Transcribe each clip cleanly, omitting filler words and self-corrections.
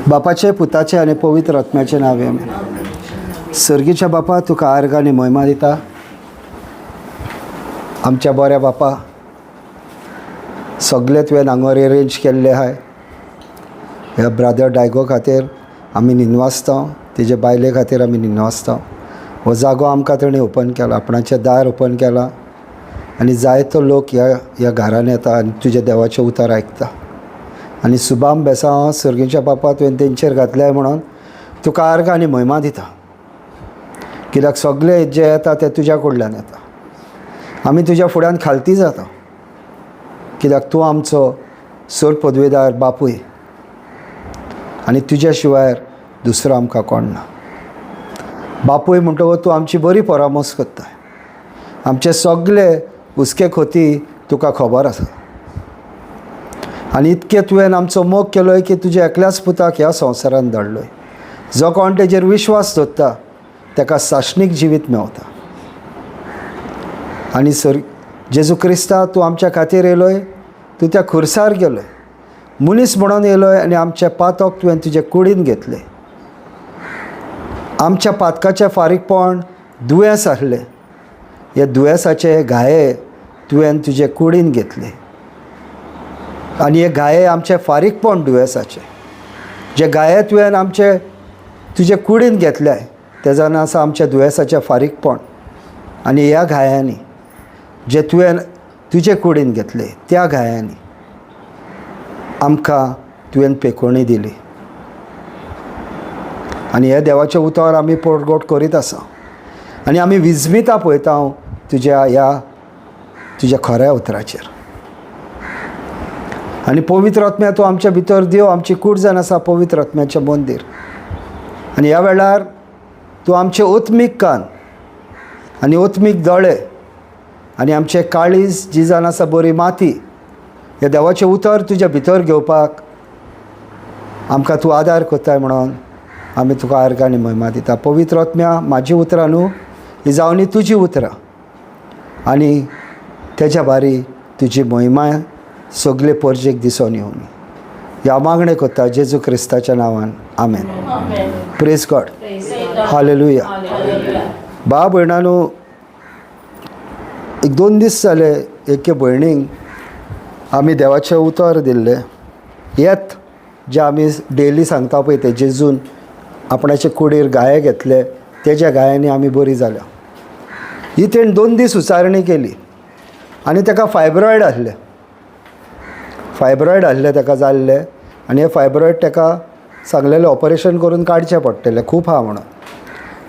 बापाचे, पुताचे आनी पवित्र आत्म्याचे नांव, आमेन. सर्गीच्या बापा, तुका आर्गां आनी म्हयमा दिता. आमच्या बऱ्या बापा, सगळे तुवें हांगर एरेंज केल्ले आहाय. ह्या ब्रादर डायगो खातीर आमी निनवासता, तेजे बायले खातीर आमी निनवासता. हो जागो आमकां तेणी ओपन केला, आपणाचें दार ओपन केलां आनी जायतो लोक ह्या ह्या घरान येता आनी तुज्या देवाचें उतर आयकता. आनी सुबाम बेसांव, सर्गीच्या बापा, तुवें तेंचेर घातल्याय म्हणून तुका आर्गां आनी म्हयमा दिता, कित्याक सगळे जे येता ते तुज्या कडल्यान येता. आमी तुज्या फुड्यान खालती जाता, कित्याक तूं आमचो सर पदवेदार बापूय आनी तुज्या शिवाय दुसरो आमकां कोण ना. बापूय म्हणटकच तूं आमची बरी परामर्स करताय. आमचे सगळे हुस्के खोती तुका खबर आसा आनी इतकें तुवें आमचो मोग केलोय की तुज्या एकल्याच पुताक ह्या संवसारान धाडलोय. जो कोण तेजेर विश्वास दवरता ताका साशणीक जिवीत मेवता. आनी सर जेजू क्रिस्ता, तूं आमच्या खातीर येयलोय, तूं त्या खुर्सार गेलोय, मनीस म्हणून येयलोय आनी आमच्या पातक तुवें तुजे कुडीन घेतलें. आमच्या पातकाचें फारीकपण दुयेंस आसलें. हे दुयेंसाचे घाये तुवें तुजे कुडीन घेतले आनी हे घाये आमचे फारीकपण दुयेंसाचे. जे घाये तुवें आमचे तुजे कुडीन घेतले ते जावन आसा आमच्या दुयेंसाचें फारीकपण. आनी ह्या घायांनी जे तुवें तुजे कुडीन घेतले त्या घायांनी आमकां तुवें पेकोवणी दिली. आनी हे देवाचें उतर आमी पोटगोट करीत आसा आनी आमी विजमिता पळयता तुज्या ह्या तुज्या खऱ्या उतराचेर. आनी पवित्र आत्म्या, तूं आमच्या भितर देव, आमची कूड जावन आसा पवित्र आत्म्याचें मंदीर. आनी ह्या वेळार तूं आमचे ओत्मीक कान आनी ओत्मीक दोळे आनी आमचें काळीज जी जावन आसा बरी माती, ह्या देवाचें उतर तुज्या भितर घेवपाक आमकां तूं आदार करताय म्हणून आमी तुका आर्गां आनी म्हयमा दिता. पवित्र आत्म्या, म्हाजी उतरां न्हू, ही जावनी तुजी उतरां आनी तेज्या बारी तुजी म्हयमा सगळे परजेक दिसोन येवनी. ह्या मागणें करता जेजू क्रिस्ताच्या नांवान, आमेन. Praise God, hallelujah. बा भयणानू, एक दोन दीस जाले एके भयणीक आमी देवाचें उतर दिल्लें. येत जे आमी डेली सांगता पळय ते, जेजून आपणाचे कुडीर गाये घेतले, तेज्या गायांनी आमी बरी जाल्या. ही तेणें 2 दीस उचारणी केली आनी ताका फायब्रॉयड आसलें. फायब्रॉयड आसलें ताका जाल्लें आनी हे फायब्रॉयड ताका सांगलेलें ऑपरेशन करून काडचें पडटलें, खूब आहा म्हणून.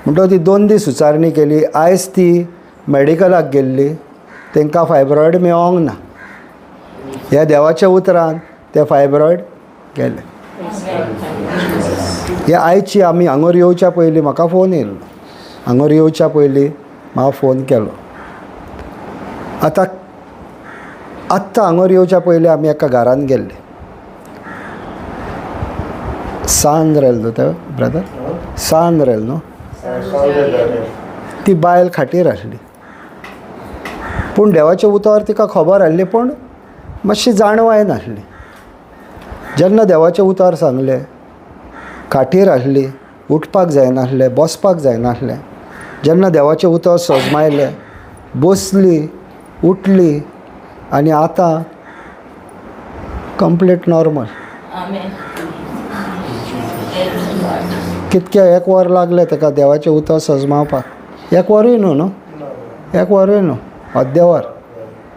म्हणटकच ती 2 दीस उचारणी केली. आयज ती मॅडिकलाक गेल्ली, तांकां फायब्रॉयड मेळोंक ना. ह्या देवाच्या उतरान ते फायब्रॉयड गेले. हे आयची आमी हांगर येवच्या पयलीं म्हाका फोन येयल्लो. हांगर येवच्या पयलीं म्हाका फोन केलो. आतां आत्तां हांगर येवच्या पयलीं आमी एका घरान गेल्ले. सान रेल न्हू ते ब्रदर, सान रेल न्हू. ती बायल खाटीर आसली, पूण देवाचें उतर तिका खबर आसली, पूण मातशी जाणवाय नासली. जेन्ना देवाचें उतर सांगलें, खाटीर आसली, उठपाक जायनासलें, बसपाक जायनासलें. जेन्ना देवाचें उतर सजमायलें, बसली, उठली आनी आतां कंप्लीट नॉर्मल. कितकें एक वर लागलें ताका देवाचें उतर सजमावपाक. एक वरूय न्हू, न्हू एक वरूय न्हू, अर्दें वर.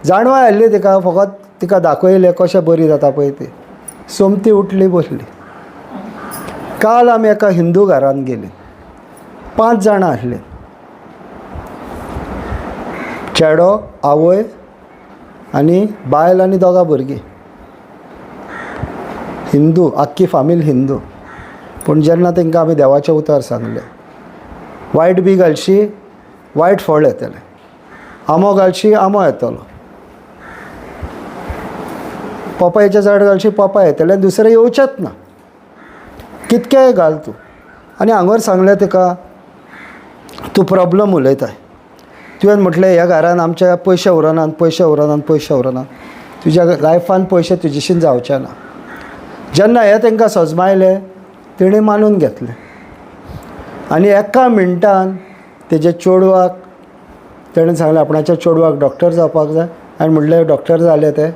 जाणवाय आसली तिका, फकत तिका दाखयलें कशें बरी जाता पळय ती. सोमती उठली, बसली. काल आमी एका हिंदू घरान गेली. 5 जाणां आसलीं, चेडो, आवय आनी बायल आनी 2 भुरगीं. हिंदू, आख्खी फामील हिंदू. पूण जेन्ना तांकां आमी देवाचें उतर सांगलें, वायट बी घालशी वायट फळ येतलें, आंबो घालशी आंबो येतलो, पोपायेचें झाड घालशी पोपाय येतलें, दुसरें येवचेंच ना, कितकेंय घाल तूं. आनी हांगर सांगलें ताका, तूं प्रॉब्लम उलयताय. तुवें म्हटलें ह्या घरान आमच्या पयशे उरनात, पयशे उरनात, पयशे उरनात. तुज्या लायफान पयशे तुजेशीन जावचे ना. जेन्ना हें तांकां सजमायलें, तेणें मानून घेतलें. आनी एका मिनटान तेज्या चेडवाक तेणें सांगलें आपणाच्या चेडवाक डॉक्टर जावपाक जाय. आनी म्हणलें डॉक्टर जालें तें.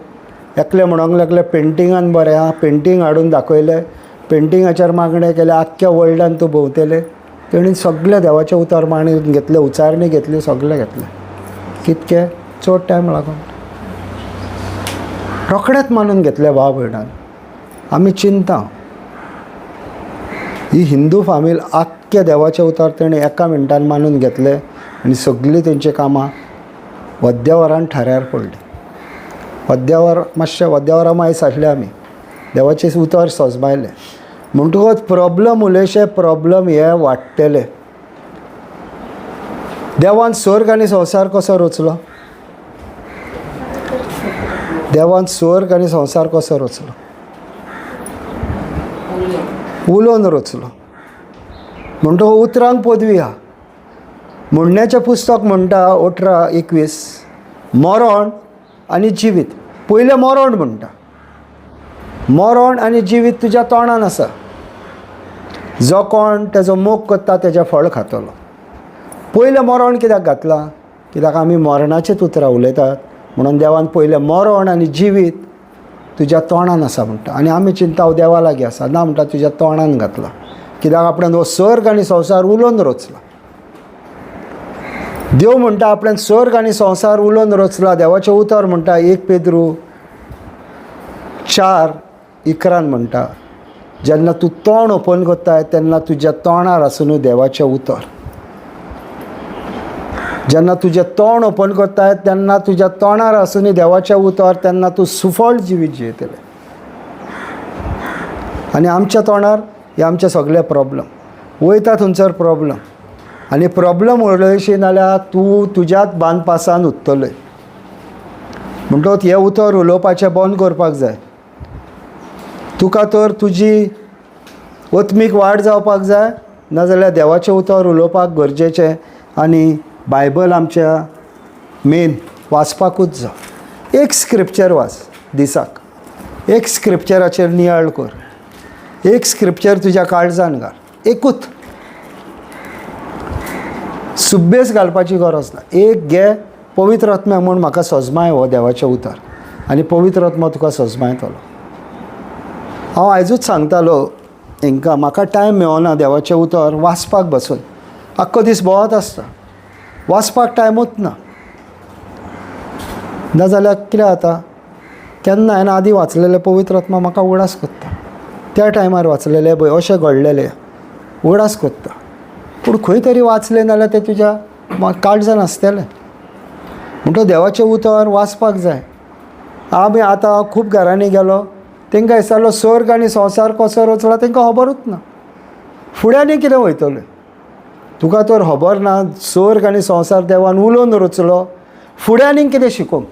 एकलें म्हणोंक लागलें पेंटिंगान बरें आहा, पेंटींग हाडून दाखयलें, पेंटिंगाचेर मागणें केलें, आख्ख्या वर्ल्डान तूं भोंवतलें. तेणी सगळें देवाचें उतर मांडून घेतलें, उचारणी घेतली, सगळें घेतलें. कितकें चड टायम लागून रोखडेंच मानून घेतलें भाव भयणान. आमी चिंता ही हिंदू फामील आख्ख्या देवाचें उतर तेणें एका मिनटान मानून घेतलें आनी सगळीं तेंची कामां वद्यावरान थाऱ्यार पडलीं. वद्यावर मातशें वद्यावरा मायस आसले आमी देवाचें उतर सजमायलें. म्हणटकूच प्रॉब्लम उलयशे प्रॉब्लम हे वाडटले. देवान स्वर्ग आनी संवसार कसो रचलो? देवान स्वर्ग आनी संवसार कसो रचलो? उलोवन रचलो. म्हणटकूच उतरांक पदवी आहा. म्हणण्याचें पुस्तक म्हणटा 18:21, मरण आनी जिवीत. पयलें मरण म्हणटा, मरण आनी जिवीत तुज्या तोंडान आसा. जो कोण तेजो मोग करता तेजें फळ खातलो. पयलें मरण कित्याक घातलां? कित्याक आमी मरणाचेच उतरां उलयतात म्हणून देवान पयलें मरण आनी जिवीत तुज्या तोंडान आसा म्हणटा. आनी आमी चिंता हांव देवा लागीं आसा ना म्हणटा, तुज्या तोंडान घातला. कित्याक आपणें हो स्वर्ग आनी संवसार उलोवन रचला. देव म्हणटा आपणें स्वर्ग आनी संवसार उलोवन रचला. देवाचें उतर म्हणटा 1 पेद्रू 4:11 म्हणटा, जेन्ना तूं तोंड ओपन करताय तेन्ना तुज्या तोंडार आसून देवाचें उतर. जेन्ना तुजें तोंड ओपन करताय तेन्ना तुज्या तोंडार आसून देवाचें उतर, तेन्ना तूं सुफळ जिवीत जियेतलें. आनी आमच्या तोंडार हे आमचे सगळे प्रॉब्लम वयता थंयसर प्रॉब्लम. आनी प्रॉब्लम उलयशी नाल्यार तूं तुज्याच बांदपासान उत्तलय. म्हणटकच हें उतर उलोवपाचें बंद करपाक जाय. तुका तर तुजी आत्मीक वाड जावपाक जाय, नाजाल्यार देवाचें उतर उलोवपाक गरजेचें. आनी बायबल आमच्या मेन वाचपाकूच जाय. एक स्क्रिप्चर वाच दिसाक, एक स्क्रिप्चराचेर नियाळ कर, एक स्क्रिप्चर तुज्या काळजान घाल, एकूच सुब्बेस घालपाची गरज ना. एक घे पवित्र आत्म्या म्हूण म्हाका सजमाय हो देवाचें उतर, आनी पवित्र आत्मा तुका सजमायतलो. हांव आयजूच सांगतालो हांकां, म्हाका टायम मेळना देवाचें उतर वाचपाक बसून. आख्खो दीस भोंवत आसता, वाचपाक टायमूच ना. नाजाल्यार कितें जाता, केन्ना हांवें आदीं वाचलेलें पवित्र आत्मा म्हाका उगडास करता. त्या टायमार वाचलेलें पळय अशें घडलेलें उगडास करता. पूण खंय तरी वाचलें नाल्यार तें तुज्या काळजान आसतलें. म्हणटकच देवाचें उतर वाचपाक जाय. आमी आतां खूब घरांनी गेलो, तांकां दिसतालो स्वर्ग आनी संवसार कसो रचला तांकां खबरूच ना. फुडें आनी कितें वयतलें तुका तर खबर ना. स्वर्ग आनी संवसार देवान उलोवन रचलो, फुडें आनीक कितें शिकोवंक?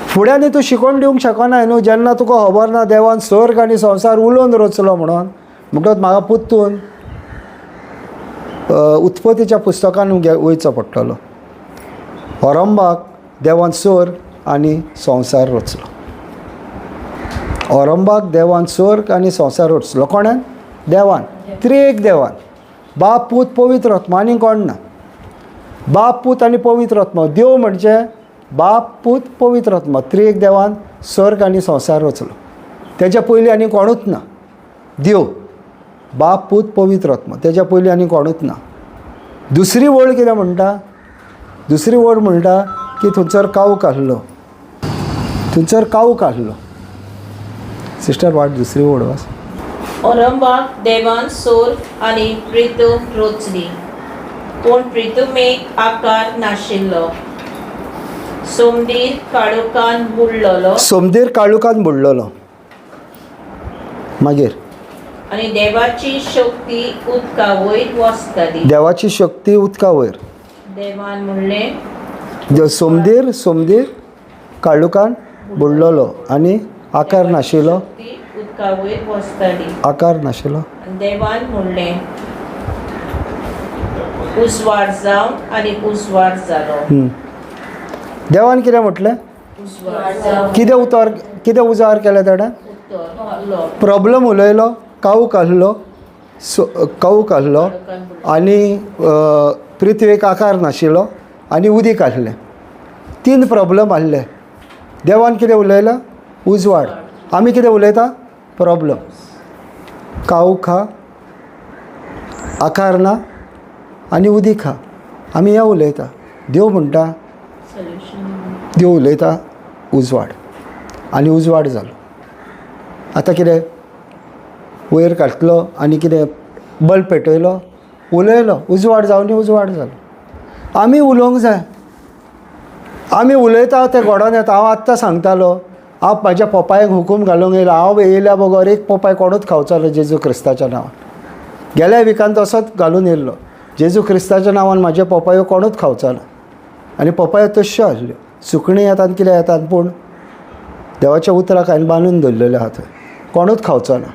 फुडें आनी तूं शिकोवन दिवंक शकना न्हू जेन्ना तुका खबर ना देवान स्वर्ग आनी संवसार उलोवन रचलो म्हणून. म्हणटकच म्हाका परतून उत्पत्तीच्या पुस्तकान वयचो पडटलो. ओरंबाक देवान स्वर्ग आनी संवसार रचलो. ओरंबाक देवान स्वर्ग आनी संवसार रचलो. कोणेन? देवान, त्रिएक देवान, बाप पूत पवित्र आत्मा, आनी कोण ना. बाप पूत आनी पवित्र आत्मा. देव म्हणजे बाप पूत पवित्र आत्मा. त्रिएक देवान स्वर्ग आनी संवसार रचलो. तेज्या पयलीं आनी कोणूच ना. देव बाप पूत पवित्र आत्मा, तेज्या पयलीं आनी कोणूच ना. दुसरी वळ कितें म्हणटा? दुसरी वळ म्हणटा की थंयसर कावक आसलो, थंयसर कावक आसलो. सिस्टर वाट दुसरी वळ वाच. ओरंबाक देवान सोर आनी प्रितूम रोचली, पूण प्रितुमेक आकार नाशिल्लो. सोमदीर काळोखान बुडलेलो. सोमदीर काळुकान बुडलेलो. मागीर आनी देवाची शक्ती उदका वयर वसताली. देवाची शक्ती उदका वयर. देवान म्हणलें, सोमदीर सोमदीर काळुकान बुडलेलो आनी आकार नाशिल्लो. शक्ती उदका वयर वसताली. आकार नाशिल्लो. आनी देवान म्हणलें, उजवाड जावन, आनी उजवाड जालो. देवान कितें म्हटलें? उजवाड जावन. कितें उतर, कितें उजार केलें तेणें? प्रॉब्लम उलयलो, कावूक आहलो, कावूक आहलो आनी पृथ्वेक आकार नाशिल्लो आनी उदीक आहलें. 3 प्रॉब्लम आहले. देवान कितें उलयलां? उजवाड. आमी कितें उलयता? प्रॉब्लम. कावूक खा, आकार ना आनी उदीक खा, आमी हें उलयता. देव म्हणटा, देव उलयता उजवाड, आनी उजवाड जालो. आतां कितें वयर काडटलो आनी कितें बल्ब पेटयलो, उलयलो, उजवाड जावन उजवाड जालो. आमी उलोवंक जाय. आमी उलयता तें घडोन येता. हांव आत्तां सांगतालो, हांव म्हाज्या पोपायेक हुकूम घालूंक येयला, हांव येयल्या बगर एक पोपाय कोणूच खावचो ना जेजू क्रिस्ताच्या नांवान. गेल्या विकान तसोच घालून येयल्लो, जेजू क्रिस्ताच्या नांवान म्हाज्यो पोपायो कोणूच खावचो ना. आनी पोपायो तश्यो आसल्यो, सुकणीं येतात कितें येतात, पूण देवाच्या उतराक हांवें बांदून दवरलेलें आहा थंय, कोणूच खावचो ना.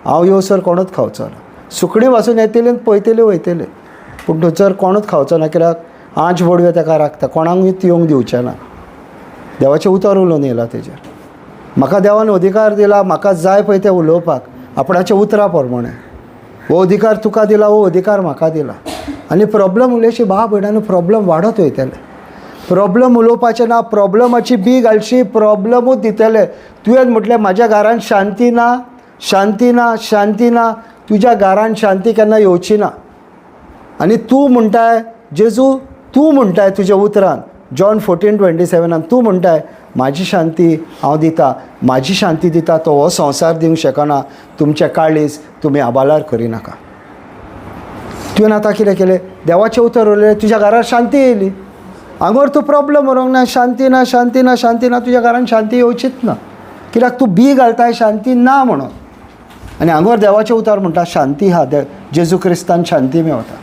हांव येवसर कोणूच खावचो ना. सुकणीं वासून येतलीं आनी पळयतलीं वयतलीं, पूण थंयसर कोणूच खावचो ना. कित्याक आंच बोडव्यो ताका राखता, कोणाकूय येवंक दिवचें ना. देवाचें उतर उलोवन येयलां तेजेर. म्हाका देवान अधिकार दिला, म्हाका जाय पळय तें उलोवपाक आपणाच्या उतरा प्रमाणें. हो अधिकार तुका दिला, हो अधिकार म्हाका दिला. आनी प्रॉब्लम उलयशी बा भयणांनो, प्रॉब्लम वाडत वयतले. प्रॉब्लम उलोवपाचें ना, प्रॉब्लमाची बी घालशी, प्रॉब्लमूच दितले. तुवें म्हटलें म्हाज्या घरान शांती ना, शांती ना, शांती ना, तुज्या घरान शांती केन्ना येवची ना. आनी तूं म्हणटाय जेजू, तूं म्हणटाय तुज्या उतरान जॉन 14:27 तूं म्हणटाय म्हाजी शांती हांव दिता, म्हाजी शांती दिता, तो हो संवसार दिवंक शकना. तुमचें काळीज तुमी आबालार करिनाका. तुवें आतां कितें केलें? देवाचें उतर उलयलें, तुज्या घरार शांती येयली. हांगर तूं प्रॉब्लम उरोंक ना, शांती ना, शांती ना, शांती ना, तुज्या घरान शांती येवचीच ना. कित्याक तूं बी घालताय शांती ना म्हणून. आनी हांगर देवाचें उतर म्हणटा शांती हा, जेजू क्रिस्तान शांती मेवता.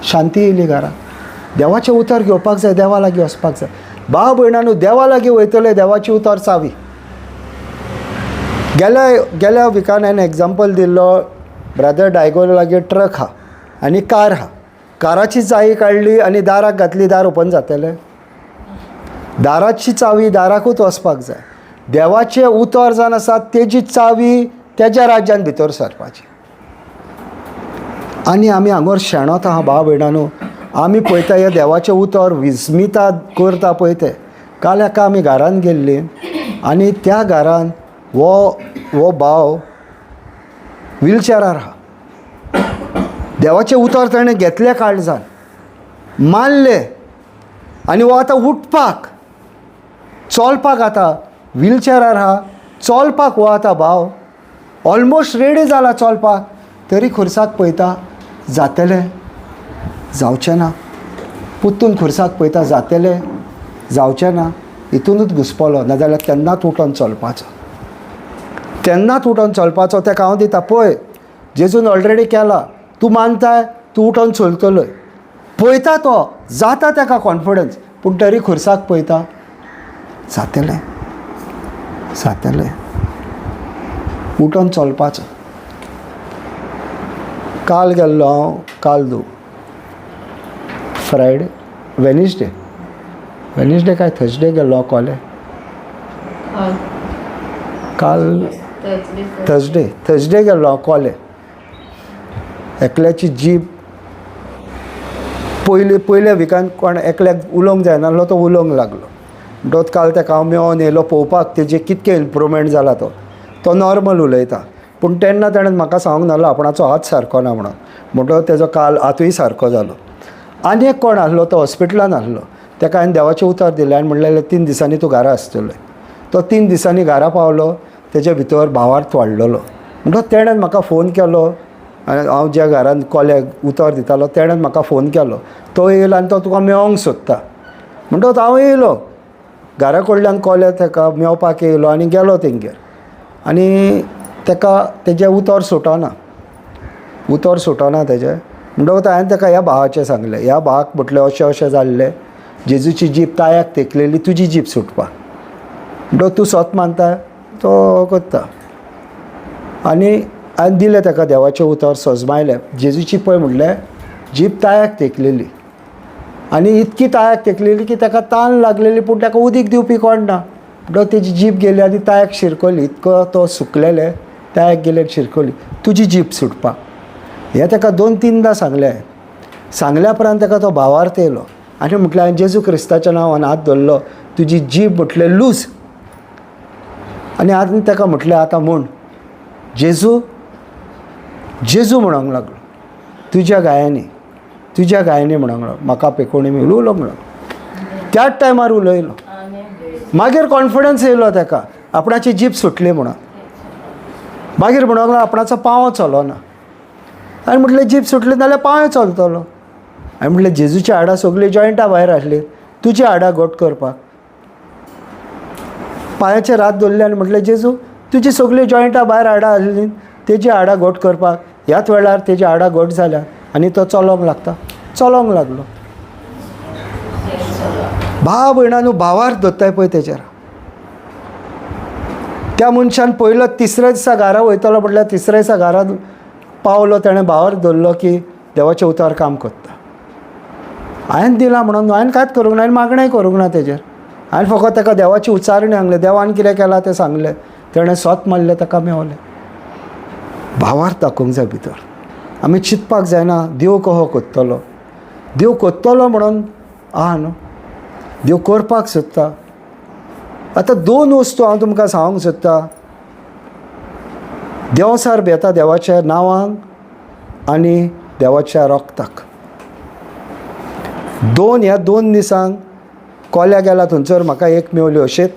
शांती येयली घरान. देवाचें उतर घेवपाक जाय, देवा लागीं वचपाक जाय. भाव भयणांनो, देवा लागीं वयतले, देवाचें उतर चावी. गेल्या गेल्या विकान हांवें एग्जाम्पल दिल्लो, ब्रदर डायगोल लागीं ट्रक आहा आनी कार आहा. काराची चावी काडली आनी दाराक घातली, दार ओपन जातलें? दाराची चावी दाराकूच वचपाक जाय. देवाचें उतर जावन आसा तेजी चावी तेज्या राज्यान भितर सरपाची. आनी आमी हांगर शेणोत आहा भाव भयणांनो. आमी पळयता हें देवाचें उतर विस्मिता करता पळय तें. काल एका आमी घरान गेल्लीं आनी त्या घरान हो हो भाव व्हिलचॅरार आहा. देवाचें उतर ताणें घेतलें काळजान, मानलें, आनी हो आतां उठपाक चलपाक आतां व्हिलचॅरार आहा, चलपाक हो आतां भाव ऑलमोस्ट रेडी जाला चलपाक, तरी खुर्साक पळयता जातलें जावचें ना. पुत्तून खुर्साक पळयता जातलें जावचें ना, हितूनच घुसपलो. नाजाल्यार तेन्नाच उठोन चलपाचो, तेन्नाच उठोन चलपाचो. ताका हांव दिता पळय, जेजून ऑलरेडी केला, तूं मानताय, तूं उठोन चलतलोय. पळयता तो जाता ताका कॉन्फिडन्स, पूण तरी खुर्साक पळयता जातलें जातलें, उठोन चलपाचो. काल गेल्लो हांव, काल दू फ्रायडे, वेनसडे, वेनसडे काय थर्सडे गेल्लो हांव कोले. काल थर्सडे, थर्सडे गेल्लो हांव कोले. एकल्याची जीप पयले पयल्या विकान कोण एकल्याक उलोवंक जायना आसलो, तो उलोवंक लागलो. म्हणटकच काल ताका हांव मेळोन येयलो पळोवपाक तेजे कितकें इम्प्रूवमेंट जाला. तो तो नॉर्मल उलयता, पूण तेन्ना ताणें म्हाका सांगूंक नासलो आपणाचो हात सारको ना म्हणून. म्हणटकच तेजो काल हातूय सारको जालो. आनी एक कोण आसलो, तो हॉस्पिटलान आसलो, ताका हांवें देवाचें उतर दिलें आनी म्हणलें 3 दिसांनी तूं घरा आसतलो. तो 3 दिसांनी घरा पावलो, तेजे भितर भावार्थ वाडलेलो. म्हणटकच तेणें म्हाका फोन केलो, आनी हांव ज्या घरान कोल्याक उतर दितालो तेणें म्हाका फोन केलो, तो येयलो आनी तो तुका मेळोंक सोदता. म्हणटकच हांव येयलो घरा कडल्यान कोल्या ताका मेळपाक येयलो आनी गेलो तेंगेर. आनी ताका तेजें उतर सुटना, उतर सुटना तेजें. म्हणटकच हांवें ताका ह्या भावाचें सांगलें, ह्या भावाक म्हटलें अशें अशें जाल्लें, जेजूची जीप तायाक तेकलेली, तुजी जीप सुटपाक. म्हणटकच तूं सत मानता, तो करता. आनी हांवें दिलें ताका देवाचें उतर, सजमायलें. जेजूची पळय म्हटलें जीप तायाक तेकलेली, आनी इतकी तायाक तेकलेली की ताका तान लागलेली, पूण ताका उदीक दिवपी कोण ना. म्हणटकच तेजी जीप गेली आनी तायाक शिरकली, इतको तो सुकलेले तायाक गेले आनी शिरकली, तुजी जीप सुटपाक. हें ताका 2-3दां सांगलें. सांगल्या उपरांत ताका तो भावार्थ येयलो आनी म्हटलें हांवें जेजू क्रिस्ताच्या नांवान हात धरलो, तुजी जीप म्हटलें लूज. आनी आतां ताका म्हटलें आतां म्हूण जेजू जेजू म्हणोंक लागलो, तुज्या गायांनी, तुज्या गायांनी म्हणोंक लागलो, म्हाका पेकोणी मेळूं उलोवंक लागलो. त्याच टायमार उलयलो. मागीर कॉन्फिडन्स येयलो ताका आपणाची जीप सुटली म्हणून. मागीर म्हणोंक लागलो आपणाचो पांव चलोना. आनी म्हटलें जीप सुटली जाल्यार पांय चलतलो. हांवें म्हटलें जेजूच्या हाडां सगळीं जॉयंटां भायर आसली, तुजी हाडां घट करपाक. पांयाचेर हात दवरले आनी म्हटलें जेजू तुजी सगळीं जॉयंटां भायर हाडां आसलीं, तेजी हाडां घट करपाक. ह्याच वेळार तेजी हाडां घट जाल्या आनी तो चलोंक लागता, चलोंक लागलो. भाव भयणांनो भावार्थ धरताय पळय तेजेर. त्या मनशान पयलो तिसऱ्या दिसा घरा वयतलो म्हटल्यार तिसऱ्या दिसा घरा पावलो, तेणें भावार्थ धरलो की देवाचें उतर काम करता. हांवें दिलां म्हणून हांवें कांयच करूंक ना, हांवें मागणेंय करूंक ना तेजेर. हांवें फकत ताका देवाची उच्चारणी सांगलें, देवान कितें केलां तें सांगलें, तेणें सोत मारलें, ताका मेवलें. भावार्थ दाखोवंक जाय भितर. आमी चिंतपाक जायना देव कहो करतलो, देव करतलो म्हणून आहा न्हू, देव करपाक सोदता. आतां 2 वस्तू हांव तुमकां सांगूंक सोदता. देवसार भियेता देवाच्या नांवांक आनी देवाच्या रोगताक. ह्या 2 दिसांक कोल्या गेला थंयसर म्हाका एक मेवल्यो अशेंच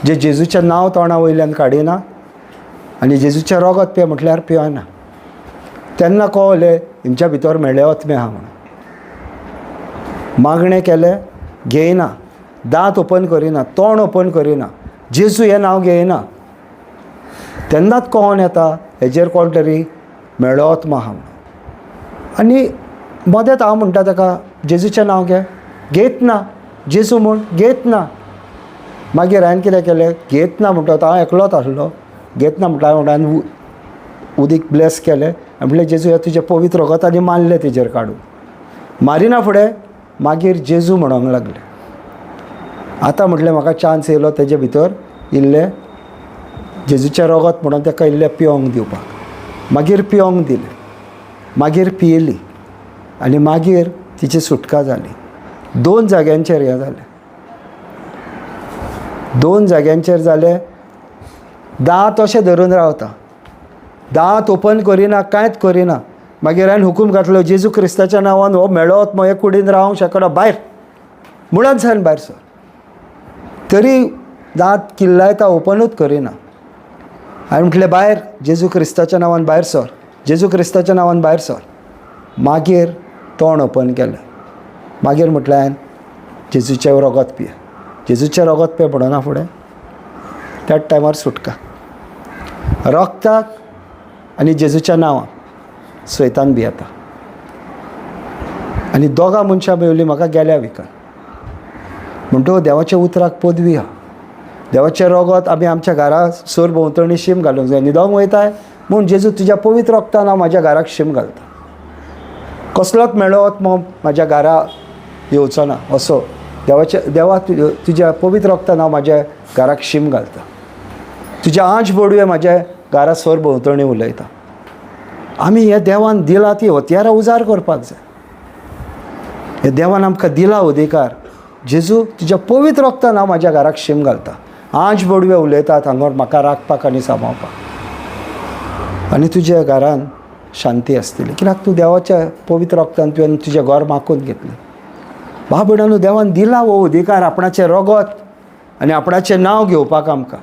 जे जेजूचें नांव तोंडा वयल्यान काडिना आनी जेजूचें रोगत पिये म्हटल्यार पियना. तेन्ना कळ्ळें हेंच्या भितर मेळ्ळे आत्मे आहा म्हणून. मागणें केलें घेयना, दांत ओपन करिना, तोंड ओपन करिना, जेजू हें नांव घेयना. तेन्नाच कळोन येता हेजेर कोण तरी मेळ्ळो आत्मा आहा म्हणून. आनी मदेंत हांव म्हणटा ताका जेजूचें नांव घे, घेत ना, जेजू म्हूण घेत ना. मागीर हांवें कितें केलें, घेत ना म्हणटा हांव एकलोच आसलो, घेत ना म्हणटा हांवें उदीक ब्लेस केलें आनी म्हणलें जेजू हें तुजें पवित्र रगत, आनी मारलें तेजेर काडून. मारिना फुडें मागीर जेजू म्हणोंक लागलें. आतां म्हटलें म्हाका चान्स येयलो तेजे भितर इल्लें जेजूचें रगत म्हणून ताका इल्लें पिवंक दिवपाक. मागीर पिवंक दिलें, मागीर पियेली आनी मागीर तिची सुटका जाली. 2 जाग्यांचेर हें जालें, 2 जाग्यांचेर जालें. दांत अशें धरून रावता, दांत ओपन करिना, कांयच करिना. मागीर हांवें हुकूम घातलो जेजू क्रिस्ताच्या नांवान हो मेळत मग हे कुडीन रावंक शकना, भायर मुळांत सावन भायर सर. तरी दांत किल्लायता, ओपनूच करिना. हांवें म्हटलें भायर, जेजू क्रिस्ताच्या नांवान भायर सर, जेजू क्रिस्ताच्या नांवान भायर सर. मागीर तोंड ओपन केलें. मागीर म्हटलें हांवें जेजूचें रगत पिये, जेजूचें रगत पिये म्हणना फुडें त्याच टायमार सुटका. रगताक आनी जेजूच्या नांवाक सैतान भियेता. आनी 2 मनशां मेवली म्हाका गेल्या विकान. म्हणटकच देवाच्या उतराक पदवी आहा. देवाचें रगत आमी आमच्या घरा सर भोंवतणी शीम घालूंक जाय. न्हिदोंक वयताय म्हूण जेजू तुज्या पवित्र रगतान हांव म्हाज्या घराक शीम घालता, कसलोच मेळत मग म्हाज्या घरा येवचो ना असो देवाच्या देवा तुज्या पवित्र रगतान हांव म्हाज्या घराक शीम घालता, तुज्या आंज बोडवे म्हाज्या घरा सर भोंवतणी उलयता. आमी हे देवान दिला ती हत्यारां उजार करपाक जाय. हे देवान आमकां दिला अधिकार, जेजू तुज्या पवित्र रगतान हांव म्हाज्या घराक शीम घालता, आंज बोडवे उलयतात हांगा म्हाका राखपाक आनी सांबाळपाक, आनी तुज्या घरान शांती आसतली. कित्याक तूं देवाच्या पवित्र रगतान तुवें तुजें घर माखून घेतलें. भाव भयणांनो, देवान दिला हो अधिकार आपणाचें रगत आनी आपणाचें नांव घेवपाक आमकां,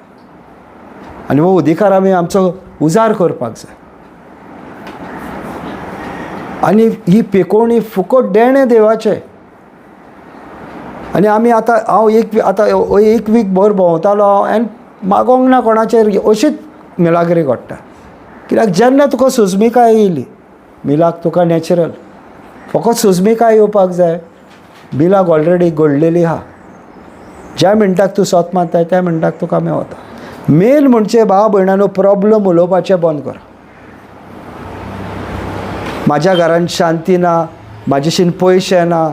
आनी हो अधिकार आमी आमचो उजार करपाक जाय. आनी ही पेकोवणी फुकट देणें देवाचें. आनी आमी आतां हांव एक आतां एक वीक भर भोंवतालो हांव आनी मागोंक ना कोणाचेर, अशीच मिलाग्री घडटा. कित्याक जेन्ना तुका सुजमिकाय येयली मिलाक तुका नॅचरल फकत सुजमिकाय येवपाक जाय. मिलाक ऑलरेडी घडलेली आहा. ज्या मिनटाक तूं सोत मारताय त्या मिनटाक तुका मेवता. मेन म्हणजे भाव भयणांनो, प्रॉब्लम उलोवपाचें बंद कर. म्हाज्या घरान शांती ना, म्हाजेशीन पयशे ना,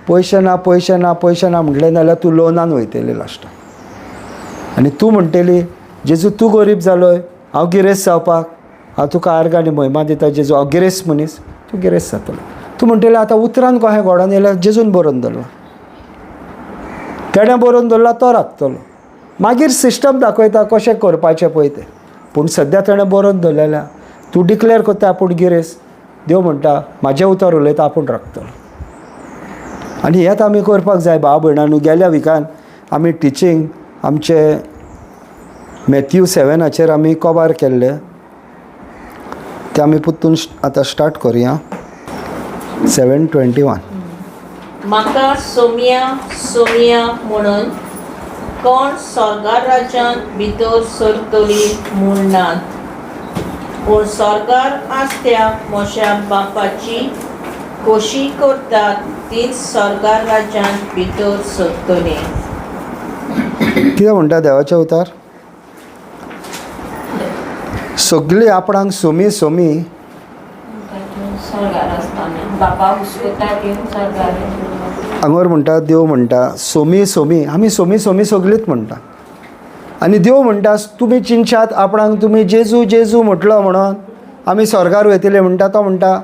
पयशे ना, पयशे ना, पयशे ना म्हटलें जाल्यार तूं लोनान वयतली लास्टाक. आनी तूं म्हणटली, जेजू तूं गरीब जालोय, हांव गिरेस्त जावपाक, हांव तुका आर्गां आनी महिमा दिता जेजू, हांव गिरेस्त मनीस, तूं गिरेस्त जातलो. तूं म्हणटली आतां उतरान कशें घडोवन येयल्यार जेजून बरोवन दवरला, तेणें बरोवन दवरला तो राखतलो. मागीर सिस्टम दाखयता कशें करपाचें पळय तें, पूण सद्या तेणें बरोवन दवरलेलें. तूं डिक्लेर करता आपूण गिरेस्त, देव म्हणटा म्हाजें उतर उलयता आपूण राखतलो. आनी हेंच आमी करपाक जाय भाव भयणांनो. गेल्या विकान आमी टिचींग आमचे मॅथ्यू 7 आमी कवर केल्ले, ते आमी परतून आतां स्टार्ट करुया. 7:21. म्हाका सोम्या सोम्या म्हणून कोण स्वर्गा राज्यांत भितर सरतली म्हूण नात, पूण स्वर्गार आसत्या म्हज्या बापाची खोशी करतात तीच स्वर्गा राज्यांत भितर सरतली. कितें म्हणटा देवाचें उतर? सगळीं आपणाक सोमी सोमी स्वर्गार आसतना बापा हुस्कोता ती स्वर्गार. हांगर म्हणटा, देव म्हणटा सोमी सोमी, आमी सोमी सोमी सगळींच म्हणटा. आनी देव म्हणटा तुमी चिंतशात आपणाक तुमी जेजू जेजू म्हटलो म्हणून आमी स्वर्गार वयतले म्हणटा. तो म्हणटा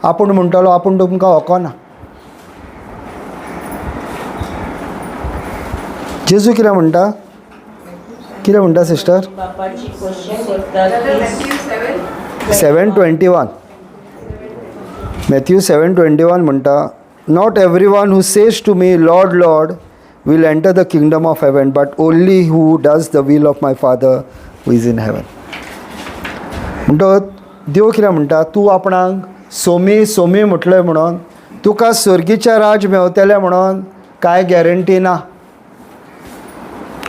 आपूण म्हणटलो आपूण तुमकां वळखना. जेजू कितें म्हणटा? कितें म्हणटा सिस्टर? बापाची खोशी करतात तीच. 7:21. मॅथ्यू 7:21 म्हणटा, not every one who says to me Lord Lord will enter the kingdom of heaven, but only who does the will of my Father who is in heaven. म्हणटकच देव कितें म्हणटा, तूं आपणाक सोमी सोमी म्हटलें म्हणून तुका स्वर्गीचें राज मेवतलें म्हणून कांय गॅरंटी ना.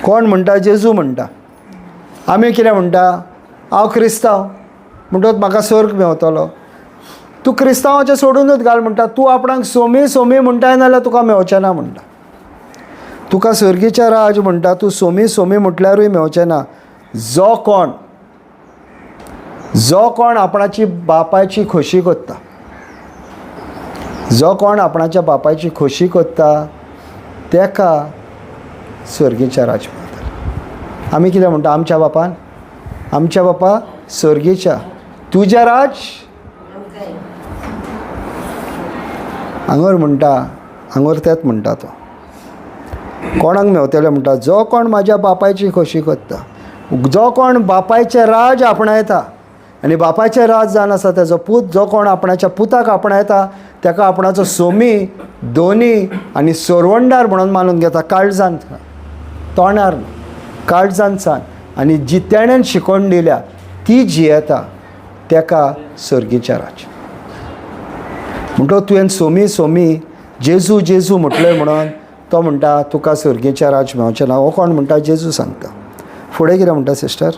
कोण म्हणटा? जेजू म्हणटा. आमी कितें म्हणटा? हांव क्रिस्तांव म्हणटकच म्हाका स्वर्ग मेवतलो. तूं क्रिस्तांवाचें सोडूनच घाल म्हणटा, तूं आपणाक सोमी सोमी म्हणटाय नाल्यार तुका मेवचें ना म्हणटा. तुका स्वर्गीचें राज म्हणटा, तूं सोमी सोमी म्हटल्यारूय मेवचें ना. जो कोण आपणाची बापायची खोशी करता, जो कोण आपणाच्या बापायची खोशी करता तेका स्वर्गीचें राज मेळटलें. आमी कितें म्हणटा? आमच्या बापान, आमच्या बापा स्वर्गीच्या, तुजें राज हांगर म्हणटा, हांगर तेंच म्हणटा. तो कोणाक मेवतलें म्हणटा? जो कोण म्हाज्या बापायची खोशी करता, जो कोण बापायचें राज आपणायता. आनी बापायचें राज जावन आसा तेजो पूत, जो कोण आपणाच्या पुताक आपणायता तेका आपणाचो सोमी, दोनी आनी सोरवंडार म्हणून मानून घेता. काळजान, तोंडार, काळजान सान. आनी जी तेणेन शिकोवन दिल्या ती जियेता तेका स्वर्गीचें राज. म्हणटकच तुवें सोमी सोमी जेजू जेजू म्हटलें म्हणून तो म्हणटा तुका स्वर्गीचें राज मेवचें ना. हो कोण म्हणटा? जेजू सांगता. फुडें कितें म्हणटा सिस्टर?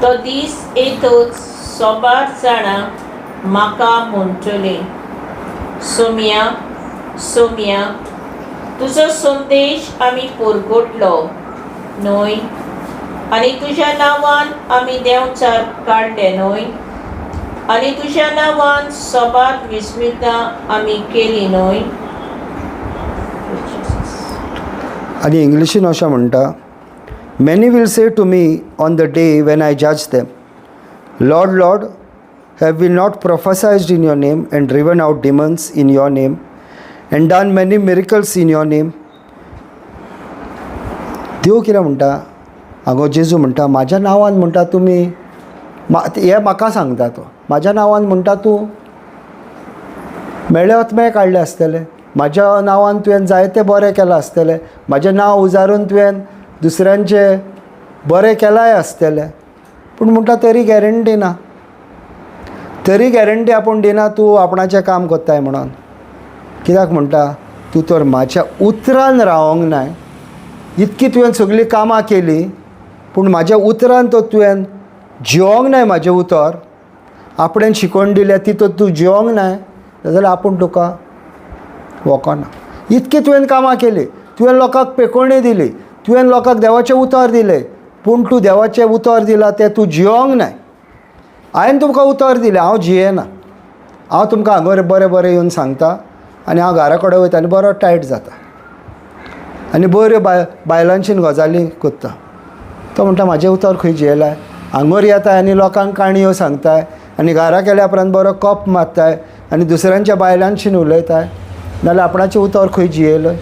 तो दीस येतच सोबार जाणां म्हाका म्हणटली, सोम्या सोम्या तुजो संदेश आमी परगटलो न्हय, आनी तुज्या नांवान आमी देंवचार काडले न्हय, आनी तुज्या नांवान सोबार विस्मितां आमी केली न्हय. आनी इंग्लिशीन अशें म्हणटा, many will say to me on the day when I judge them, Lord Lord, have we not prophesied in your name and driven out demons in your name and done many miracles in your name. देव कितें म्हणटा? आगो जेजू म्हणटा म्हाज्या नांवान म्हणटा तुमी, हें म्हाका सांगता तो, म्हाज्या नांवान म्हणटा तूं मेळे आत्मे काडले आसतले, म्हाज्या नांवान तुवें जायते बरें केलां आसतलें, म्हाजें नांव उजारून तुवें दुसऱ्यांचें बरें केलांय आसतलें, पूण म्हणटा तरी गॅरंटी ना, तरी गॅरंटी आपूण दिना तूं आपणाचें काम करताय म्हणून. कित्याक म्हणटा? तूं तर म्हाज्या उतरान रावोंक नाय, इतकी तुवें सगळीं कामां केलीं पूण म्हाज्या उतरान तर तुवें जिवोंक नाय. म्हाजें उतर आपणें शिकोवन दिलें ती तर तूं जिवोंक नाय जाल्यार आपूण तुका वळखना. इतकी तुवें कामां केलीं, तुवें लोकांक पेकोवणी दिली, तुवें लोकांक देवाचें उतर दिलें, पूण तूं देवाचें उतर दिलां तें तूं जिवोंक नाय. हांवें तुमकां उतर दिलें, हांव जियेना, हांव तुमकां हांगा बरें बरें येवन सांगता आनी हांव घरा कडेन वयता आनी बरो टायट जाता. आनी बऱ्यो बायलांशीन गजाली करता. तो म्हणटा म्हाजें उतर खंय जियेलाय, हांगोर येताय आनी लोकांक काणयो सांगताय आनी घरा गेल्या उपरांत बरो कप मारताय आनी दुसऱ्यांच्या बायलांशीन उलयताय, नाल्यार आपणाचें उतर खंय जियेलय.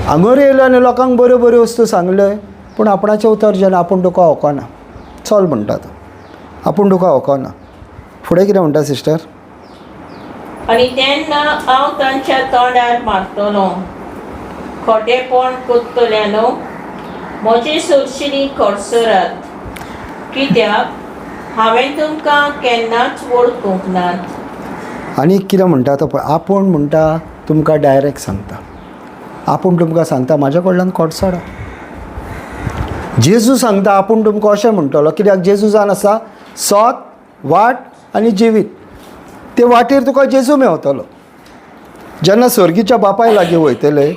हांगोर येयलो आनी लोकांक बऱ्यो बऱ्यो वस्तू सांगल्यो पूण आपणाचें उतर जेन्ना आपूण तुका वोकोना. चल म्हणटा तो, आपूण तुका वोकोना. फुडें कितें म्हणटा सिस्टर? आनी तेन्ना हांव तांच्या तोंडार मारतलो, खोटेपण कोत्तल्यानो म्हजे सोरशिनी खडसरात, कित्याक हांवें तुमकां केन्नाच वळखूंक नात. आनी कितें म्हणटा तो पळय, आपूण म्हणटा तुमकां डायरेक्ट सांगता, आपूण तुमकां सांगता म्हाज्या कडल्यान कोडसोडा. जेजू सांगता आपूण तुमकां अशें म्हणटलो, कित्याक जेजू जावन आसा सोत, वाट आनी जिवीत. ते वाटेर तुका जेजू मेवतलो. जेन्ना स्वर्गीच्या बापाय लागीं वयतले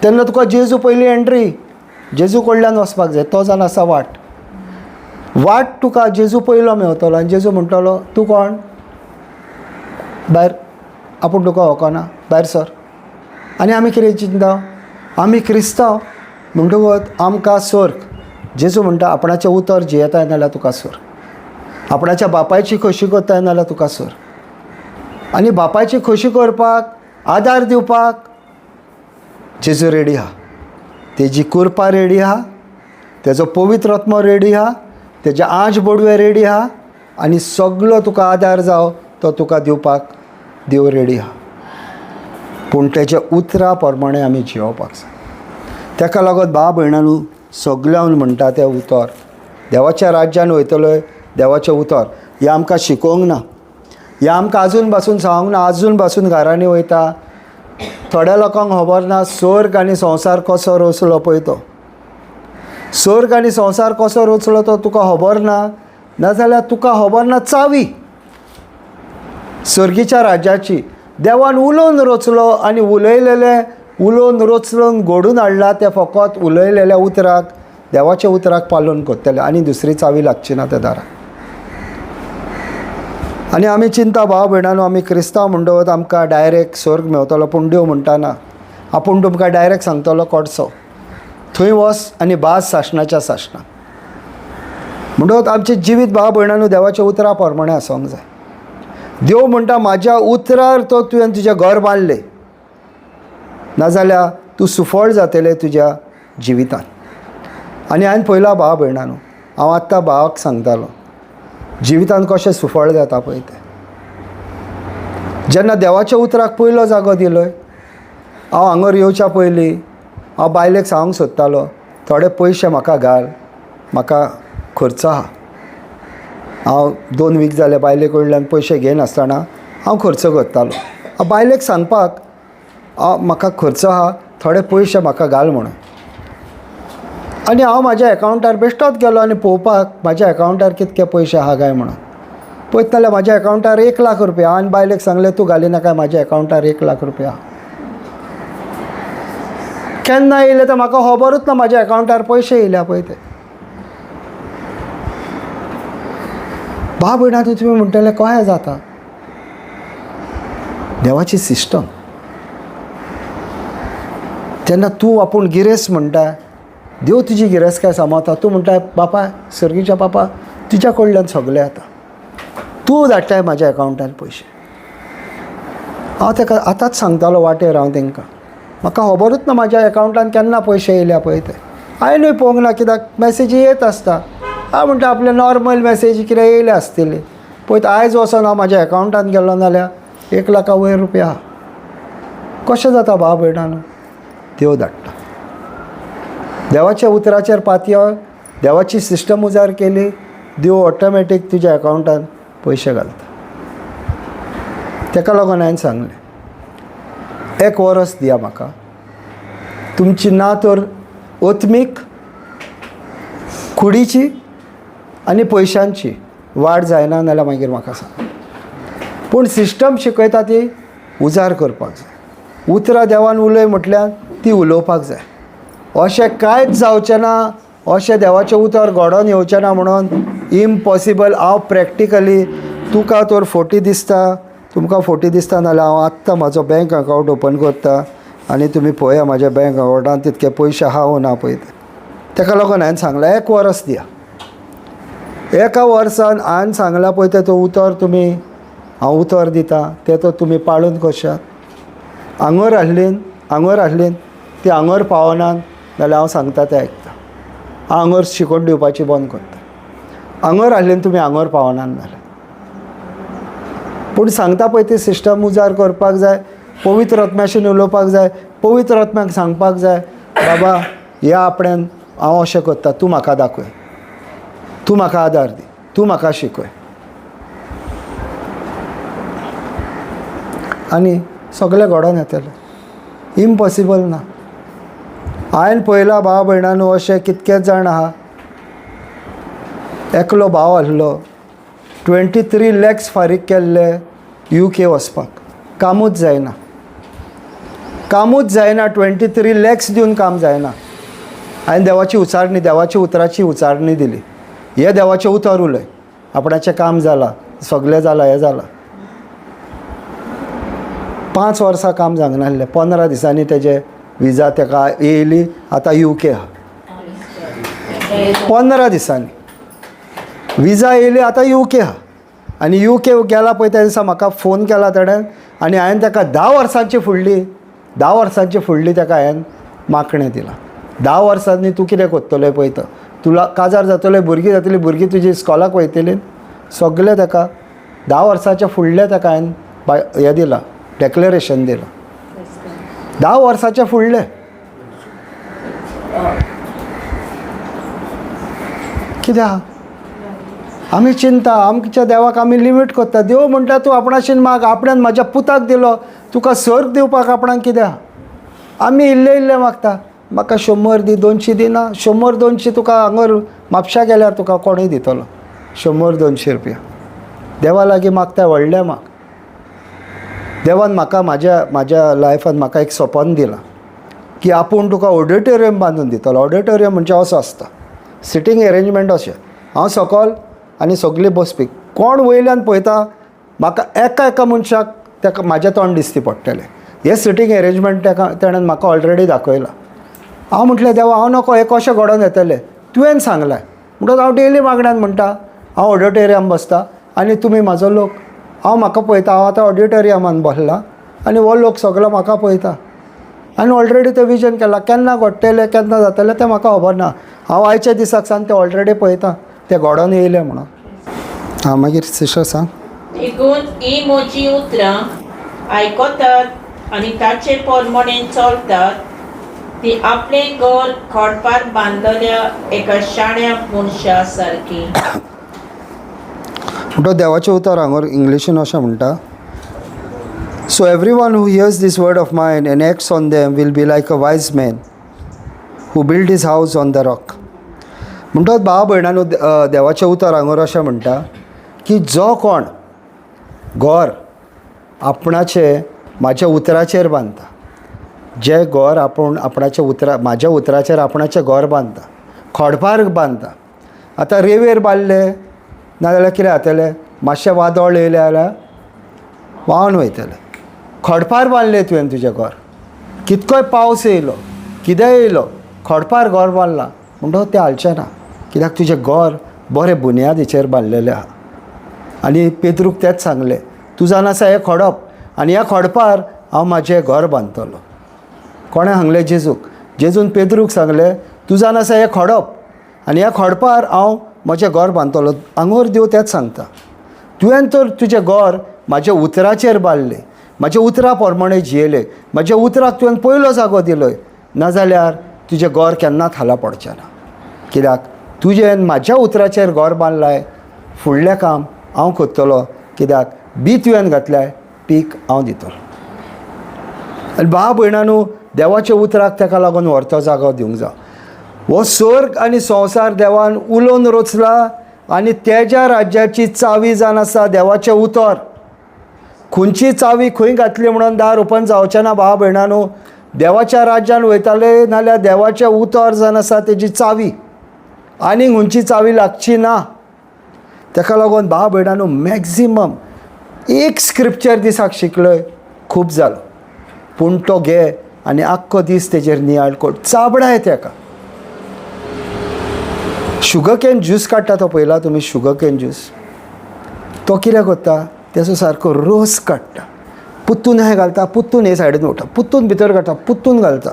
तेन्ना तुका जेजू पयली एंट्री, जेजू कडल्यान वचपाक जाय. तो जावन आसा वाट. वाट तुका जेजू पयलो मेवतलो आनी जेजू म्हणटलो तूं कोण, भायर, आपूण तुका वळखना, भायर सर. आनी आमी कितें चिंता, आमी क्रिस्तांव म्हणटकूच आमकां स्वर्ग. जेजू म्हणटा आपणाचें उतर जियेताय नाल्यार तुका स्वर्ग, आपणाच्या बापायची खोशी करताय नाल्यार तुका स्वर्ग. आनी बापायची खोशी करपाक आदार दिवपाक जेजू रेडी आहा, तेजी कृपा रेडी आहा, तेजो पवित्र आत्मो रेडी आहा, तेजे आंज बोडवे रेडी आहा आनी सगलो तुका आदार जावं तो तुका दिवपाक देव रेडी आहा. पूण तेच्या उतरा प्रमाणे आमी जियोवपाक जाय. तेका लागून भाव भयणानू सगल्यांक म्हणटा तें उतर, देवाच्या राज्यान वयतलोय देवाचें उतर हें आमकां शिकोवंक ना, हें आमकां आजून पासून सांगूंक ना. आजून पासून घरांनी वयता, थोड्या लोकांक खबर ना स्वर्ग आनी संवसार कसो रचलो पळय तो. स्वर्ग आनी संवसार कसो रचलो तो तुका खबर ना, नाजाल्यार तुका खबर ना चावी स्वर्गीच्या राज्याची. देवान उलोवन रचलो आनी उलयलेलें उलोवन रचलोन घडून हाडला तें फकत उलयलेल्या उतराक, देवाच्या उतराक पालन करतले आनी दुसरी चावी लागची ना त्या दाराक. आनी आमी चिंता भाव भयणानो, आमी क्रिस्तांव म्हणटकच आमकां डायरेक्ट स्वर्ग मेवतलो, पूण देव म्हणटा ना, आपूण तुमकां डायरेक्ट सांगतलो कोडसो, थंय वच आनी भास सासणाच्या सासणां. म्हणटकच आमचें जिवीत भाव भयणानो देवाच्या उतरा प्रमाणे आसूंक जाय. देव म्हणटा म्हाज्या उतरार तो तुवें तुजें घर बांदलें, नाजाल्यार तूं सुफळ जातलें तुज्या जिवितान. आनी हांवें पयला भाव भयणानो, हांव आत्तां भावाक सांगतालो जिवितान कशें सुफळ जाता पळय तें. जेन्ना देवाच्या उतराक पयलो जागो दिलोय, हांव हांगर येवच्या पयलीं हांव बायलेक सांगूंक सोदतालो थोडे पयशे म्हाका घाल, म्हाका खर्च आहा. हांव 2 वीक जाले बायले कडल्यान पयशे घेयनासतना हांव खर्च करतालो. हांव बायलेक सांगपाक हांव म्हाका खर्च आहा, थोडे पयशे म्हाका घाल म्हणून. आनी हांव म्हाज्या एकावंटार बेश्टोच गेलो आनी पळोवपाक म्हाज्या एकावंटार कितके पयशे आहा काय म्हणून. पळयत जाल्यार म्हाज्या एकावंटार 1 लाख रुपया. हांवें बायलेक सांगलें तूं घालिनाका म्हाज्या एकावंटार 1 लाख रुपया. केन्ना येयले तर म्हाका खबरूच ना म्हाज्या एकावंटार पयशे येयल्या पळय ते. भाव भयणां तुमी म्हणटले कशें जाता, देवाची सिस्टम. तेन्ना तूं आपूण गिरेस्त म्हणटा, देव तुजी गिरेस्तकाय सांबाळता. तूं म्हणटा बापा, सर्गीच्या बापा तुज्या कडल्यान सगलें येता, तूं धाडटाय म्हाज्या एकावंटार पयशे. हांव ताका आतांच सांगतालो वाटेर हांव तांकां, म्हाका खबरूच ना म्हाज्या एकावंटान केन्ना पयशे येयल्या पळय ते. हांवेंनूय पळोवंक ना कित्याक मॅसेजी येत आसता. हांव म्हणटा आपले नॉर्मल मॅसेजी कितें येयल्या आसतली. पळयत आयज वचोन हांव म्हाज्या एकावंटान गेलो नाल्यार 1 लाखा वयर रुपया. कशें जाता भाव भयणानो, देव धाडटा. देवाच्या उतराचेर पातयो, देवाची सिस्टम उजार केली, देव ऑटोमॅटीक तुज्या एकावंटान पयशे घालता. तेका लागून हांवें सांगलें 1 वरस दिया म्हाका, तुमची ना तर ओतमीक कुडीची आनी पयशांची वाड जायना नाल्यार मागीर म्हाका सांग. पूण सिस्टम शिकयता ती उजार करपाक जाय. उतरां देवान उलय म्हटल्यार ती उलोवपाक जाय. अशें कांयच जावचें ना, अशें देवाचें उतर घडोवन येवचें ना म्हणून इम्पॉसिबल. हांव प्रॅक्टिकली तुका तर फोटी दिसता, तुमकां फोटी दिसता नाल्यार हांव आत्तां म्हाजो बँक अकावंट ओपन करता आनी तुमी पळया म्हाज्या बँक अकावंटान तितके पयशे आहा वो ना पळय ते. ताका लागून हांवें सांगलें 1 वर्स दिया. 1 वर्सान हांवें सांगलां पळय तें तो उतर तुमी, हांव उतर दिता तें तर तुमी पाळून कशात. आंगोर आसलीन, आंगोर आसलीन ती आंगोर पावनात जाल्यार हांव सांगता तें आयकता. हांव आंगोर शिकोवन दिवपाची बंद करता. आंगोर आसलीन तुमी आंगोर पावनात जाल्यार. पूण सांगता पळय ती सिस्टम उजार करपाक जाय, पवित्र आत्म्याशीन उलोवपाक जाय, पवित्र आत्म्याक सांगपाक जाय, बाबा ह्या आपण्यान हांव अशें करता, तूं म्हाका दाखय, तूं म्हाका आदार दी, तूं म्हाका शिकय. आनी सगळें घडोवन येतलें, इम्पॉसिबल ना. हांवें पळयलां भाव भयणांनो अशें कितकेच जाण आहा. एकलो भाव आसलो 23 लॅक्स फारीक केल्ले UK वचपाक, कामूच जायना, कामूच जायना. 23 लॅक्स दिवन काम जायना. हांवें देवाची उचारणी, देवाच्या उतराची उचारणी दिली, हें देवाचें उतर उलय, आपणाचें काम जालां, सगळें जालां, हें जालां. 5 वर्सां काम जावंक नासलें, 15 दिसांनी तेजें विजा तेका येयली, आतां UK आहा. 15 दिसांनी विजा येयली, आतां UK आहा. आनी UK गेला पळय त्या दिसा म्हाका फोन केला तेणें, आनी हांवें तेका 10 वर्सांची फुडली, 10 वर्सांची फुडली तेका हांवें मागणें दिलां. 10 वर्सांनी तूं कितें करतलें पळय तो, तुला काजार जातलें, भुरगीं जातलीं, भुरगीं तुजी इस्कॉलाक वयतलीं, सगळें तेका 10 वर्साच्या फुडलें तेका हांवें हें दिलां, डॅक्लरेशन दिलां. 10 वर्साच्या फुडलें कित्याक आमी चिंता, आमच्या देवाक आमी लिमीट करता. देव म्हणटा तूं आपणाशीन माग, आपणान म्हाज्या पुताक दिलो, तुका सर्ग दिवपाक आपणाक कित्याक. आमी इल्लें इल्लें मागता, म्हाका 100 दी, 200 दी ना, 100 200 तुका हांगर म्हापशा गेल्यार तुका कोणूय दितलो 100 200 रुपया. देवा लागीं मागता व्हडलें माग. देवान म्हाका म्हाज्या म्हाज्या लायफान म्हाका एक सपन दिलां की आपूण तुका ऑडिटोरियम बांदून दितलो. ऑडिटोरियम म्हणजे असो आसता, सिटींग एरेंजमेंट अशें, हांव सकल आनी सगळीं बसपी, कोण वयल्यान पळयता म्हाका एका एका मनशाक ताका म्हाजें तोंड दिसती पडटलें. हें सिटींग एरेंजमेंट ताका तेणें म्हाका ऑलरेडी दाखयलां. हांव म्हटलें देवा हांव नको हें कशें घडोवन येतलें, तुवें सांगलें म्हणटकच हांव डेली मागण्यान म्हणटा हांव ऑडिटोरियम बसता आनी तुमी म्हाजो लोक, हांव म्हाका पळयता, हांव आतां ऑडिटोरियमान बसला आनी हो लोक सगलो म्हाका पळयता आनी ऑलरेडी तें विजन केलां, केन्ना घडटलें केन्ना जातलें तें म्हाका खबर ना. हांव आयच्या दिसाक सावन तें ऑलरेडी पळयता, तें घडोवन येयलें म्हणून. आं मागीर सिस्टर सांग. देखून ही म्हजीं उतरां आयकतात आनी ताचे प्रमाणे चलतात ती आपलें घर खडपार बांदलेल्या एका शाण्या मनशा सारकी. म्हणटा देवाचें उतर हांगर इंग्लिशीन अशें म्हणटा, so everyone who hears this word of mine and acts on them will be like a wise man who build his house on the rock. म्हणटकच भाव भयणांनो देवाचें उतर हांगर अशें म्हणटा की जो कोण घर आपणाचें म्हाज्या उतराचेर बांदता, जें घर आपूण आपणाच्या उतरा म्हाज्या उतराचेर आपणाचें घर बांदता, खडपार बांदता. आतां रेंवेर बांदलें नाजाल्यार कितें जातलें, मातशें वादळ येयलें जाल्यार व्हांवन वयतलें. खडपार बांदलें तुवें तुजें घर, कितकोय पावस येयलो कितेंय येयलो, खडपार घर बांदलां म्हणटकच तें हालचें ना, कित्याक तुजें घर बरें बुन्यादीचेर बांदलेलें आहा. आनी पेद्रूक तेंच सांगलें, तूं जाणा आसा हें खडप आनी ह्या खडपार हांव म्हाजें घर बांदतलो. कोणें सांगलें? जेजूक. जेजून पेद्रूक सांगलें, तूं जाणा आसा हें खडप आनी ह्या खडपार हांव म्हजें घर बांदतलो. हांगर देव तेंच सांगता, तुवें तर तुजें घर म्हाज्या उतराचेर बांदलें, म्हाज्या उतरा प्रमाणे जियेलें, म्हाज्या उतराक तुवें पयलो जागो दिलोय, नाजाल्यार तुजें घर केन्नाच हाला पडचें ना. कित्याक तुजें म्हाज्या उतराचेर घर बांदलाय, फुडलें काम हांव करतलो, कित्याक बी तुवें घातल्यार पीक हांव दितलो. आनी भाव भयणांनो देवाच्या उतराक ताका लागून व्हरतो जागो दिवंक जाय. हो स्वर्ग आनी संवसार देवान उलोवन रचला आनी तेज्या राज्याची चावी जावन आसा देवाचें उतर. खंयची चावी खंय घातली म्हणून दार ओपन जावचें ना भाव भयणांनो. देवाच्या राज्यान वयताले नाल्यार देवाचें उतर जावन आसा तेजी चावी, आनी खंयची चावी लागची ना. ताका लागून भाव भयणांनोमॅक्झिमम एक स्क्रिप्चर दिसाक शिकलय खूब जालो, पूण तो घे आनी आख्खो दीस तेजेर नियाळ कोण चाबडाय तेका. शुगर can juice काडटा तो पळयला तुमी? शुगर can juice तो कितें करता, तेजो सारको रोस काडटा, पुत्तून हें घालता, पुत्तून हे सायडीन उठता, पुत्तून भितर काडटा, पुत्तून घालता,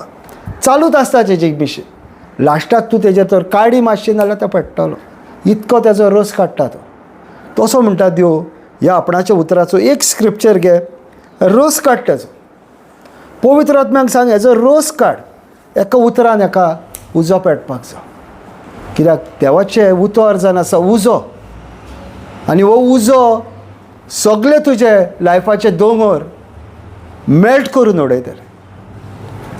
चालूच आसता तेजी मिशीन. लास्टाक तूं तेजेर तर काडी मातशी नाल्यार तो पेट्टलो, इतको तेजो रोस काडटा तो. तसो म्हणटा देव ह्या आपणाच्या उतराचो एक स्क्रिप्चर घे, रोस काड तेजो, पवित्र आत्म्याक सांग हेजो रोस काड, एका उतरान एका उजो पेटपाक जाय. कित्याक देवाचें उतर जावन आसा उजो, आनी हो उजो सगळे तुजे लायफाचे दोंगर मेल्ट करून उडयतले.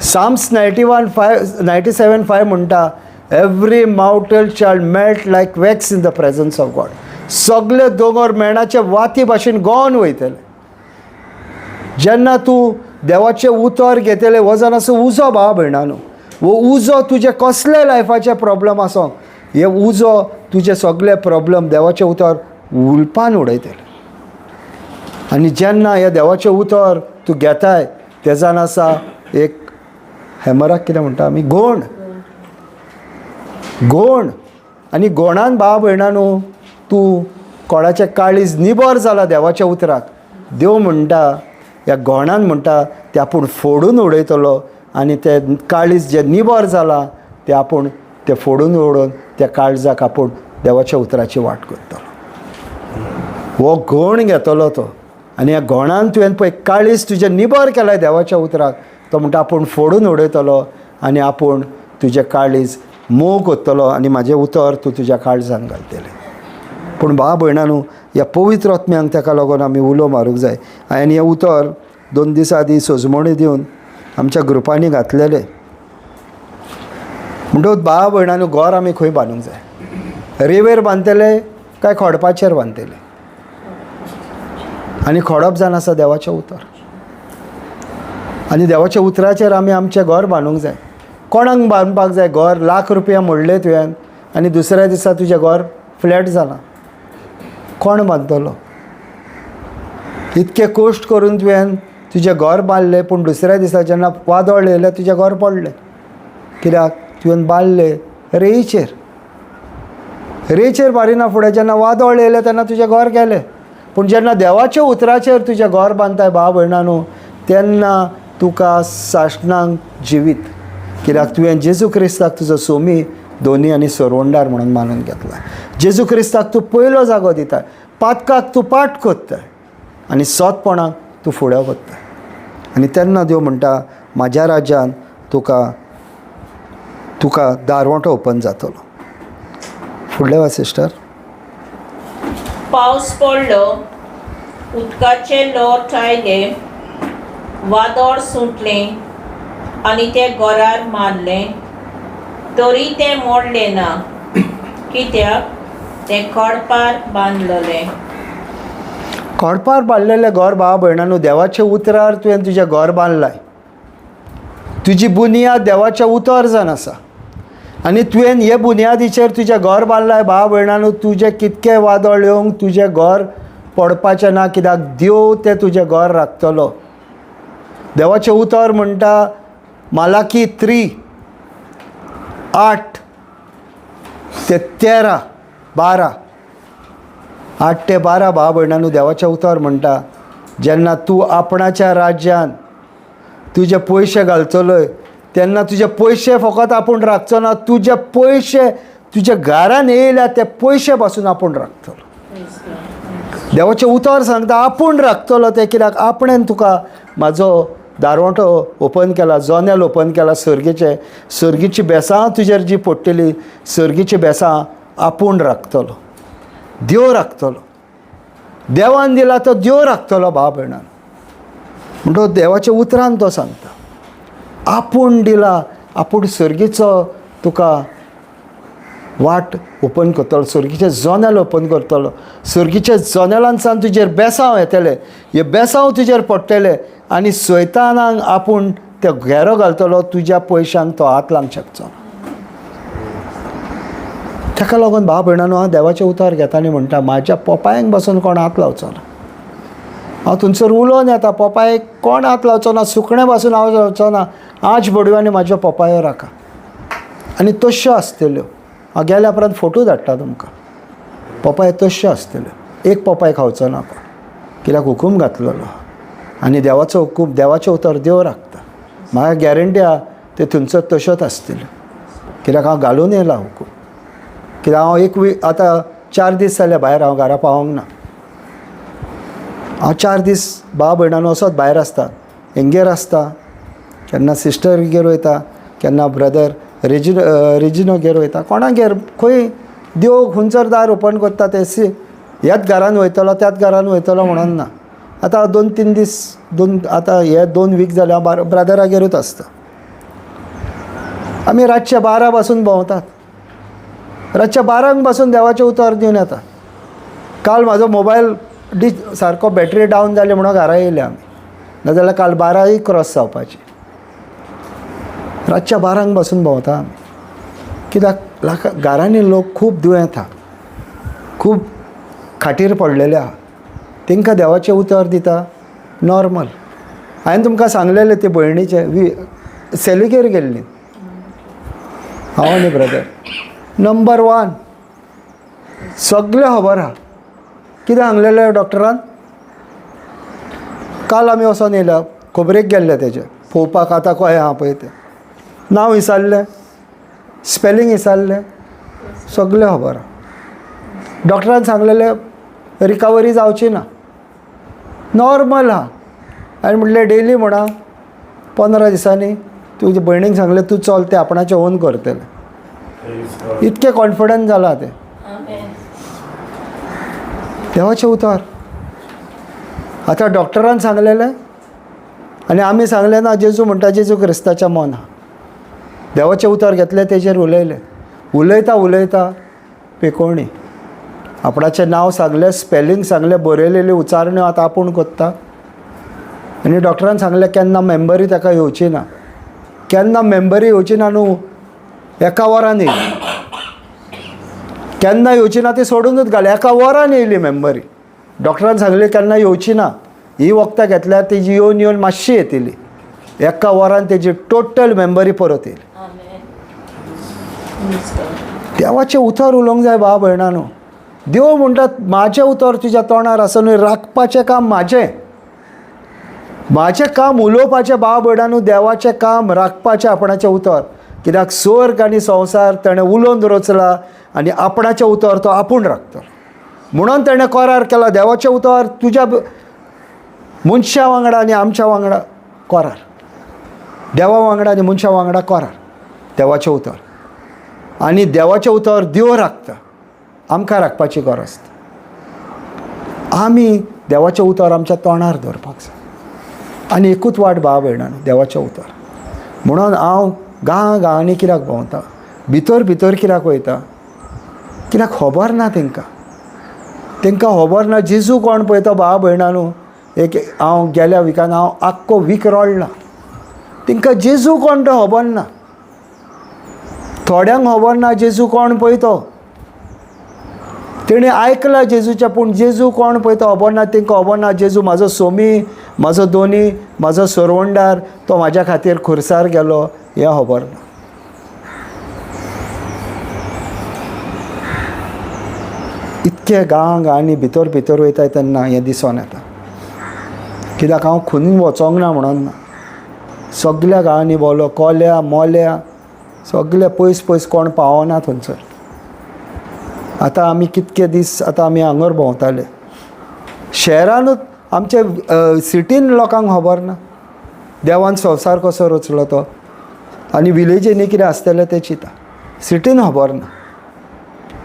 Psalms 91:5 97:5 म्हणटा, every mountain shall melt like wax in the presence of God. सगळे दोंगर मेणाचे वाती भाशेन गॉन वयतले. जेन्ना तूं देवाचें उतर घेतलें, हो जावन आसा उजो भाव भयणानो. हो उजो तुजे कसले लायफाचे प्रॉब्लम आसो, हे उजो तुजे सगळे प्रॉब्लम देवाचें उतर उलपान उडयतले. आनी जेन्ना हे देवाचें उतर तूं घेताय, तेजान आसा एक हॅमराक कितें म्हणटा आमी, गोण गोण. आनी गोणान भाव भयणानो तूं कोणाचें काळीज निबर जाला देवाच्या उतराक, देव म्हणटा ह्या गोणान म्हणटा तें आपूण फोडून उडयतलो, आनी तें काळीज जें निबर जालां तें आपूण तें फोडून उडोवन त्या काळजाक आपूण देवाच्या उतराची वाट करतलो. हो गोण घेतलो तो, आनी ह्या गोणान तुवें पळय काळीज तुजें निबर केलां देवाच्या उतराक, तो म्हणटा आपूण फोडून उडयतलो आनी आपूण तुजें काळीज मोव करतलो आनी म्हाजें उतर तूं तुज्या काळजान घालतलें. पूण भाव भयणानू ह्या पवित्र आत्म्यांक ताका लागून आमी उलो मारूंक जाय. हांवें हें उतर 2 दिसां आदीं सजमणी दिवन आमच्या ग्रुपांनी घातलेलें. म्हणटकूच भाव भयणानू घर आमी खंय बांदूंक जाय, रेंवेर बांदतले काय खडपाचेर बांदतले? आनी खडप जावन आसा देवाचें उतर, आनी देवाच्या उतराचेर आमी आमचें घर बांदूंक जाय. कोणाक बांदपाक जाय घर? लाख रुपया मोडले तुवें आनी दुसऱ्या दिसा तुजें घर फ्लॅट जालां, कोण बांदतलो? इतके कश्ट करून तुवें तुजें घर बांदलें, पूण दुसऱ्या दिसा जेन्ना वादळ येयलें तुजें घर पडलें. कित्याक? तुवें बांदलें रेंचेर, रेंचेर बारिना फुडें जेन्ना वादळ येयलें तेन्ना तुजें घर गेलें. पूण जेन्ना देवाच्या उतराचेर तुजें घर बांदताय भाव भयणानो, तेन्ना तुका सासणांक जिवीत. कित्याक तुवें जेजू क्रिस्ताक तुजो सोमी दोनी आनी सरवंडार म्हणून मानून घेतला. जेजू क्रिस्ताक तूं पयलो जागो दिता, पातकाक तूं पाट कोत्ताय आनी सोदपणाक तूं फुडें वताय. आनी तेन्ना देव म्हणटा म्हाज्या राज्यान तुका तुका दारवंटो ओपन जातलो. फुडलें वा सिस्टर. पावस पडलो, उदकाचे लोट आयले, वादळ सुटलें आनी तें घरार मारलें, तरी तें मोडलें ना, कित्याक तें खडपार बांदलेलें. खडपार बांदलेलें घर भाव भयणानू, देवाच्या उतरार तुवें तुजें घर बांदलाय, तुजी बुनियाद देवाचें उतर जावन आसा, आनी तुवें हे बुनियादीचेर तुजें घर बांदलाय. भाव भयणानू, तुजें कितकें वादळ येवंक तुजें घर पडपाचें ना, कित्याक देव तें तुजें घर राखतलो. देवाचें उतर म्हणटा मालाकी 3 8 ते 13 12, 8 ते 12 भाव भयणानू देवाचें उतर म्हणटा जेन्ना तूं आपणाच्या राज्यान तुजे पयशे घालतलोय तेन्ना तुजे पयशे फकत आपूण राखचो ना, तुजे पयशे तुज्या घरान येयल्या ते पयशे पासून आपूण राखतलो. देवाचें उतर सांगता आपूण राखतलो तें, कित्याक आपणेन तुका म्हाजो दारवंटो ओपन केला, जनेल ओपन केला सर्गीचें, सर्गीची बेसां तुजेर जी पडटली सर्गीची बेसां आपूण राखतलो, देव राखतलो. देवान दिला तो देव राखतलो भाव भयणान. म्हणटो देवाच्या उतरान तो सांगता आपूण दिला, आपूण सर्गीचो तुका वाट ओपन करतलो, सर्गीचें जनेल ओपन करतलो, सर्गीच्या जनेलांतल्यान तुजेर बेसांव येतले, हे बेसांव तुजेर पडटले आनी सैतानाक आपूण ते घेरो घालतलो, तुज्या पयशांक तो हात लावंक शकचो ना. ताका लागून भाव भयणानो हांव देवाचें उतर घेता आनी म्हणटा म्हाज्या पोपायांक बसून कोण हात लावचो ना. हांव थंयसर उलोवन येता, पोपायेक कोण हात लावचो ना, सुकणें पासून हांव जावचो ना, आज बडव्यांनी म्हाज्यो पोपायो राखा. आनी तश्यो आसतल्यो. हांव गेल्या उपरांत फोटो धाडटा तुमकां. पोपाय तश्यो आसतल्यो, एक पोपाय खावचो ना कोण, कित्याक हुकूम घातलेलो आनी देवाचो हुकूम, देवाचें उतर देव राखता. म्हाका गॅरंटी आहा ते थंयसर तश्योच आसतल्यो, कित्याक हांव घालून येयला हुकूम. कित्याक हांव एक वीक आतां 4 दीस जाले भायर, हांव घरा पावोंक ना. हांव 4 दीस भाव भयणान वचत भायर आसता, हेंगेर आसता, केन्ना सिस्टरगेर वयता, केन्ना ब्रदर रेजिनोगेर वयता, कोणागेर खंय देव खंयसर दार ओपन करता ते सी ह्याच घरान वयतलो त्याच घरान वयतलो म्हणून ना. आतां 2-3 दीस दोन आतां हे 2 वीक जाले हांव ब्रदरागेरूच आसता. आमी रातचे 12 पासून भोंवतात, रातच्या 12 पासून देवाचें उतर दिवन येता. काल म्हाजो मोबायल सारको बॅटरी डावन जाली म्हणून घरा येयले आमी, नाजाल्यार काल 12 क्रॉस जावपाची. रातच्या 12 पासून भोंवता आमी, कित्याक घरांनी लोक खूब दुयेंत आहा, खूब खाटीर पडलेले आहा, तांकां देवाचें उतर दिता नॉर्मल. हांवें तुमकां सांगलेलें ते भयणीचे सेलीगेर गेल्ली हांव आनी ब्रदर, नंबर 1 सगळें खबर आहा. कितें सांगलेलें डॉक्टरान? काल आमी वचोन येयल्या, खबरेक गेल्ले तेजे पळोवपाक, आतां कळ्ळें आहा पळय तें नांव विचारलें, स्पेलिंग विचारलें, सगळें खबर आहा. डॉक्टरान सांगलेलें रिकवरी जावची ना, नॉर्मल आहा. आनी म्हटलें डेली म्हणा 15 दिसांनी तुजे भयणीक सांगलें तूं चल, तें आपणाचें ओन करतलें. इतकें कॉन्फिडंट जालां तें देवाचें उतर. आतां डॉक्टरान सांगलेलें आनी आमी सांगलें ना, जेजू म्हणटा जेजू क्रिस्ताच्या मन आहा. देवाचें उतर घेतलें, तेजेर उलयलें, उलयता उलयता पेकोवणी आपणाचें नांव सांगलें, स्पेलिंग सांगलें, बरयलेली उच्चारण्यो आतां आपूण कोत्ता. आनी डॉक्टरान सांगलें केन्ना मेंबरी ताका येवची ना, केन्ना मेंबरी येवची ना न्हू, एका वरान येयली, केन्ना येवची ना ती सोडूनच घाली, एका वरान येयली मेंबरी. डॉक्टरान सांगलें केन्ना येवची ना, ही वखदां घेतल्यार तेजी येवन येवन मातशी येतली, एका वरान तेजी टोटल मेंबरी परत येयली. देवाचें उतर उलोवंक जाय भाव भयणानो. देव म्हणटा म्हाजें उतर तुज्या तोंडार आसा न्हय, राखपाचें काम म्हाजें, म्हाजें काम उलोवपाचें भाव भयणानो, देवाचें काम राखपाचें आपणाचें उतर. कित्याक स्वर्ग आनी संवसार ताणें उलोवन रचला आनी आपणाचें उतर तो आपूण राखतलो म्हणून ताणें करार केला. देवाचें उतर तुज्या मनशा वांगडा आनी आमच्या वांगडा करार, देवा वांगडा आनी मनशा वांगडा करार, देवाचें उतर. आनी देवाचें उतर देव राखता, आमकां राखपाची गरज. आमी देवाचें उतर आमच्या तोंडार दवरपाक जाय. आनी एकूच वाट भाव भयणानो, देवाचें उतर. म्हणून हांव गांव गांवांनी कित्याक भोंवता, भितर भितर कित्याक वयता, कित्याक खबर ना तांकां, तांकां खबर ना जेजू कोण पळय तो भाव भयणानो. एक हांव गेल्या विकान हांव आख्खो वीक रडला, तांकां जेजू कोण तो खबर ना, थोड्यांक खबर ना जेजू कोण पळय तो. तेणी आयकलां जेजूचें, पूण जेजू कोण पळय तो खबर ना, तांकां खबर ना जेजू म्हाजो सोमी, म्हाजो दोनी, म्हाजो सरवंडार, तो म्हाज्या खातीर खुर्सार गेलो हें खबर ना. इतके गांव गांवांनी भितर भितर वयता तेन्ना हें दिसोन येता, कित्याक हांव खुनून वचोंक ना म्हणून ना, सगल्या गांवांनी भोंवलो, कोल्या मोल्या सगले पयस पयस, कोण पावना थंयसर. आतां आमी कितके दीस आतां आमी हांगर भोंवताले, शहरानूच आमचे सिटीन लोकांक खबर ना देवान संवसार कसो रचलो तो, आनी विलेजींनी कितें आसतलें तें चिंता, सिटीन खबर ना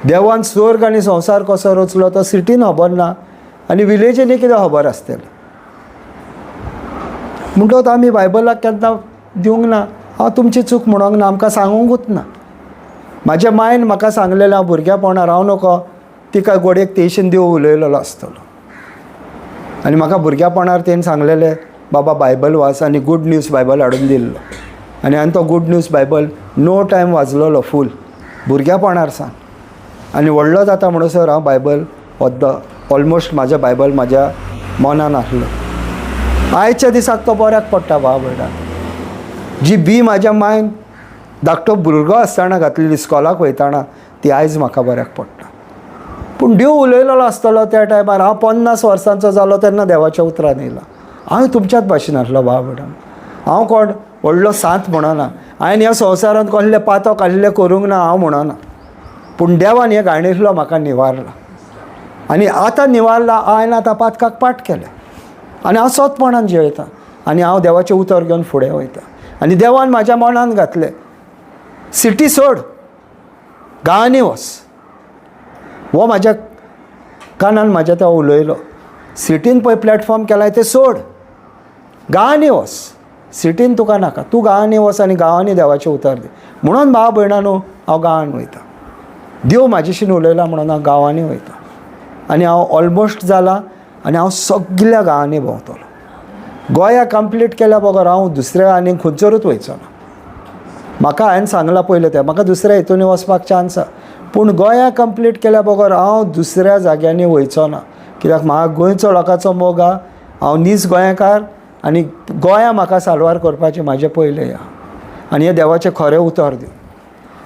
देवान स्वर्ग आनी संवसार कसो रचलो तो सिटीन खबर ना, आनी विलेजींनी कितें खबर आसतलें. म्हणटकच आमी बायबलाक केन्ना दिवंक ना, हांव तुमची चूक म्हणोंक ना, आमकां सांगूंकूच ना. म्हाज्या मायन म्हाका सांगलेलें हांव भुरग्यापणार हांव नको तिका गोडयेक तेशीन देव उलयलेलो आसतलो, आनी म्हाका भुरग्यापणार तेणें सांगलेलें बाबा बायबल वाच, आनी गूड न्यूज बायबल हाडून दिल्लो, आनी हांवें तो good news Bible no time वाजलोलो फूल भुरग्यापणार सावन. आनी व्हडलो जाता म्हणसर हांव बायबल ऑलमोस्ट म्हाजें बायबल म्हाज्या मनान आसलो. आयच्या दिसाक तो बऱ्याक पडटा भाव भयणा. जी बी म्हाज्या मायन धाकटो भुरगो आसतना घातलेली इस्कॉलाक वयतना ती आयज म्हाका बऱ्याक पडटा. पूण देव उलयलेलो आसतलो त्या टायमार. हांव 50 वर्सांचो जालो तेन्ना देवाच्या उतरान येयला. हांव तुमच्याच भाशेन आसलो भाव भयणा. हांव कोण व्हडलो सांत म्हणना, हांवें ह्या संवसारांत कसले पातो काडले करूंक ना हांव म्हणना, पूण देवान हे गाणेंतलो म्हाका निवारला आनी आतां निवारला. हांवें आतां पातकाक पाठ केलें आनी हांव सोदपणान जियेता आनी हांव देवाचें उतर घेवन फुडें वयता. आनी देवान म्हाज्या मनान घातलें, सिटी सोड, गांवांनी वच. हो म्हाज्या कानान म्हाज्या तो उलयलो, सिटीन पळय प्लॅटफॉर्म केलाय तें सोड, गांवांनी वच, सिटीन तुका नाका, तूं गांवांनी वच आनी गांवांनी देवाचें उतर दी. म्हणून भाव भयणां न्हू हांव गांवान वयता. देव म्हाजेशीन उलयला म्हणून हांव गांवांनी वयता आनी हांव ऑलमोस्ट जाला आनी हांव सगल्या गांवांनी भोंवतलो. गोंया कंप्लीट केल्या बगर हांव दुसऱ्या आनी खंयसरूच वयचो ना. म्हाका हांवें सांगलां पयलें तें, म्हाका दुसऱ्या हितून वचपाक चान्स आसा, पूण गोंया कंप्लीट केल्या बगर हांव दुसऱ्या जाग्यांनी वयचो ना. कित्याक म्हाका गोंयचो लोकांचो मोग आहा, हांव नीज गोंयकार आनी गोंया म्हाका साल्वार करपाचें म्हाजें पयलें आहा. आनी हें देवाचें खरें उतर दिवन,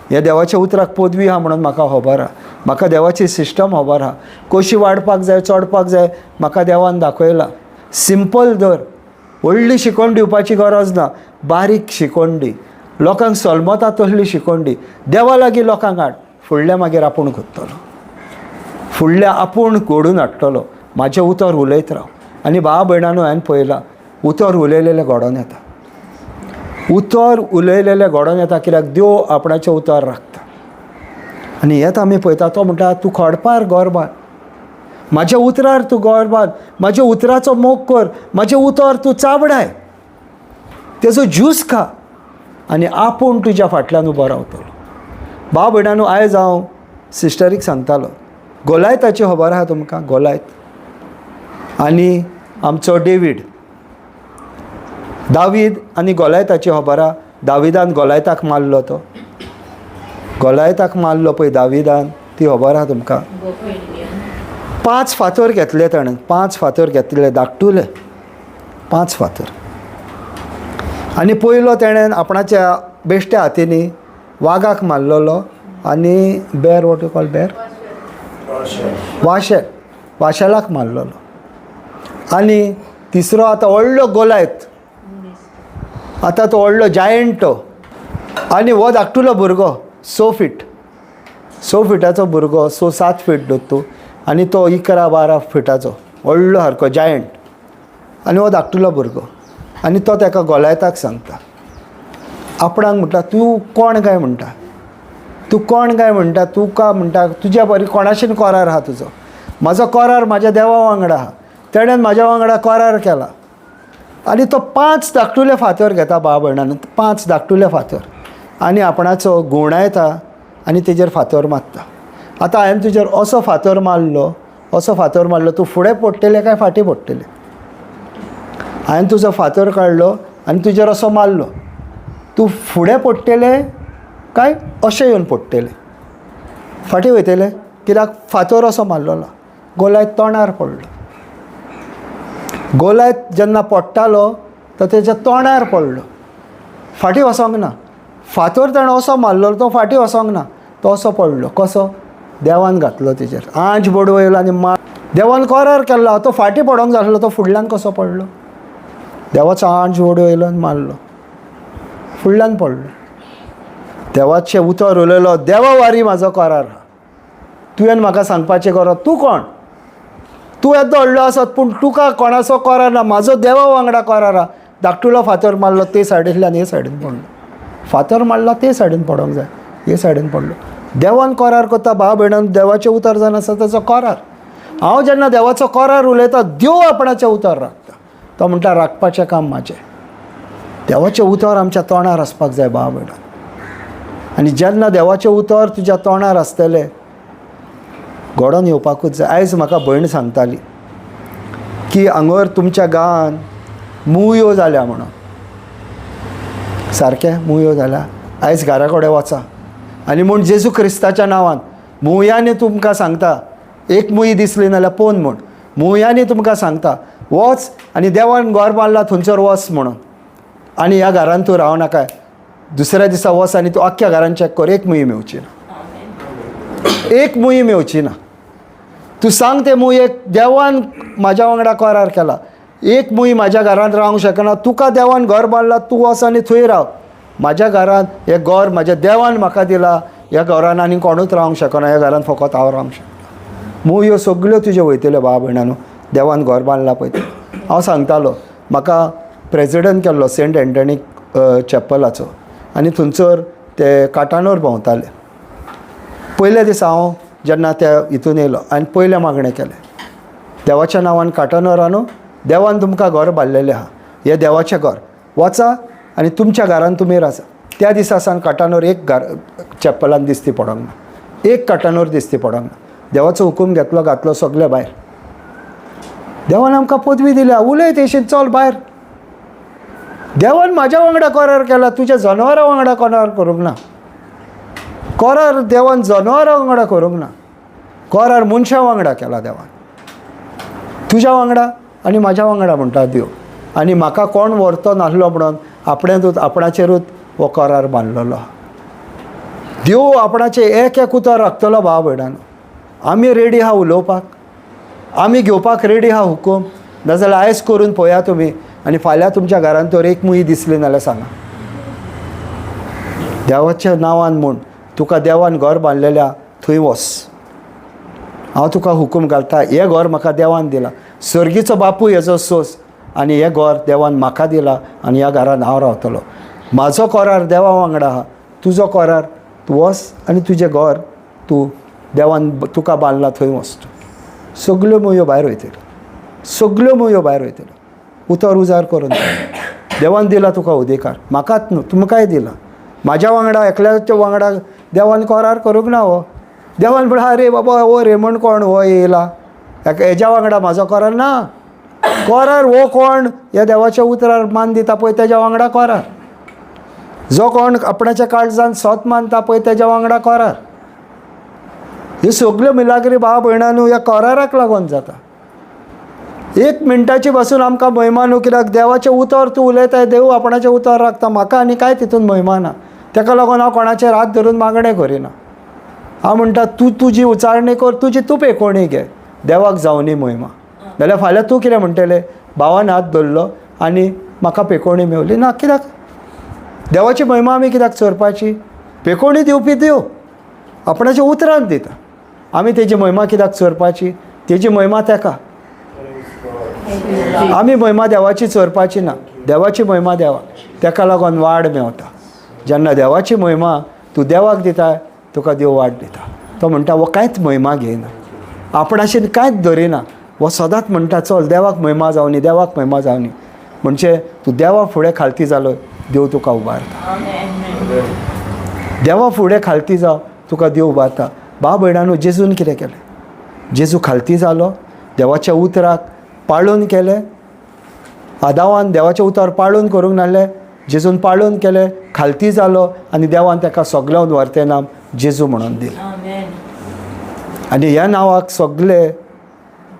ह्या देवाच्या उतराक पदवी आहा म्हणून म्हाका खबर आहा, म्हाका देवाची सिस्टम खबर आहा, कशी वाडपाक जाय चडपाक जाय म्हाका देवान दाखयला. सिंपल धर, व्हडली शिकवण दिवपाची गरज ना, बारीक शिकवण दी, लोकांक सलमता तसली शिकवण दी, देवा लागीं लोकांक हाड, फुडल्या मागीर आपूण करतलो, फुडल्या आपूण घडून हाडटलो. म्हाजें उतर उलयत राव. आनी भाव भयणांनो हांवें पळयलां, उतर उलयलेलें घडोवन येता, उतर उलयलेलें घडोवन येता, कित्याक देव आपणाचें उतर राखता. आनी हेंच आमी पळयता, तो म्हणटा तूं खडपार घर बांद, म्हाज्या उतरार तूं घर बांद, म्हाज्या उतराचो मोग कर, म्हाजें उतर तूं चाबडाय, तेजो ज्यूस खा आनी आपूण तुज्या फाटल्यान उबो रावतलो. भाव भयणांनो आयज हांव सिस्टरीक सांगतालो, गोलायताची खबर आहा तुमकां, गोलायत आनी आमचो डेवीड, दावीद आनी गोलायताची खबर आहा. दाविदान गोलायताक मारलो, तो गोलायताक मारलो पळय दाविदान, ती खबर आहा तुमकां. 5 फातर घेतले ताणें, 5 फातर घेतले धाकटुले, 5 फातर. आनी पयलो तेणें आपणाच्या बेश्ट्या हातींनी वागाक मारलेलो आनी bear, what you call bear, वाशेल, वाशेलाक मारलेलो. आनी तिसरो आतां व्हडलो गोलायत, आतां तो व्हडलो जायंट तो, आनी हो धाकटुलो भुरगो 6 फीट, 6 फिटाचो भुरगो, 6-7 फीट धर तूं, आनी तो 11-12 फिटाचो व्हडलो सारको जायंट, आनी हो धाकटुलो भुरगो. आनी तो ताका गोलायताक सांगता, आपणाक म्हणटा तूं कोण काय म्हणटा, तूं कोण काय म्हणटा, तुका म्हणटा तुज्या बरी कोणाशीन करार आहा तुजो, म्हाजो करार म्हाज्या देवा वांगडा आहा, तेणेन म्हाज्या वांगडा करार केला. आनी तो 5 धाकटुले फातर घेता भाव भयणान, 5 धाकटुले फातर, आनी आपणाचो घुंवडायता आनी तेजेर फातर मारता. आतां हांवें तुजेर असो फातर मारलो, असो फातर मारलो, तूं फुडें पडटलें काय फाटीं पडटलें? हांवें तुजो फातर काडलो आनी तुजेर असो मारलो, तूं फुडें पडटलें काय अशें येवन पडटलें, फाटीं वयतलें? कित्याक फातर असो मारलेलो, गोलायत तोंडार पडलो. गोलायत जेन्ना पडटालो तो तेज्या तोंडार पडलो, फाटीं वचोंक ना. फातर ताणें असो मारलो, तो फाटीं वचोंक ना, तो असो पडलो. कसो? देवान घातलो तेजेर, आंज बडवयलो येयलो आनी मार, देवान करार केल्लो, तो फाटीं पडोंक जाय आसलो, तो फुडल्यान कसो पडलो? देवाचो आंज बडवयलो आनी मारलो, फुडल्यान पडलो. देवाचें उतर उलयलो, देवा वारी म्हाजो करार, तुवें म्हाका सांगपाचें गरज, तूं कोण? तूं येदो व्हडलो आसत पूण तुका कोणाचो करार ना, म्हाजो देवा वांगडा करार आहा. धाकटुलो फातर मारलो ते सायडींतल्यान हे सायडीन पडलो, फातर मारला ते सायडीन पडोंक जाय, हे सायडीन पडलो. देवान करार करता भाव भयणान, देवाचें उतर जावन आसा ताचो करार. हांव जेन्ना देवाचो करार उलयता, देव आपणाचें उतर राखता. तो म्हणटा राखपाचें काम म्हाजें. देवाचें उतर आमच्या तोंडार आसपाक जाय भाव भयणान. आनी जेन्ना देवाचें उतर तुज्या तोंडार आसतलें, घडोवन येवपाकूच जाय. आयज म्हाका भयण सांगताली की हांगर तुमच्या गांवांत मुयो जाल्या म्हणून, सारकें मुयो जाल्या. आयज घरा कडेन वचा आनी म्हूण जेजू क्रिस्ताच्या नांवान मुयांनी तुमकां सांगता, एक मुय दिसली नाल्यार पोन म्हूण, मुयांनी तुमकां सांगता, वच आनी देवान घर बांदला थंयसर वच म्हणून, आनी ह्या घरान तूं राव नाका. दुसऱ्या दिसा वच आनी तूं आख्ख्या घरान चॅक कर, एक मुय मेवची ना, एक मुय मेवची ना. तूं सांग ते मुयेक, देवान म्हाज्या वांगडा करार केला, एक मुय म्हाज्या घरांत रावंक शकना. तुका देवान घर बांदला, तूं वच आनी थंय राव. म्हाज्या घरांत हें घर म्हाज्या देवान म्हाका दिला, ह्या घरान आनी कोणूच रावंक शकना, ह्या घरांत फकत हांव रावंक शकता. मुयो सगल्यो तुज्यो वयतल्यो भाव भयणां न्हू, देवान घर बांदला पळय तें. हांव सांगतालो, म्हाका प्रेजिडंट केल्लो सेंट एंटनी चॅपलाचो, आनी थंयसर ते काटानोर भोंवताले. पयल्या दिसा हांव जेन्ना त्या हितून येयलो आनी पयलें मागणें केलें, देवाच्या नांवान काटानोरा न्हू, देवान तुमकां घर बांदलेलें आहा, हें देवाचें घर, वचा आनी तुमच्या घरान तुमी राचा. त्या दिसा सावन काटानोर एक घर चॅपलान दिसती पडोंक ना, एक काटानोर दिसती पडोंक ना. देवाचो हुकूम घेतलो, घातलो सगळे भायर. देवान आमकां पदवी दिल्या, उलय तेशीन चल भायर. देवान म्हाज्या वांगडा करार केला, तुज्या जनावरां वांगडा करार करूंक ना. करार देवान जनावरां वांगडा करूंक ना, करार मनशां वांगडा केला देवान, तुज्या वांगडा आनी म्हाज्या वांगडा म्हणटा देव. आनी म्हाका कोण व्हरतो नासलो म्हणून आपणेंच आपणाचेरूच हो करार बांदलेलो. देव आपणाचें एक एक उतर राखतलो भाव भयणांनो. आमी रेडी आहा उलोवपाक, आमी घेवपाक रेडी आहा हुकूम. नाजाल्यार आयज करून पळया तुमी, आनी फाल्यां तुमच्या घरान तर एक मुय दिसली नाल्यार सांगा. देवाच्या नांवान म्हूण तुका देवान घर बांदलेलें आहा थंय वच, हांव तुका हुकूम घालता. हें घर म्हाका देवान दिलां, सर्गीचो बापूय हेजो सोस, आनी हें घर देवान म्हाका दिलां आनी ह्या घरान हांव रावतलो. म्हाजो करार देवा वांगडा आहा, तुजो करार तूं वच आनी तुजें घर तूं देवान तुका बांदला थंय वच तूं. सगल्यो मुयो भायर वयतल्यो, सगल्यो मुयो भायर वयतल्यो. उतर उजार करून देवान दिला तुका अधिकार, म्हाकाच न्हू तुमकांय दिला. म्हाज्या वांगडा एकल्याच्या वांगडा देवान करार करूंक ना. हो देवान म्हणटा, अरे बाबा हो रेमंड कोण हो येयला, हेज्या वांगडा म्हाजो करार ना. करार हो कोण ह्या देवाच्या उतरार मान दिता पळय तेज्या वांगडा करार, जो कोण आपणाच्या काळजान सत मानता पळय तेज्या वांगडा करार. ह्यो सगल्यो मिलाग्री भाव भयणां न्हू ह्या कराराक लागून जाता. एक मिनटाची पासून आमकां महिमा न्हू, कित्याक देवाचें उतर तूं उलयताय, देव आपणाचें उतर राखता, म्हाका आनी कांय तितून महिमा ना. तेका लागून हांव कोणाचेर हात धरून मागणें करिना. हांव म्हणटा तूं तुजी उचारणी कर, तुजी तूं पेकोवणी घे, देवाक जावनी महिमा. जाल्यार फाल्यां तूं कितें म्हणटलें, भावान हात धरलो आनी म्हाका पेकोवणी मेवली ना. कित्याक देवाची महिमा आमी कित्याक चोरपाची? पेकोवणी दिवपी देव आपणाच्या उतरान दिता, आमी तेजी महिमा कित्याक चोरपाची? तेजी महिमा तेका, आमी महिमा देवाची चोरपाची ना. देवाची महिमा देवाक, तेका लागून वाड मेवता. जेन्ना देवाची महिमा तूं देवाक दिता, तुका देव वाड दिता. तो म्हणटा हो कांयच महिमा घेयना, आपणाशीन कांयच धरिना, हो सदांच म्हणटा चल देवाक महिमा जावनी, देवाक महिमा जावनी. म्हणजे तूं देवा फुडें खालती जालो, देव तुका उबारता. देवा फुडें खालती जाव, तुका देव उबारता. भाव भयणांनो, जेजून कितें केलें? जेजू खालती जालो, देवाच्या उतराक पाळून केलें. आदावान देवाचें उतर पाळून करूंक नासलें, जेजून पाळून केलें, खालती जालो आनी देवान ताका सगळ्यान व्हरतें नाम जेजू म्हणून दिलें. आनी ह्या नांवाक सगळे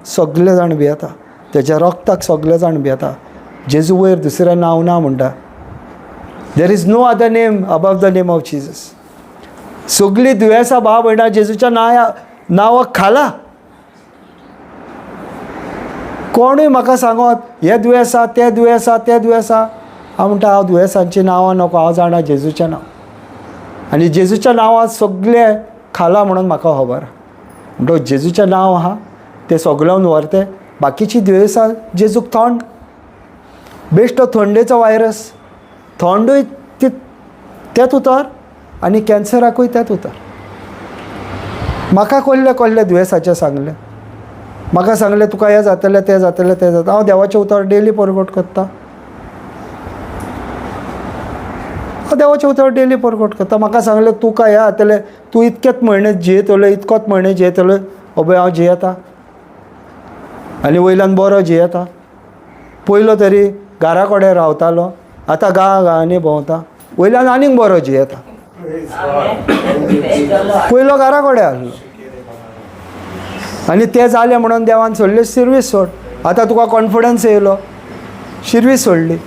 सगळे जाण भियेता, तेज्या रक्ताक सगळे जाण भियेता. जेजू वयर दुसरें नांव ना म्हणटा. There is no other name above the name of Jesus. सगळीं दुयेंसां भाव भयणां जेजूच्या नांवाक खाला. कोणूय म्हाका सांगत हें दुयेंस आसा, तें दुयेंस आसा, तें दुयेंस आसा, हांव म्हणटा हांव दुयेंसांचीं नांवां नको, हांव जाणा जेजूचें नांव. आनी जेजूच्या नांवां सगळें खाला म्हणून म्हाका खबर. म्हणटकच जेजूचें नांव आहा तें सगळ्यान व्हरतें. बाकीचीं दुयेंसां जेजूक थंड, बेश्टो थंडेचो वायरस, थंडूय तेंच उतर आनी कॅन्सराकूय तेंच उतर. म्हाका कसले कसले दुयेंसाचें सांगलें, म्हाका सांगलें तुका हें जातलें, तें जातलें, तें जातलें. हांव देवाचें उतर डेली परगट करता, हांव देवाचें उतर डेली परगट करता. म्हाका सांगलें तुका हें जातलें, तूं इतकेच म्हयने जियेतलो, इतकोच म्हयने जियेतलो. अबय हांव जियेता आनी वयल्यान बरो जियेता. पयलो तरी घरा कडेन रावतालो, आतां गांवा गांवांनी भोंवता, वयल्यान आनीक बरो जियेता. पयलो घरा कडेन आसलो आनी तें जालें म्हणून देवान सोडलें सिर्वीस सोड. आतां तुका कॉन्फिडन्स येयलो, शिरवीस सोडली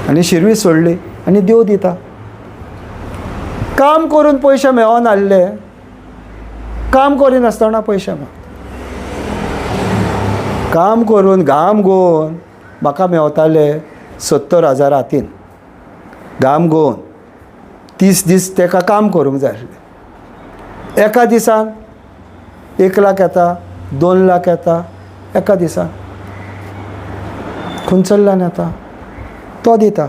आनी शिरवीस सोडली आनी देव दिता. काम करून पयशे मेळोन हाडले, काम करिनासतना पयशे मेळ, काम करून घाम गोवन म्हाका मेवताले 70,000 हातीन, घाम गोवन 30 दीस तेका काम करूंक जाय आसलें. एका दिसान 1 लाख येता, 2 लाख येता एका दिसान, खंयसरल्यान येता तो दिता.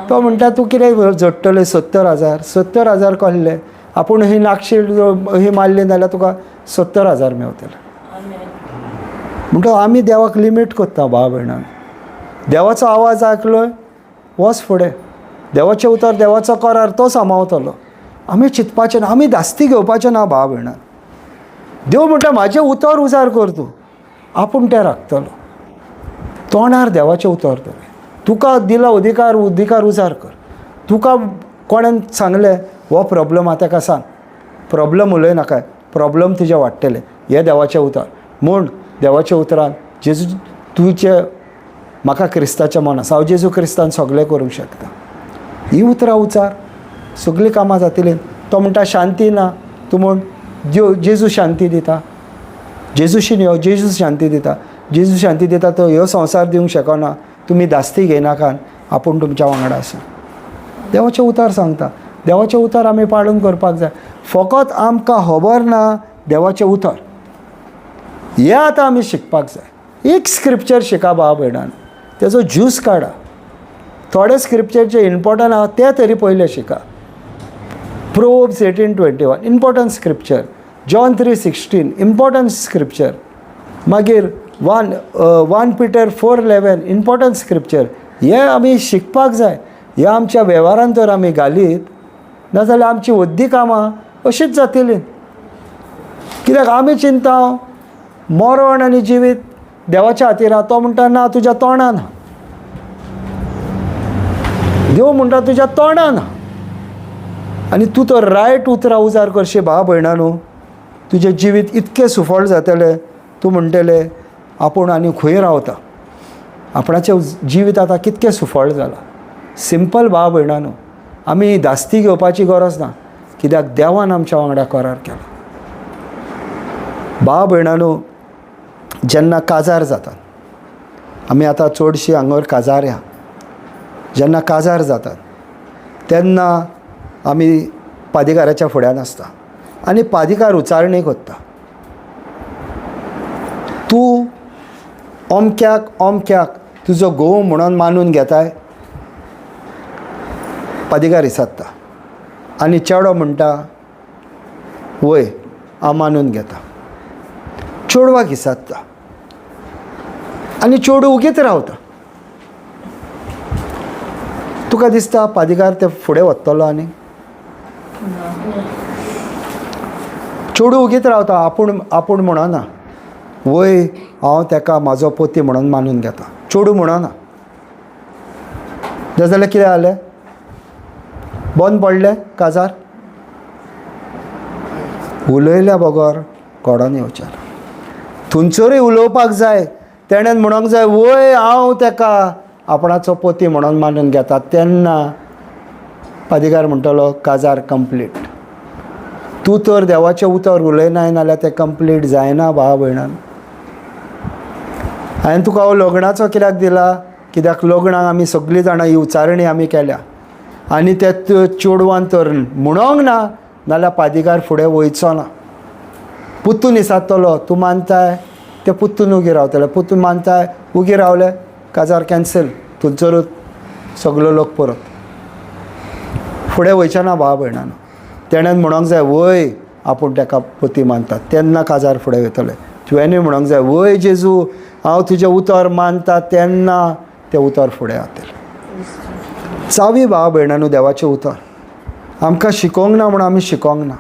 तो म्हणटा तूं कितें जोडटलें 70,000, 70,000 कहले आपूण ही नागशी ही मारली जाल्यार तुका 70,000 मेवतले. म्हणटा आमी देवाक लिमीट करता भाव भयणान. देवाचो आवाज आयकलो वच फुडें, देवाचें उतर देवाचो करार तो सांबाळतलो. आमी चिंतपाचें ना, आमी धास्ती घेवपाचें ना भाव भयणान. देव म्हणटा म्हाजें उतर उजार कर तूं, आपूण तें राखतलो. तोंडार देवाचें उतर दवर, तुका दिला अधिकार, अधिकार उजार कर. तुका कोणेन सांगलें हो प्रॉब्लम आहा तेका सांग, प्रॉब्लम उलय नाका, प्रॉब्लम तुजे वाडटले. हें देवाचें उतर म्हूण देवाच्या उतरान जेजू तुजें म्हाका क्रिस्ताचें मन आसा, हांव जेजू क्रिस्तान सगळें करूंक शकता. ही उतरां उचार सगळीं कामां जातलीं. तो म्हणटा शांती ना, तूं म्हूण जेजू शांती दिता, जेजूशीन यो, जेजू शांती दिता, जेजू शांती दिता. तो ह्यो संवसार दिवंक शकना, तुमी धास्ती घेयनाकात, आपूण तुमच्या वांगडा आसा. देवाचें उतर सांगता, देवाचें उतर आमी पाळून करपाक जाय. फकत आमकां खबर ना देवाचें उतर, हें आतां आमी शिकपाक जाय. एक स्क्रिप्चर शिका भाव भयणान, तेजो ज्यूस काडा. थोडे स्क्रिप्चर जे इम्पोर्टंट आहा ते तरी पयले शिका. Proverbs 18:21 important scripture, John 3:16 important scripture, मागीर 1 Peter 4:11 important scripture. हे आमी शिकपाक जाय. हे आमच्या वेव्हारान तर आमी घालीत नाजाल्यार आमची व्हडली कामां अशीच जातली. कित्याक आमी चिंता मरण आनी जिवीत देवाच्या हातीर आहा. तो म्हणटा ना तुज्या तोंडान, देव म्हणटा तुज्या तोंडान, आनी तूं तो रायट उतरां उजार करशी भाव भयणां न्हू, तुजें जिवीत इतकें सुफळ जातलें. तूं म्हणटलें आपूण आनी खंय रावता, आपणाचें जिवीत आतां कितकें सुफळ जालां. सिंपल भाव भयणां न्हू, आमी धास्ती घेवपाची गरज ना, कित्याक देवान आमच्या वांगडा करार केला. भाव भयणां न्हू, जेन्ना काजार जातात, आमी आतां चडशीं हांगर काजाऱ्या, जेन्ना काजार जातात तेन्ना आमी पादिकाराच्या फुड्यान आसता आनी पादिकार उचारणी करता, तूं अमक्याक अमक्याक तुजो घोव म्हणून मानून घेताय. पादिकार विचारता आनी चेडो म्हणटा वय हांव मानून घेता. चेडवाक विचारता आनी चेडूं उगीत रावता. तुका दिसता पादिकार ते फुडें वतलो आनी चेडूं उगीत रावता, आपूण आपूण म्हणना वय हांव तेका म्हाजो पोती म्हणून मानून घेता, चेडूं म्हणना. जाल्यार कितें जालें, बंद पडलें काजार. उलयल्या बगर घडोन येवचें ना. थंयसरूय उलोवपाक जाय, तेणेन म्हणोंक जाय वय हांव तेका आपणाचो पोती म्हणून मानून घेता. तेन्ना पादिकार म्हणटलो काजार कंप्लीट. तूं तर देवाचें उतर उलयनाय नाल्यार तें कंप्लीट जायना भाव भयणान. हांवें तुका हो लग्नाचो कित्याक दिला, कित्याक लग्नाक आमी सगळीं जाणां ही उचारणी आमी केल्या आनी त्या चेडवान तर म्हणोंक ना नाल्यार पादिकार फुडें वयचो ना. पुत्तून विचारतलो तूं मानताय, ते पुत्तून उगी रावतले, पुत्तून मानताय उगी रावले, काजार कॅन्सल, थंयसरूच सगलो लोक परत फुडें वयचे ना भाव भयणान. तेणेन म्हणोंक जाय वय आपूण तेका पती मानता, तेन्ना काजार फुडें वयतले. तुवेंनूय म्हणोंक जाय वय जेजू हांव तुजें उतर मानता, तेन्ना तें उतर फुडें वतलें. चावी भाव भयणानू देवाचें उतर आमकां शिकोंक ना म्हूण आमी शिकोंक ना,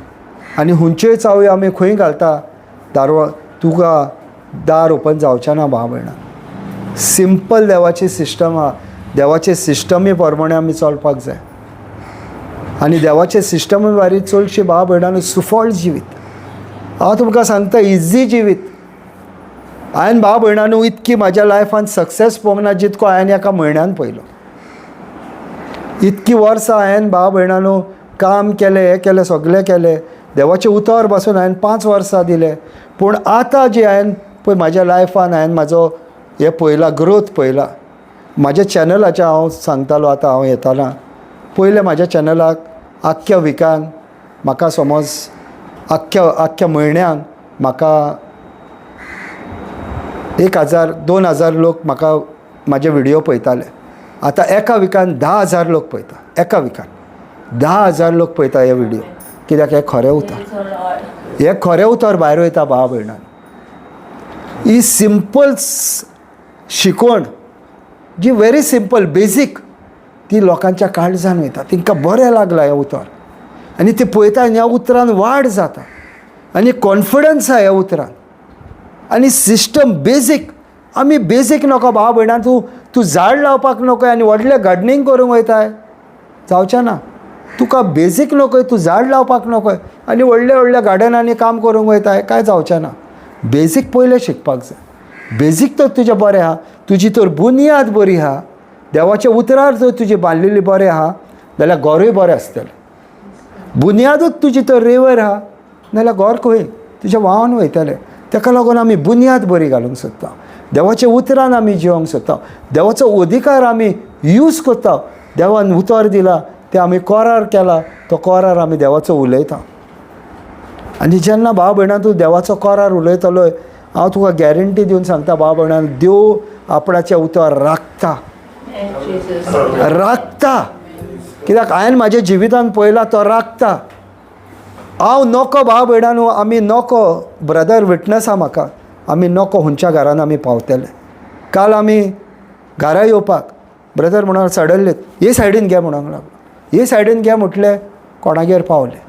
आनी हुंयच्योय चावयो आमी खंय घालता, दारवा तुका दार ओपन जावचें ना भाव भयणान. सिंपल देवाची सिस्टम आहा, देवाचे सिस्टमी प्रमाणे आमी चलपाक जाय आनी देवाचे सिस्टमी वारी चडशी भाव भयणान सुफळ जिवीत. हांव तुमकां सांगता इजी जिवीत. हांवें भाव भयणांनो इतकी म्हाज्या लायफान सक्सेस पळोवंक ना जितको हांवें एका म्हयन्यान पळयलो. इतकी वर्सां हांवें भाव भयणांनो काम केलें, हें केलें, सगळें केलें, देवाचें उतर पासून हांवें 5 वर्सां दिलें. पूण आतां जी हांवें पळय म्हाज्या लायफान हांवें म्हाजो हें पळयला, ग्रोथ पळयला. म्हाज्या चॅनलाचें हांव सांगतालो, आतां हांव येताना पयलें म्हाज्या चॅनलाक आख्ख्या विकान म्हाका समज आख्ख्या म्हयन्यान म्हाका 1000 2000 लोक म्हाका म्हाजे व्हिडियो पळयताले. आतां एका विकान 10,000 लोक पळयता, एका विकान 10,000 लोक पळयता हे व्हिडियो. कित्याक हें खरें उतर, हें खरें उतर भायर वयता भाव भयणान. ही सिंपल शिकवण जी व्हेरी सिंपल बेजीक ती लोकांच्या काळजान वयता, तांकां बरें लागलां हें उतर आनी ती पळयता आनी ह्या उतरान वाड जाता आनी कॉन्फिडन्स आहा ह्या उतरान. आनी सिस्टम बेजीक, आमी बेजीक नको भाव भयणां, तूं तूं झाड लावपाक नको आनी व्हडलें गार्डनींग करूंक वयताय, जावचें ना. तुका बेजीक नकोय, तूं झाड लावपाक नकोय आनी व्हडल्या व्हडल्या गार्डनांनी काम करूंक वयताय, कांय जावचें ना. बेजीक पयलें शिकपाक जाय. बेजीक तर तुजें बरें आहा, तुजी तर बुन्याद बरी आहा, देवाच्या उतरार जर तुजी बांदलेली बरें आहा जाल्यार घरूय बरें आसतलें. बुन्यादूच तुजी तर रेंवर आहा नाल्यार घर खंय तुजें व्हांवन वयतलें. ताका लागून आमी बुन्याद बरी घालूंक सोदता, देवाच्या उतरान आमी जिवंक सोदता, देवाचो अधिकार आमी यूज करता. देवान उतर दिला तें आमी करार केला, तो करार आमी देवाचो उलयता. आनी जेन्ना भाव भयणां तूं देवाचो करार उलयतलो, हांव तुका गॅरंटी दिवन सांगता भाव भयणां, देव आपणाचें उतर राखता, राखता. कित्याक हांवें म्हाज्या जिवितान पळयला तो राखता. हांव नको भाव भयणां, आमी नको, ब्रदर विटनस आहा म्हाका, आमी नको हुंच्या घरान आमी पावतले. काल आमी घरा येवपाक ब्रदर म्हणून सडनली हे सायडीन घे म्हणूंक लागलो, हे सायडीन घे म्हटलें, कोणागेर पावले.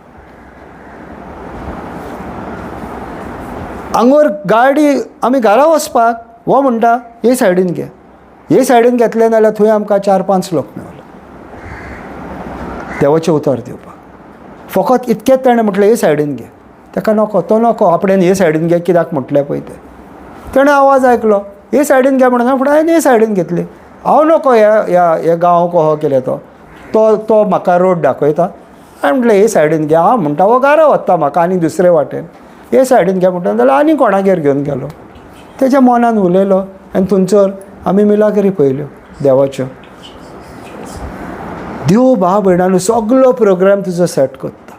आंगोर गाडी आमी घरा वचपाक हो म्हणटा हे सायडीन घे, हे सायडीन घेतले नाल्यार थंय आमकां 4-5 लोक मेवले देवाचें उतर दिवपाक. फकत इतकेंच ताणें म्हटलें हे सायडीन घे, ताका नको, तो नको, आपणें हे सायडीन घे कित्याक म्हटलें पळय तें. ताणें आवाज आयकलो हे सायडीन घे म्हणून फुडें हांवें हे सायडीन घेतली. हांव नको ह्या ह्या ह्या गांव कहो केलें, तो तो तो म्हाका रोड दाखयता, हांवें म्हटलें हे सायडीन घे. हांव म्हणटा हो घरा वता म्हाका आनी दुसरे वाटेन, हे सायडीन घे म्हणटा जाल्यार आनी कोणागेर घेवन गेलो. तेज्या मनान उलयलो आनी थंयसर आमी मिलाग्री पळयल्यो देवाच्यो. देव भाव भयणांनो सगलो प्रोग्राम तुजो सेट करता.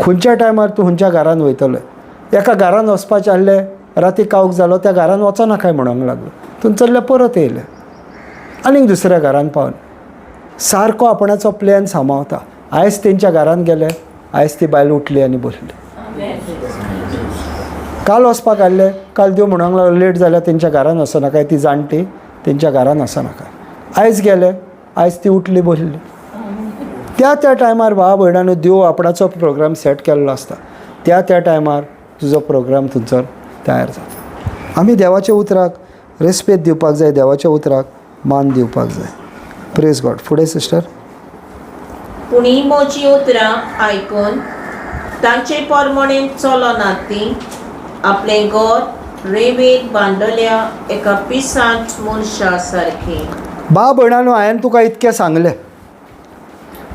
खंयच्या टायमार तूं खंयच्या घरान वयतलो, एका घरान वचपाचें आहलें, राती कावक जालो, त्या घरान वचना काय म्हणूंक लागलो, थंयसरले परत येयले आनीक दुसऱ्या घरान पावले. सारको आपणाचो प्लॅन सांबाळता. आयज तेंच्या घरान गेले, आयज ती बायल उठली आनी बसली. काल वचपाक आहलें, काल देव म्हणूंक लागलो लेट जाल्यार तेंच्या घरान वचनाकाय, काय ती जाणटी तेंच्या घरान वचनाका. आयज गेले, आयज ती उठली बसली. त्या त्या टायमार भाव भयणांनो देव आपणाचो प्रोग्राम सेट केल्लो आसता, त्या त्या टायमार तुजो प्रोग्राम थंयसर तयार जाता. आमी देवाच्या उतराक रेस्पेद दिवपाक जाय, देवाच्या उतराक मान दिवपाक जाय. Praise God. फुडें सिस्टर. पूण ही म्हजी उतरां आयकून तांचे परमणेन चलनात ती आपलें घर रेंवेर बांदल्या एका पिसांत मनशा सारकी. भाव भयणांनो हांवें तुका इतकें सांगलें,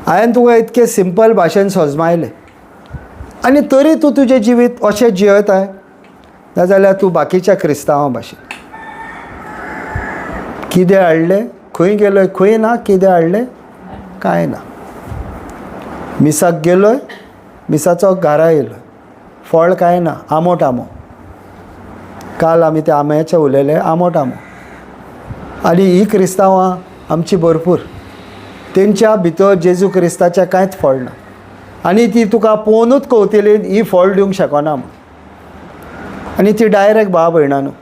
हांवें तुका इतकें सिंपल भाशेन सजमायलें आनी तरी तूं तुजें जिवीत अशें जियेताय, नाजाल्यार तूं बाकीच्या क्रिस्तांवां भाशेन कितें हाडलें, खंय गेलोय खंय ना, कितें हाडलें कांय ना, मिसाक गेलोय, मिसाचो घरा येयलो, फळ कांय ना, आमोट आमो. काल आमी त्या आंब्याचें उलयले, आमोट आमो. आनी ही क्रिस्तांवां आमची भरपूर, तेंच्या भितर जेजू क्रिस्ताचें कांयच फळ ना आनी ती तुका पळोवनूच कवतली ही फळ दिवंक शकना म्हूण. आनी ती डायरेक्ट भाव भयणां न्हू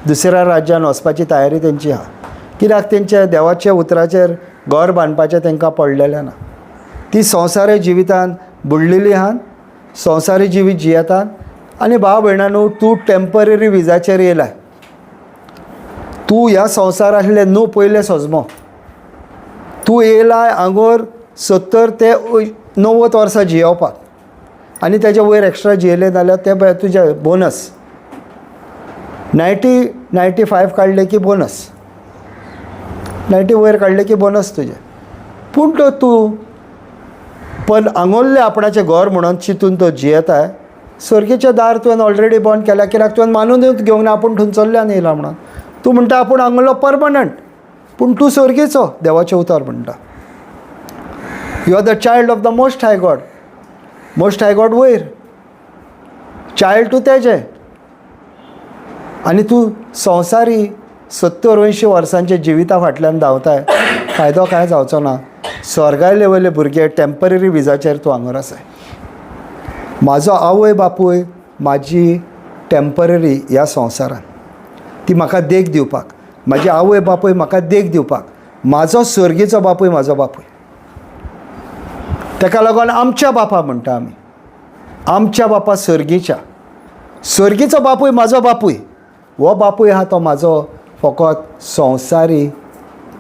दुसऱ्या राज्यान वचपाची तयारी तेंची आहा, कित्याक तेंच्या देवाच्या उतराचेर घर बांदपाचें तांकां पडलेलें ना. ती संवसारी जिवितान बुडलेली आहान, संवसारी जिवीत जियेतात. आनी भाव भयणां न्हू तूं टेंपररी विजाचेर येयलाय, तूं ह्या संवसारांतलें न्हू पयलें सजमो. तूं येयलाय आंगोर 70 ते 90 वर्सां जियोवपाक आनी तेज्या वयर एक्स्ट्रा जियेलें जाल्यार तें तुजें बोनस. 90 95 काडले की बोनस, 90 वयर काडले की बोनस तुजें. पूण तो तूं पण आंगोल्लें आपणाचें घर म्हणून चिंतून तो जियेताय. सर्गीचें दार तुवें ऑलरेडी बंद केल्या, कित्याक तुवें मानूनच घेवंक ना आपूण थंयसरल्यान येयला म्हणून. तूं म्हणटा आपूण आंगोल्लो परमनंट, पूण तूं सर्गीचो. देवाचें उतर म्हणटा you are the child of the most high God. Most high God वयर, चायल्ड तूं तेजें. आनी तूं संवसारी 70 80 वर्सांच्या जिविता फाटल्यान धांवताय, फायदो कांय जावचो ना. स्वर्गायले वयले भुरगे टेंपररी विजाचेर तूं हांगर आसाय. म्हाजो आवय बापूय म्हाजी टेंपररी ह्या संवसारान, ती म्हाका देख दिवपाक. म्हाजी आवय बापूय म्हाका देख दिवपाक. म्हाजो सर्गीचो बापूय म्हाजो बापूय. ताका लागून आमच्या बापा म्हणटा आमी, आमच्या बापा सर्गीच्या. सर्गीचो बापूय म्हाजो बापूय. हो बापूय आहा तो म्हाजो फकत संवसारी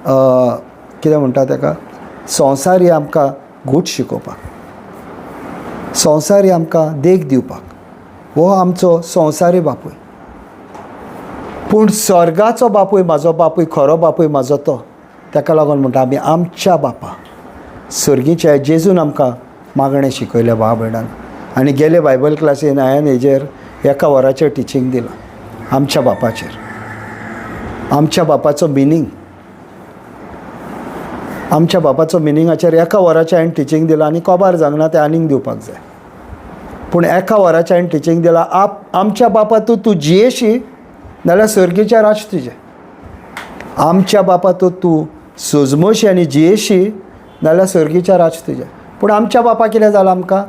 कितें म्हणटा ताका, संवसारी आमकां घूट शिकोवपाक, संवसारी आमकां देख दिवपाक. हो आमचो संवसारी बापूय. पूण स्वर्गाचो बापूय म्हाजो बापूय, खरो बापूय म्हाजो तो. ताका लागून म्हणटा आमी आमच्या बापा सर्गीच्या. जेजून आमकां मागणें शिकयलें भाव भयणान. आनी गेले बायबल क्लासीन हांवें हेजेर 1 वराचेर टिचींग दिलां आमच्या बापाचेर. आमच्या बापाचो मिनींग, आमच्या बापाचो मिनींगाचेर 1 वराचें हांवें टिचींग दिलां. आनी कोबार जावंक ना, तें आनीक दिवपाक जाय. पूण 1 वराचें हांवें टिचींग दिलां. आमच्या बापा तूं तूं जियेशी नाल्यार सर्गीच्या राज तुजें. आमच्या बापा तूं तूं सोजमोशी आनी जियेशी नाल्यार सर्गीच्या राज तुजें. पूण आमच्या बापा कितें जालां आमकां?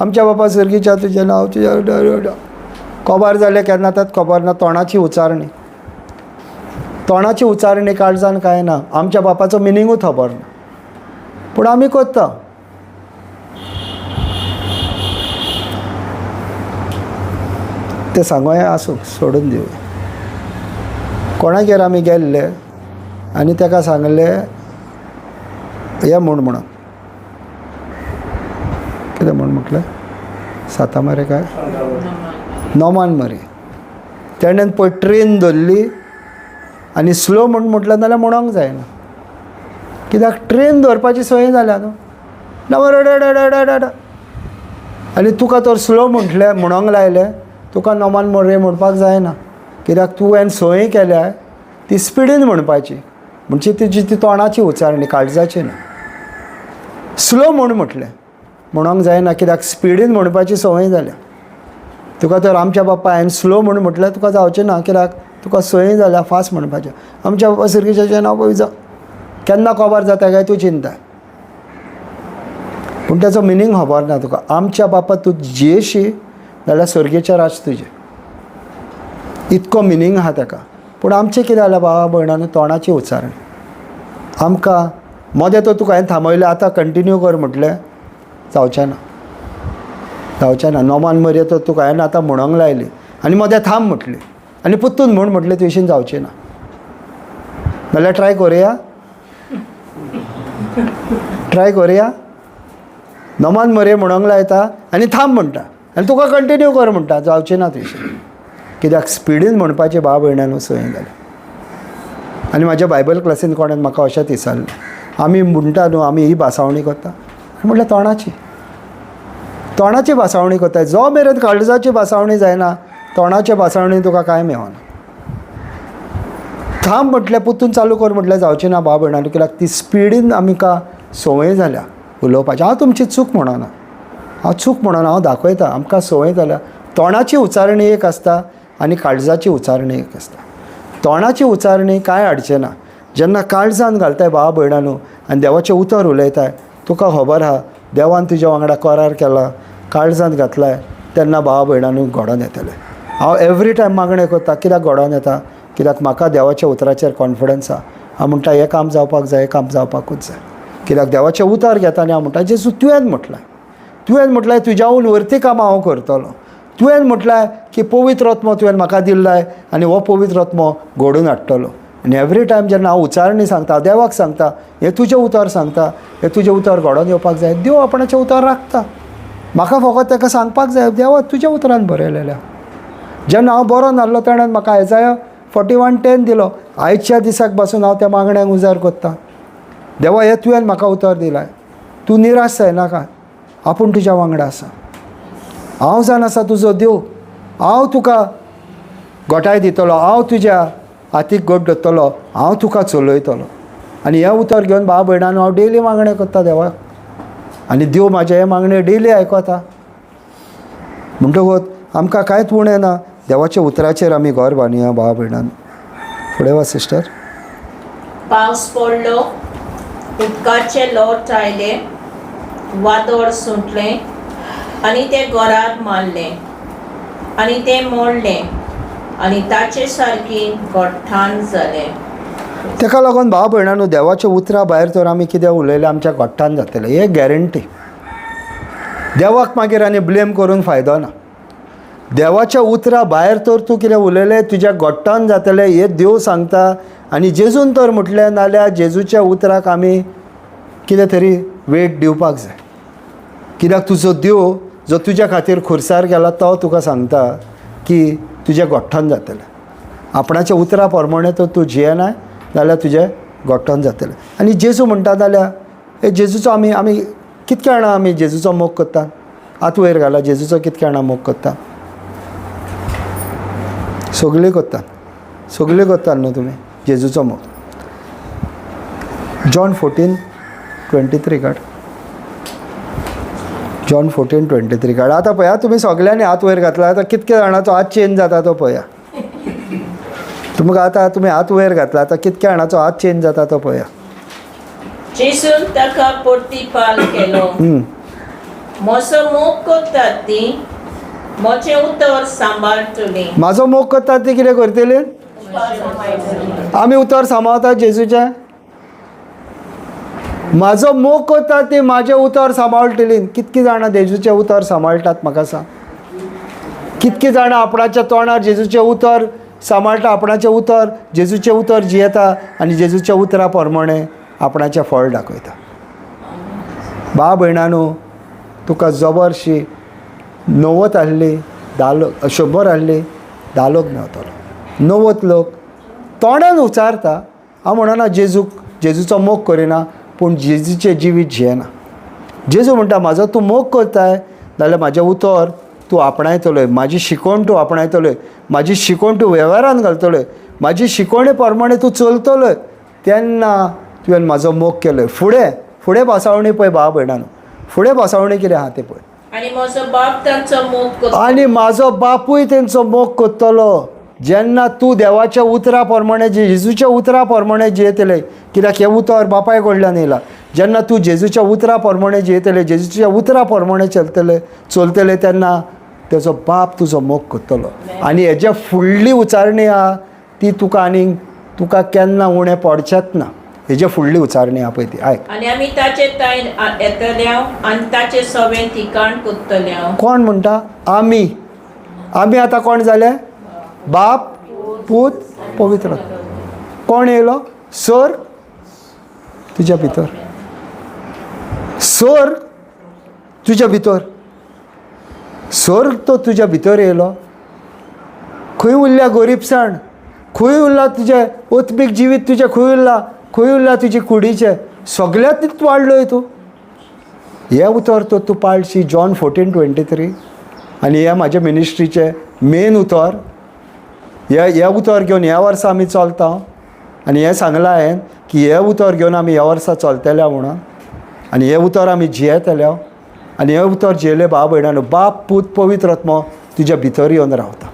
आमच्या बापा सर्गीच्या तुजें नांव तुजें कोबार जालें केन्ना तें खबर ना. तोंडाची उचारणी, तोंडाची उचारणी, काळजान कांय ना. आमच्या बापाचो मिनींगूच खबर ना, पूण आमी करता. तें सांगोया आसूं, सोडून दिवया. कोणागेर आमी गेल्ले आनी ताका सांगलें हें म्हूण म्हणून कितें म्हूण म्हटलें, साता मरे काय नोमान मरे. तेणेन पळय ट्रेन धरली आनी स्लो म्हूण म्हटलें जाल्यार म्हणोंक जायना, कित्याक ट्रेन दवरपाची संवय जाल्या न्हू. नवरडडडडड आनी तुका तर स्लो म्हटलें म्हणोंक लायलें, तुका नोमान मरे म्हणपाक जायना, कित्याक तुवें संवय केल्या ती स्पिडीन म्हणपाची. म्हणजे तिजी ती तोंडाची उचारणी, काळजाची ना. स्लो म्हूण म्हटलें म्हणोंक जायना, कित्याक स्पिडीन म्हणपाची संवय जाल्या तुका. तर आमच्या बाप्पा हांवें स्लो म्हूण म्हटलें तुका जावचें ना, कित्याक तुका संवय जाल्या फास्ट म्हणपाचें. आमच्या बाप्पा सर्गीचें नांव पळय केन्ना कोबार जाता काय तूं चिंता, पूण ताचो मिनींग खबर ना तुका. आमच्या बापा तूं जियेशी जाल्यार सर्गीचें राज तुजें, इतको मिनींग आहा ताका. पूण आमचें कितें जालां भावा भयणांनो, तोंडाची उच्चारणी. आमकां मदें तर तुका हांवें थांबयलें, आतां कंटिन्यू कर म्हटलें जावचें ना, जावचें ना. नोमान मरे तर तुका हांवें आतां म्हणोंक लायली आनी मदें थांब म्हटलें आनी पुत्तून म्हूण म्हटलें तुयशीन जावचें ना, नाल्यार ट्राय करुया, ट्राय करुया. नोमान मरे म्हणोंक लायता आनी थांब म्हणटा आनी तुका कंटिन्यू कर म्हणटा, जावचें ना तुयशीन, कित्याक स्पिडीन म्हणपाचें भाव भयणांनो संवय जाल्या. आनी म्हाज्या बायबल क्लासीन कोणें म्हाका अशेंच विचारलें, आमी म्हणटा न्हू आमी ही भासावणी करता, म्हटल्यार तोंडाची, तोंडाची भासावणी करता. जो मेरेन काळजाची भासावणी जायना तोंडाचे भासावणी तुका कांय मेळना. थांब म्हटलें पुतून चालू कर म्हटलें जावचें ना भाव भयणांनो, कित्याक ती स्पिडीन आमकां संवय जाल्या उलोवपाची. हांव तुमची चूक म्हणना, हांव चूक म्हणना, हांव दाखयता आमकां संवय जाल्या. तोंडाची उच्चारणी एक आसता आनी काळजाची उच्चारणी एक आसता. तोंडाची उच्चारणी कांय हाडचें ना, जेन्ना काळजान घालताय भाव भयणांनो आनी देवाचें उतर उलयताय, तुका खबर आहा देवान तुज्या वांगडा करार केला, काळजान घातलाय, तेन्ना भाव भयणांनो घडोवन येतलें. हांव एवरी टायम मागणें करता, कित्याक घडोवन येता, कित्याक म्हाका देवाच्या उतराचेर कॉन्फिडन्स आहा. हांव म्हणटा हें काम जावपाक जाय, हें काम जावपाकूच जाय, कित्याक देवाचें उतर घेता आनी हांव म्हणटा जेजू तुवें म्हटलें, तुवें म्हटलें तुज्याहून वरती कामां हांव करतलो, तुवें म्हटलें की पवित्र आत्मो तुवें म्हाका दिल्लाय आनी हो पवित्र आत्मो घडोवन हाडटलो. आनी एवरी टायम जेन्ना हांव उच्चारणी सांगता, देवाक सांगता हें तुजें उतर सांगता, हें तुजें उतर घडोवन येवपाक जाय, देव आपणाचें उतर राखता. म्हाका फकत ताका सांगपाक जाय, देवा तुज्या उतरान बरयलेलें. जेन्ना हांव बरो नासलो तेणें म्हाका आयजाया 41:10 दिलो. आयच्या दिसाक पासून हांव त्या मागण्यांक उजार करतां. देवा हें तुवें म्हाका उतर दिलां, तूं निराश जायनाका, आपूण तुज्या वांगडा आसा. हांव जावन आसा तुजो देव, हांव तुका गोठाय दितलो, हांव तुज्या हातीक गोट दवरतलो, हांव तुका चलयतलो. आनी हें उतर घेवन भाव भयणान हांव डेली मागणें करता देवाक, आनी देव म्हाजें हें मागणें डेली आयकता. म्हणटकूच आमकां कांयच उणें ना. देवाच्या उतराचेर आमी घर बांदया भाव भयणान. फुडें वा सिस्टर. पावस पडलो, उदकाचे लोट आयले, वादळ सुटलें आनी तें घराक मारलें आनी तें मोडलें आनी ताचे सारकी गोठ्ठान जालें. ताका लागून भाव भयणांनो देवाच्या उतरा भायर तर आमी कितें उलयलें आमच्या गोठ्ठान जातलें, हे गॅरंटी. देवाक मागीर आनी ब्लेम करून फायदो ना. देवाच्या उतरा भायर तर तूं कितें उलयलें तुज्या गोठ्ठान जातलें हें देव सांगता. आनी जेजून तर म्हटलें नाल्यार जेजूच्या उतराक आमी कितें तरी वेट दिवपाक जाय. कित्याक तुजो देव जो तुज्या खातीर खुर्सार गेला तो तुका सांगता की तुज्या गोठ्ठान जातलें. आपणाच्या उतरा प्रमाणे तर तूं जियेना जाल्यार तुजें गोठ्ठान जातलें. आनी जेजू म्हणटा जाल्यार हे जेजूचो आमी आमी कितक्या जाणां आमी जेजूचो मोग करता? हात वयर घाला, जेजूचो कितक्या जाणां मोग करता? सगळीं करता, सगळीं करता न्हू तुमी जेजूचो मोग. जॉन 14:23 काड, जॉन 14:23 काड. आतां पळया तुमी सगल्यांनी हात वयर घातला, आतां कितके जाणांचो हात चेंज जाता तो पळया. तुमकां आतां तुमी हात वयर घातला, आतां कितक्या जाणांचो हात चेंज जाता तो पळया. जेजून ताका प्रतिपाल केलो, म्हजो मोग करतात ती म्हजें उतर सांबाळटली. म्हाजो मोग करतात ती कितें करतली? आमी उतर सांबाळतात जेजूचें. म्हाजो मोग करतात ती म्हाजें उतर सांबाळटली. कितकी जाणां जेजूचें उतर सांबाळटात म्हाका सांग? कितकी जाणां आपणाच्या तोंडार जेजूचें उतर सांबाळटा, आपणाचें उतर जेजूचें उतर जियेता आनी जेजूच्या उतरा प्रमाणे आपणाचें फळ दाखयता. भाव भयणांनो तुका जबरशी 90 आहली 10 लोक, 100 आहली 10 लोक मेवतलो. 90 लोक तोंडान उचारता, हांव म्हणना जेजूक जेजूचो मोग करिना, पूण जेजूचें जिवीत जियेना. जेजू म्हणटा म्हाजो तूं मोग करताय जाल्यार म्हाजें उतर तूं आपणायतलोय, म्हाजी शिकवण तूं आपणायतलोय, म्हाजी शिकवण तूं वेव्हारान घालतलोय, म्हाजी शिकवणे प्रमाणे तूं चलतलोय, तेन्ना तुवें म्हाजो मोग केलोय. फुडें फुडें भासावणी पळय भाव भयणांनो, फुडें भासावणी कितें आहा तें पळय. आनी म्हजो बाप तांचो मोग करतलो. आनी म्हाजो बापूय तेंचो मोग करतलो. जेन्ना तूं देवाच्या उतरा प्रमाणे जेजूच्या उतरा प्रमाणे जियेतले, कित्याक हें उतर बापाय कडल्यान येयलां. जेन्ना तूं जेजूच्या उतरा प्रमाणे जियेतले, जेजूच्या उतरा प्रमाणे चलतले चलतले, तेन्ना तेजो बाप तुजो मोग करतलो. आनी हेज्या फुडली उचारणी आहा ती तुका आनीक तुका केन्ना उणें पडचेंच ना. हेज्या फुडली उचारणी आहा पळय ती आयक. आनी आमी ताचे तायन येतल्या आनी ताचे सवें ठिकाण करतल्या. कोण म्हणटा? आमी. आमी आतां कोण जाले? बाप पूत पवित्र. कोण येयलो? सर तुज्या भितर, सर तुज्या भितर, सर तो तुज्या भितर येयलो. खंय उरल्या गोरीबसाण? खंय उरला तुजें ओत्मीक जिवीत? तुजें खंय उरला? खंय उरला तुजे कुडीचें? सगळ्यांत वाडलोय तूं. हें उतर तर तूं पाळशी, जॉन 14:23. आनी हें म्हाजें मिनिस्ट्रीचें मेन उतर. हें उतर घेवन ह्या वर्सा आमी चलता. आनी हें सांगलां हांवें की हें उतर घेवन आमी ह्या वर्सा चलतले म्हणून, आनी हें उतर आमी जियेतले. आनी हें उतर जियेले भाव भयणांनो, बाप पूत पवित्र आत्मो तुज्या भितर येवन रावता.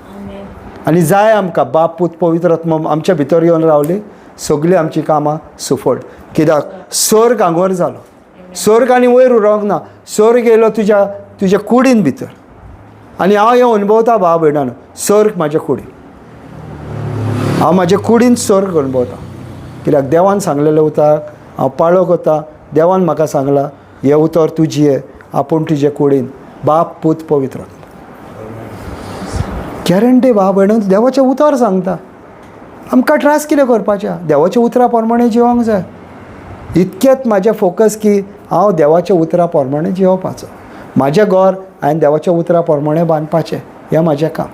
आनी जाय आमकां बाप पूत पवित्र आत्मो आमच्या भितर येवन रावली, सगळीं आमचीं कामां सुफळ. कित्याक सर्ग हांगोर जालो, सर्ग आनी वयर उरोंक ना, सर्ग येयलो तुज्या तुज्या कुडीन भितर. आनी हांव हें अणभवता भाव भयणांनो, सर्ग म्हाज्या कुडीन, हांव म्हाज्या कुडीन सर्ग अणभवता. कित्याक देवान सांगलेलें उतर हांव पाळो करता. देवान म्हाका सांगलां हें उतर तुजें, आपूण तुजे कुडीन बाप पूत पवित्र. गॅरंटी भाव भयणांनो, देवाचें उतर सांगता. आमकां ट्रास कितें करपाचें? देवाच्या उतरा प्रमाणे जिवंक जाय. इतकेंच म्हाजें फोकस की हांव देवाच्या उतरा प्रमाणे जिवपाचो. म्हाजें घर हांवें देवाच्या उतरा प्रमाणे बांदपाचें, हें म्हाजें काम.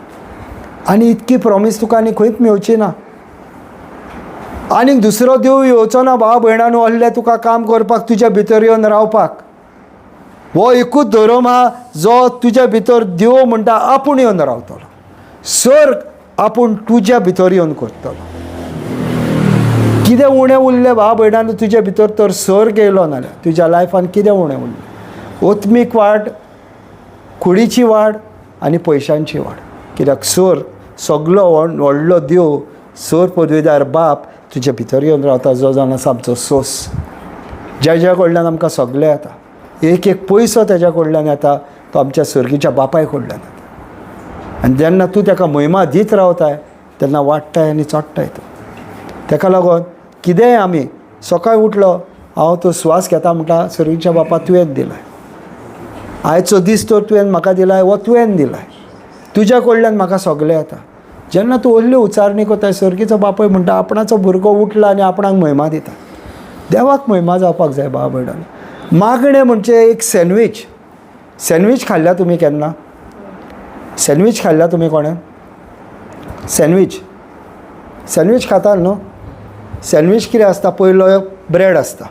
आनी इतकी प्रॉमीस तुका आनी खंयच मेवची ना. आनीक दुसरो देव येवचो ना भाव भयणांनो असलें तुका काम करपाक, तुज्या भितर येवन रावपाक. हो एकूच धर्म आहा जो तुज्या भितर देव म्हणटा आपूण येवन रावतलो, सर्ग आपूण तुज्या भितर येवन करतलो. कितें उणें उरलें भाव भयणांनो तुज्या भितर तर सर्ग येयलो नाल्यार तुज्या लायफान कितें उणें उरलें? आत्मीक वाड, कुडीची वाड आनी पयशांची वाड. कित्याक सर्ग सगलो व्हडलो देव सर पदवीदार बाप तुज्या भितर येवन रावता, जो जावन आसा आमचो सोस, ज्या ज्या कडल्यान आमकां सगळें येता. एक एक पयसो तेज्या कडल्यान येता, तो आमच्या सर्गीच्या बापाय कडल्यान येता. आनी जेन्ना तूं तेका महिमा दीत रावताय तेन्ना वाडटाय आनी चडटाय तूं. तेका लागून कितेंय आमी सकाळी उठलो, हांव तो स्वास घेता म्हणटा, सर्गीच्या बापा तुवें दिलाय, आयचो दीस तर तुवें म्हाका दिलाय, हो तुवें दिलाय, तुज्या कडल्यान म्हाका सगळें येता. जेन्ना तूं व्हडली उच्चारणी करताय, सर्गीचो बापूय म्हणटा आपणाचो भुरगो उठला आनी आपणाक महिमा दिता. देवाक महिमा जावपाक जाय भाव भयणांनो. मागणें म्हणजे एक सँडवीच. सँडवीच खाल्ल्या तुमी केन्ना? सँडवीच खाल्ल्या तुमी कोणें? सँडवीच, सँडवीच खाता न्हू? सँडवीच कितें आसता? पयलो ब्रेड आसता,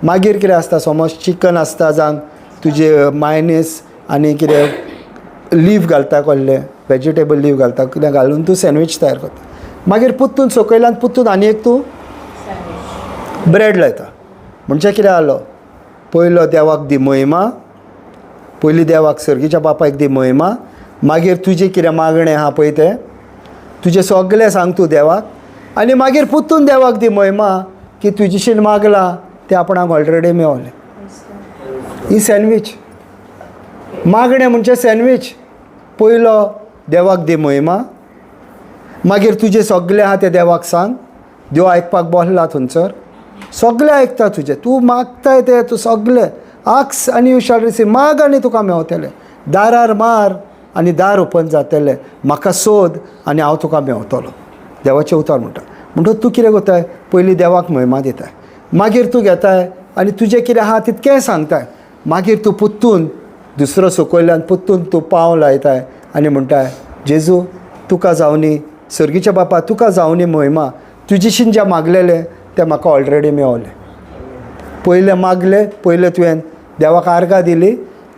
मागीर कितें आसता, समज चिकन आसता, जावं तुजे मायनीस आनी कितें लीफ घालता, कसलें वेजिटेबल लीफ घालता, कितें घालून तूं सँडवीच तयार करता. मागीर पुत्तून सकयल्यान पुत्तून आनी एक तूं ब्रेड लायता. म्हणजे कितें जालो? पयलो देवाक दी महिमा, पयलीं देवाक सर्गीच्या बापायक दी महिमा, मागीर तुजें कितें मागणें आहा पळय तें तुजें सगळें सांग तूं देवाक, आनी मागीर पुत्तून देवाक दी महिमा की तुजेशीन मागलां तें आपणाक ऑलरेडी मेवलें. ही सँडवीच. मागणें म्हणजे सँडवीच. पयलो देवाक दी महिमा, मागीर तुजें सगळें आहा तें देवाक सांग. देव आयकपाक बसला थंयसर, सगळें आयकता तुजें, तूं मागताय तें तूं सगळें आक्स आनी you shall receive. माग आनी तुका मेवतलें, दारार मार आनी दार ओपन जातलें, म्हाका सोद आनी हांव तुका मेवतलो. देवाचें उतर म्हणटा. म्हणटकच तूं कितें करताय? पयलीं देवाक महिमा दिताय, मागीर तूं घेताय आनी तुजें कितें आहा तितकेंय सांगताय, मागीर तूं पुत्तून दुसरो सकयल्यान पुत्तून तूं पांव लायताय आनी म्हणटाय, जेजू तुका जावनी, सर्गीच्या बापा तुका जावनी महिमा, तुजेशीन जें मागलेलें तें म्हाका ऑलरेडी मेवलें. पयलें मागलें, पयलें तुवें देवाक आर्गां दिली,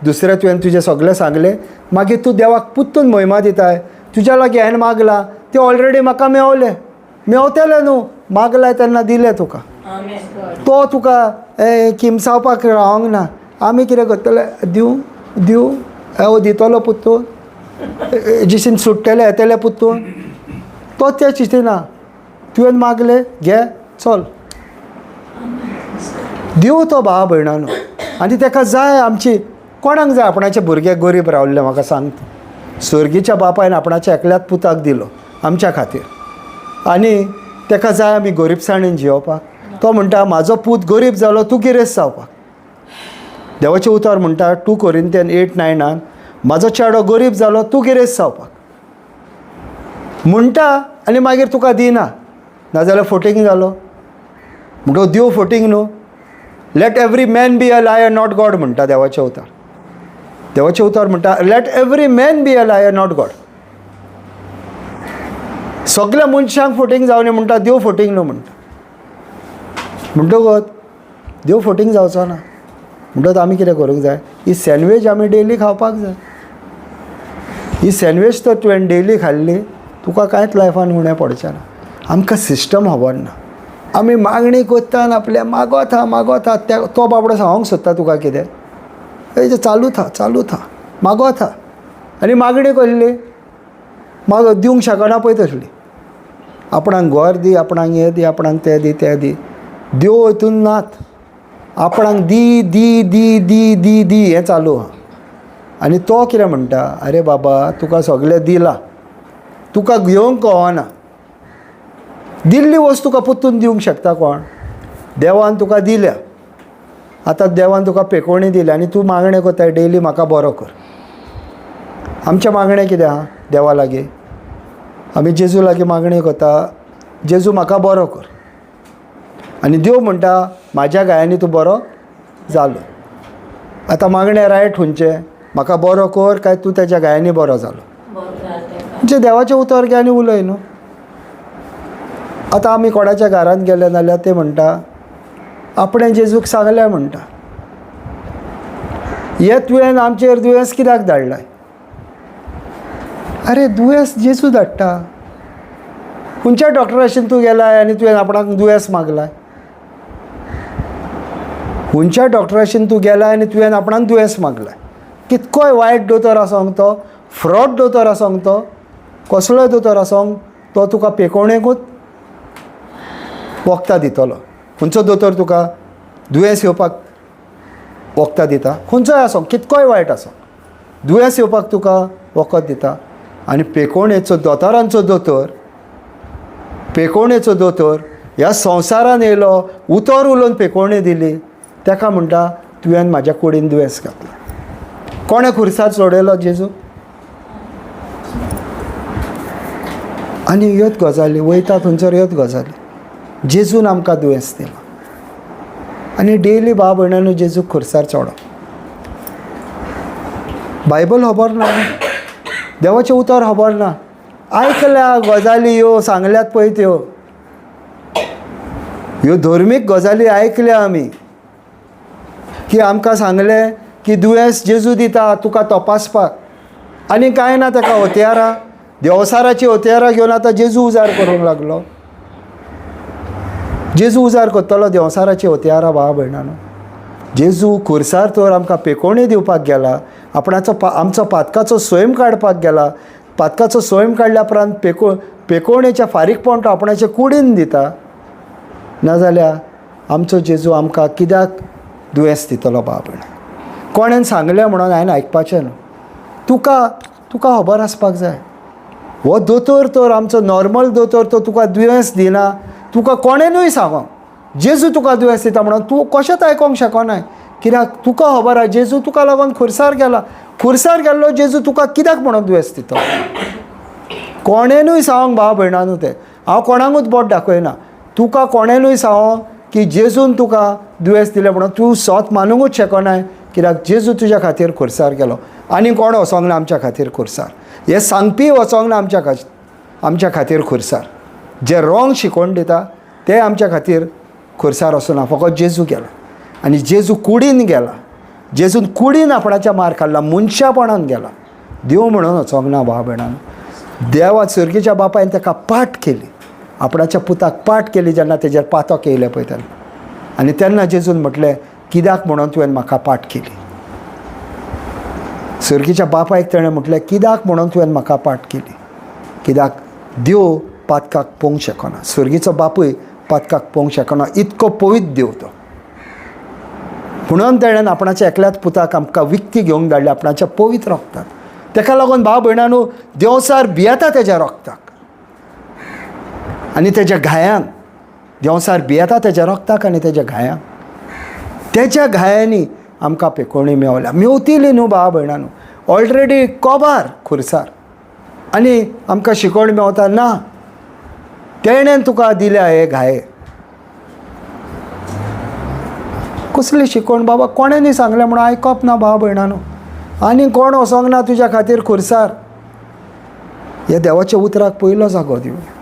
दुसरें तुवें तुजें सगळें सांगलें, मागीर तूं देवाक पुत्तून महिमा दिताय, तुज्या लागीं हांवें मागलां तें ऑलरेडी म्हाका मेवलें, मेवतलें न्हू, मागलां तेन्ना दिलें तुका. तो तुका किमसावपाक रावंक ना. आमी कितें करतले? दिवं दिवं हो दितलो पुत्तून, जिशीन सुट्टले येतले पुत्तून, तो तें चिंतना. तुवें मागलें घे चल दिवं तो भाव भयणानो. आनी तेका जाय आमची, कोणाक जाय आपणाचे भुरगे गरीब रावल्ले? म्हाका सांग तूं. सर्गीच्या बापायन आपणाच्या एकल्याच पुताक दिलो आमच्या खातीर, आनी तेका जाय आमी गरिबसाणेन जियोवपाक. तो म्हणटा म्हाजो पूत गरीब जालो, तूं गिरेस्त जावपाक. देवाचें उतर म्हणटा 2 Corinthians 8:9, म्हाजो चेडो गरीब जालो, तूं गिरेस्त जावपाक म्हणटा, आनी मागीर तुका दिना, नाजाल्यार फोटींग जालो. म्हणटकच देव फोटींग न्हू. Let every man be a liar, not God म्हणटा देवाचें उतर. देवाचें उतर म्हणटा let every man be a liar, not God. सगल्या मनशांक फोटींग जावनी म्हणटा, देव फोटींग न्हू म्हणटा. म्हणटकच देव फोटींग जावचो ना. म्हणटकच आमी कितें करूंक जाय? ही सँडवीच आमी डेली खावपाक जाय. ही सँडवीच तर तुवें डेली खाल्ली, तुका कांयच लायफान उणें पडचें ना. आमकां सिस्टम खबर ना. आमी मागणी करता आनी आपल्या मागोता मागोता. त्या तो बाबडो सांगूंक सोदता तुका कितें, तेजें चालू था चालू था, मागोता. आनी मागणी कसली? माग दिवंक शकना पळय तसली. आपणाक घर दी, आपणाक हें दी, आपणाक तें दी तें दी. देव हितून नात. आपणाक दी दी दी दी दी दी हें चालू आहा. आनी तो कितें म्हणटा, आरे बाबा तुका सगळें दिलां, तुका घेवंक कळना. दिल्ली वस्त तुका परतून दिवंक शकता कोण? देवान तुका दिल्या, आतां देवान तुका पेकोवणी दिल्या आनी तूं मागणें करताय डेली म्हाका बरो कर. आमचें मागणें कितें आहा देवा लागीं? आमी जेजू लागीं मागणी करता, जेजू म्हाका बरो कर. आनी देव म्हणटा म्हाज्या गायांनी तूं बरो जालो. आतां मागणें रायट खंयचें? म्हाका बरो कर काय तूं तेज्या गायांनी बरो जालो? म्हणजे देवाचें उतर घे आनी उलय न्हू. आतां आमी कोणाच्या घरांत गेले नाल्यार ते म्हणटा आपणें जेजूक सांगलें म्हणटा, हे तुवें आमचेर दुयेंस कित्याक धाडलाय? अरे दुयेंस जेजू धाडटा. खंयच्या डॉक्टराशीन तूं गेलाय आनी तुवें आपणाक दुयेंस मागलाय? खंयच्या डॉक्टराशीन तूं गेलाय आनी तुवें आपणाक दुयेंस मागलाय? कितकोय वायट दोतोर आसोंक तो, फ्रॉड दोतोर आसोंक तो, कसलोय दोतोर आसोंक तो तुका पेकोवणेकूच वखदां दितलो. खंयचो दोतोर तुका दुयेंस येवपाक वखदां दिता? खंयचोय आसोंक, कितकोय वायट आसोंक, दुयेंस येवपाक तुका वखद दिता. आनी पेकोवणेचो दोतोरांचो दोतोर, पेकोवणेचो दोतोर ह्या संवसारान येयलो, उतर उलोवन पेकोवणी दिली, ताका म्हणटा तुवें म्हाज्या कुडीन दुयेंस घातलां. कोणें खुर्सार चडयलो जेजू? आनी ह्योच गजाली वयता थंयसर ह्योच गजाली. जेजून आमकां दुयेंस दिलां. आनी डेली भाव भयणांनो जेजूक खुर्सार चडप. बायबल खबर ना, देवाचें उतर खबर ना, आयकल्या गजाली ह्यो सांगल्यात पळय त्यो, ह्यो धर्मीक गजाली आयकल्या आमी, की आमकां सांगलें की दुयेंस जेजू दिता तुका तपासपाक, आनी कांय ना ताका हत्यारां, देवसाराची हत्यारां घेवन आतां जेजू उजार करूंक लागलो. जेजू उजार करतलो देवसाराची हत्यारां. भाव भयणांनो, जेजू खुर्सार तर आमकां पेकोवणी दिवपाक गेला, आपणाचो आमचो पातकाचो स्वयं काडपाक गेला. पातकाचो स्वयं काडल्या उपरांत पेकोवणेच्या फारीकपण तो आपणाचे कुडीन दिता. नाजाल्यार आमचो जेजू आमकां कित्याक दुयेंस दितलो? भाव भयणां, कोणेन सांगलें म्हणून हांवें आयकपाचें न्हू. तुका तुका खबर आसपाक जाय. हो दोतोर तर आमचो नॉर्मल दोतोर तो तुका दुयेंस दिना, तुका कोणेनूय सांगो जेजू तुका दुयेंस दिता म्हणून तूं कशेंच आयकोंक शकना, कित्याक तुका खबर आसा जेजू तुका लागून खुर्सार गेला. खुर्सार गेल्लो जेजू तुका कित्याक म्हणून दुयेंस दिता? कोणेनूय सांगोंक भाव भयणांनो, तें हांव कोणाकूच बोट दाखयना. तुका कोणेनूय सांगो की जेजून तुका दुयेंस दिलें म्हणून तूं सोत मानुंकूच शकना, कित्याक जेजू तुज्या खातीर खुर्सार गेलो. आनी कोण वचोंक ना आमच्या खातीर खुर्सार, हे सांगपी वचोंक ना आमच्या खातीर खुर्सार. जे रोंग शिकोवन दिता ते आमच्या खातीर खुर्सार वचना, फकत जेजू गेला. आनी जेजू कुडीन गेला, जेजून कुडीन आपणाच्या मार खाल्ला, मनशापणान गेला, देव म्हणून वचोंक ना. भाव भयणांनो, देवा सुर्गीच्या बापायन ताका पाट केली, आपणाच्या पुताक पाट केली जेन्ना तेजेर पातक येयलें पळय तेन्ना. आनी तेन्ना जेजून म्हटलें कित्याक म्हणून तुवें म्हाका पाट केली? सुर्गीच्या बापायक तेणें म्हटलें कित्याक म्हणून तुवें म्हाका पाट केली? कित्याक देव पातकाक पोवंक शकना, सुर्गीचो बापूय पातकाक पोवंक शकना, इतको पवित्र देव तो. म्हणून तेणें आपणाच्या एकल्याच पुताक आमकां विकती घेवंक धाडली आपणाच्या पवित्र रोगतात. तेका लागून भाव भयणांनो, देंवचार भियेता तेज्या रोगताक आनी तेज्या घायांक. देंवचार भियेता तेज्या रोगताक आनी तेज्या घायांक. तेज्या घायांनी आमकां पेकोवणी मेवल्या, मेवतली न्हू भाव भयणांनो. ऑलरेडी कोबार खुर्सार आनी आमकां शिकोवण मेवता ना, तेणेन तुका दिल्या हे घाये. कसली शिकोवण बाबा? कोणें सांगलें म्हणून आयकप ना भाव भयणांनो. आनी कोण वचोंक ना तुज्या खातीर खुर्सार. ह्या देवाच्या उतराक पयलो जागो दिवया.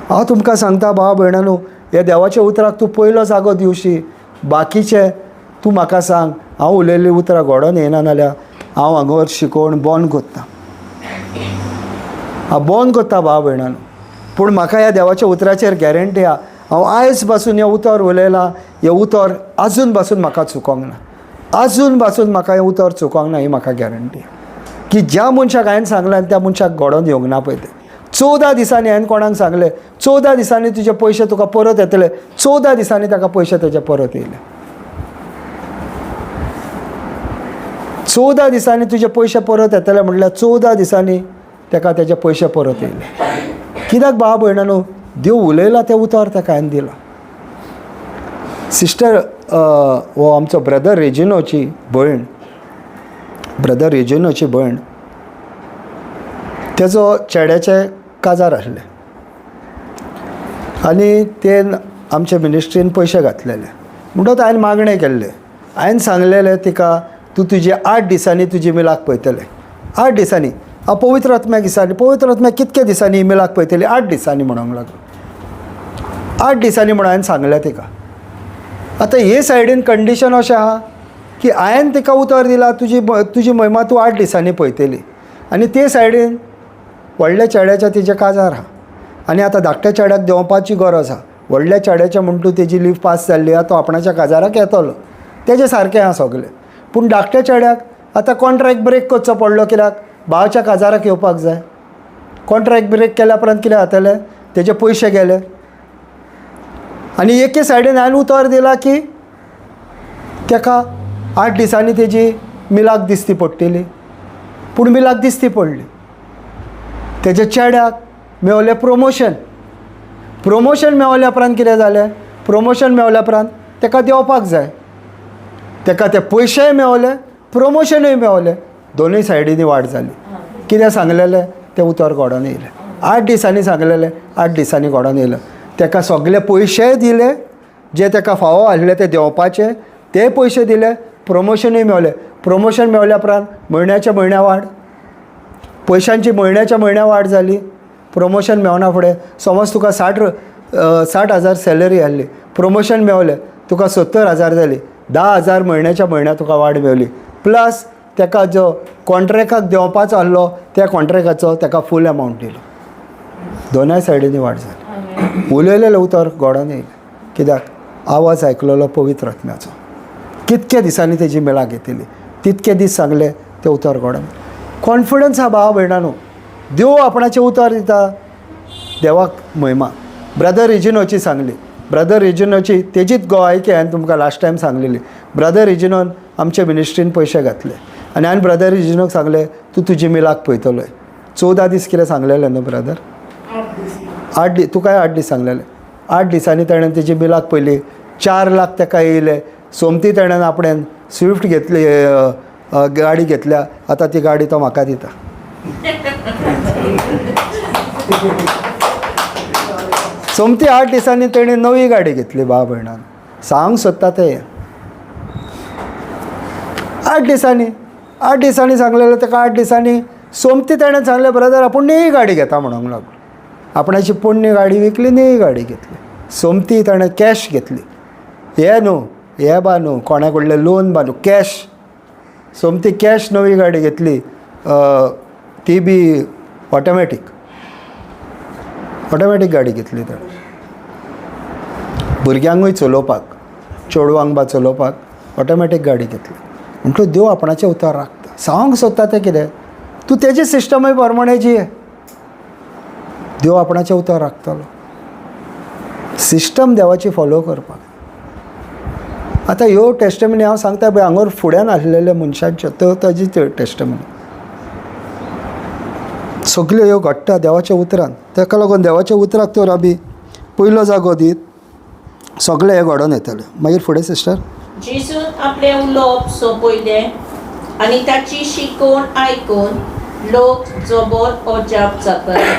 हांव तुमकां सांगता भाव भयणांनो, ह्या देवाच्या उतराक तूं पयलो जागो दिवशी, बाकीचे तूं म्हाका सांग. हांव उलयल्लीं उतरां घडोवन येना नाल्यार हांव हांगार शिकोवण बंद करता, हांव बंद करता भाव भयणांनो. पूण म्हाका ह्या देवाच्या उतराचेर गॅरंटी आहा. हांव आयज पासून हें उतर उलयलां, हें उतर आजून पासून म्हाका चुकोंक ना, आजून पासून म्हाका हें उतर चुकोंक ना, ही म्हाका गॅरंटी की ज्या मनशाक हांवें सांगलें आनी त्या मनशाक घडोवन येवंक ना पळय तें. 14 दिसांनी हांवें कोणाक सांगलें, 14 दिसांनी तुजे पयशे तुका परत येतले, 14 दिसांनी ताका पयशे तेजे परत येयले. 14 दिसांनी तुजे पयशे परत येतले म्हटल्यार 14 दिसांनी ताका तेजे पयशे परत येयले. कित्याक भाव भयणांनो, देव उलयला तें उतर ताका हांवें दिलां. सिस्टर हो आमचो ब्रदर रेजिनोची भयण, ब्रदर रेजिनोची भयण, तेजो चेड्याचें काजार आसलें आनी ते आमच्या मिनिस्ट्रीन पयशे घातलेले. म्हणटकच हांवें मागणें केल्लें, हांवें सांगलेलें तिका, तूं तुजी 8 दिसांनी तुजी मिलाक पळयतलें, 8 दिसांनी. हांव पवित्र आत्म्याक विचारलें, पवित्र आत्म्याक कितके दिसांनी मिलाक पळयतली? 8 दिसांनी म्हणूंक लागलो. 8 दिसांनी म्हणून हांवें सांगलें तिका. आतां हे सायडीन कंडिशन अशें आहा की हांवें तिका उतर दिला तुजी तुजी महिमा तूं 8 दिसांनी पळयतली, आनी ते सायडीन व्हडल्या चेड्याच्या तिचें काजार आहा आनी आतां धाकट्या चेड्याक देंवपाची गरज आहा. व्हडल्या चेड्याच्या म्हणटू तेजी लीव पास जाल्ली आहा, तो आपणाच्या काजाराक येतलो, तेजें सारकें आहा सगळें. पूण धाकट्या चेड्याक आतां कॉन्ट्रॅक्ट ब्रेक करचो पडलो, कित्याक भावाच्या काजाराक येवपाक जाय. कॉन्ट्रॅक्ट ब्रेक केल्या उपरांत कितें जातलें, तेजे पयशे गेले. आनी एके सायडीन हांवें उतर दिलां की तेका 8 दिसांनी तेजी मिलाक दिसती पडटली, पूण मिलाक दिसती पडली. तेज्या चेड्याक मेवलें प्रोमोशन. प्रोमोशन मेवल्या उपरांत कितें जालें, प्रोमोशन मेवल्या उपरांत तेका देंवपाक जाय, तेका ते पयशेय मेवले, प्रोमोशनूय मेवलें, दोनूय सायडींनी वाड जाली. कितें सांगलेलें तें उतर घडोवन येयलें. 8 दिसांनी सांगलेलें, 8 दिसांनी घडोवन येयलें. तेका सगळे पयशेय दिले जे तेका फावो आसले ते देंवपाचे, ते पयशे दिले, प्रोमोशनूय मेवलें. प्रोमोशन मेवल्या उपरांत म्हयन्याच्या म्हयन्या वाड, पयशांची म्हयन्याच्या म्हयन्या वाड जाली. प्रोमोशन मेवना फुडें समज तुका 60,000 सॅलरी आसली, प्रोमोशन मेवलें तुका 70,000 जाली, 10,000 म्हयन्याच्या म्हयन्या तुका वाड मेवली. प्लस तेका जो कॉन्ट्रॅक्टाक देंवपाचो आसलो त्या कॉन्ट्रॅक्टाचो तेका फूल एमावंट दिलो. दोनाय सायडींनी वाड जाली. उलयलेलें उतर घडोवन येयलें, कित्याक आवाज आयकलेलो पवित्र आत्म्याचो. कितके दिसांनी तेजी मेळा घेतली, तितके दीस सांगले तें उतर घडोवन. कॉन्फिडन्स आहा भाव भयणानो, देव आपणाचें उतर दिता, देवाक महिमा. ब्रदर रिजिनोची सांगली, ब्रदर रिजिनोची तेजीच गोवायकी हांवें तुमकां लास्ट टायम सांगलेली. ब्रदर रिजिनोन आमचे मिनिस्ट्रीन पयशे घातले आनी हांवें ब्रदर रिजिनोक सांगलें तूं तुजी मिलाक पळयतलोय. 14 दीस कितें सांगलेलें न्हू ब्रदर, 8 दीस, तुकाय 8 दीस सांगलेले. 8 दिसांनी ताणें तेजी मिलाक पयली, 4 लाख ताका येयले. सोमती ताणें आपणें स्विफ्ट घेतली, गाडी घेतल्या, आतां ती गाडी तो म्हाका दिता. सोमती 8 दिसांनी तेणें नवी गाडी घेतली. भाव भयणान सांग सोदता ते 8 दिसांनी, 8 दिसांनी सांगलेलें ताका. 8 दिसांनी सोमती तेणें सांगलें ब्रदर आपूण नवी गाडी घेता म्हणूंक लागलो. आपणाची पोन्नी गाडी विकली, नवी गाडी घेतली. सोमती ताणें कॅश घेतली, हे न्हू हे बा न्हू कोणा कडलें लोन बा न्हू, कॅश. सोमती कॅश नवी गाडी घेतली, ती बी ऑटोमॅटीक, ऑटोमॅटीक गाडी घेतली ताणें. भुरग्यांकूय चलोवपाक, चेडवांक बा चलोवपाक ऑटोमॅटीक गाडी घेतली. म्हणटू देव आपणाचें उतर राखता. सांगूंक सोदता तें कितें, तूं तेजे सिस्टमय प्रमाणे जिये, देव आपणाचें उतर राखतलो. सिस्टम देवाची फॉलो करपाक. आतां ह्यो टेस्टमनी हांव सांगता पळय हांगर फुड्यान आसलेल्या मनशांच्यो, त्यो ताजी त्यो टेस्टमनी सगल्यो ह्यो घडटा देवाच्या उतरान. ताका लागून देवाच्या उतराक तर आमी पयलो जागो दीत सगळें हें घडोवन येतलें. मागीर फुडें सिस्टर, जेजून आपलें उलोवप सोंपयलें आनी ताची शिकवण आयकून लोक जबर अजाप जाताले,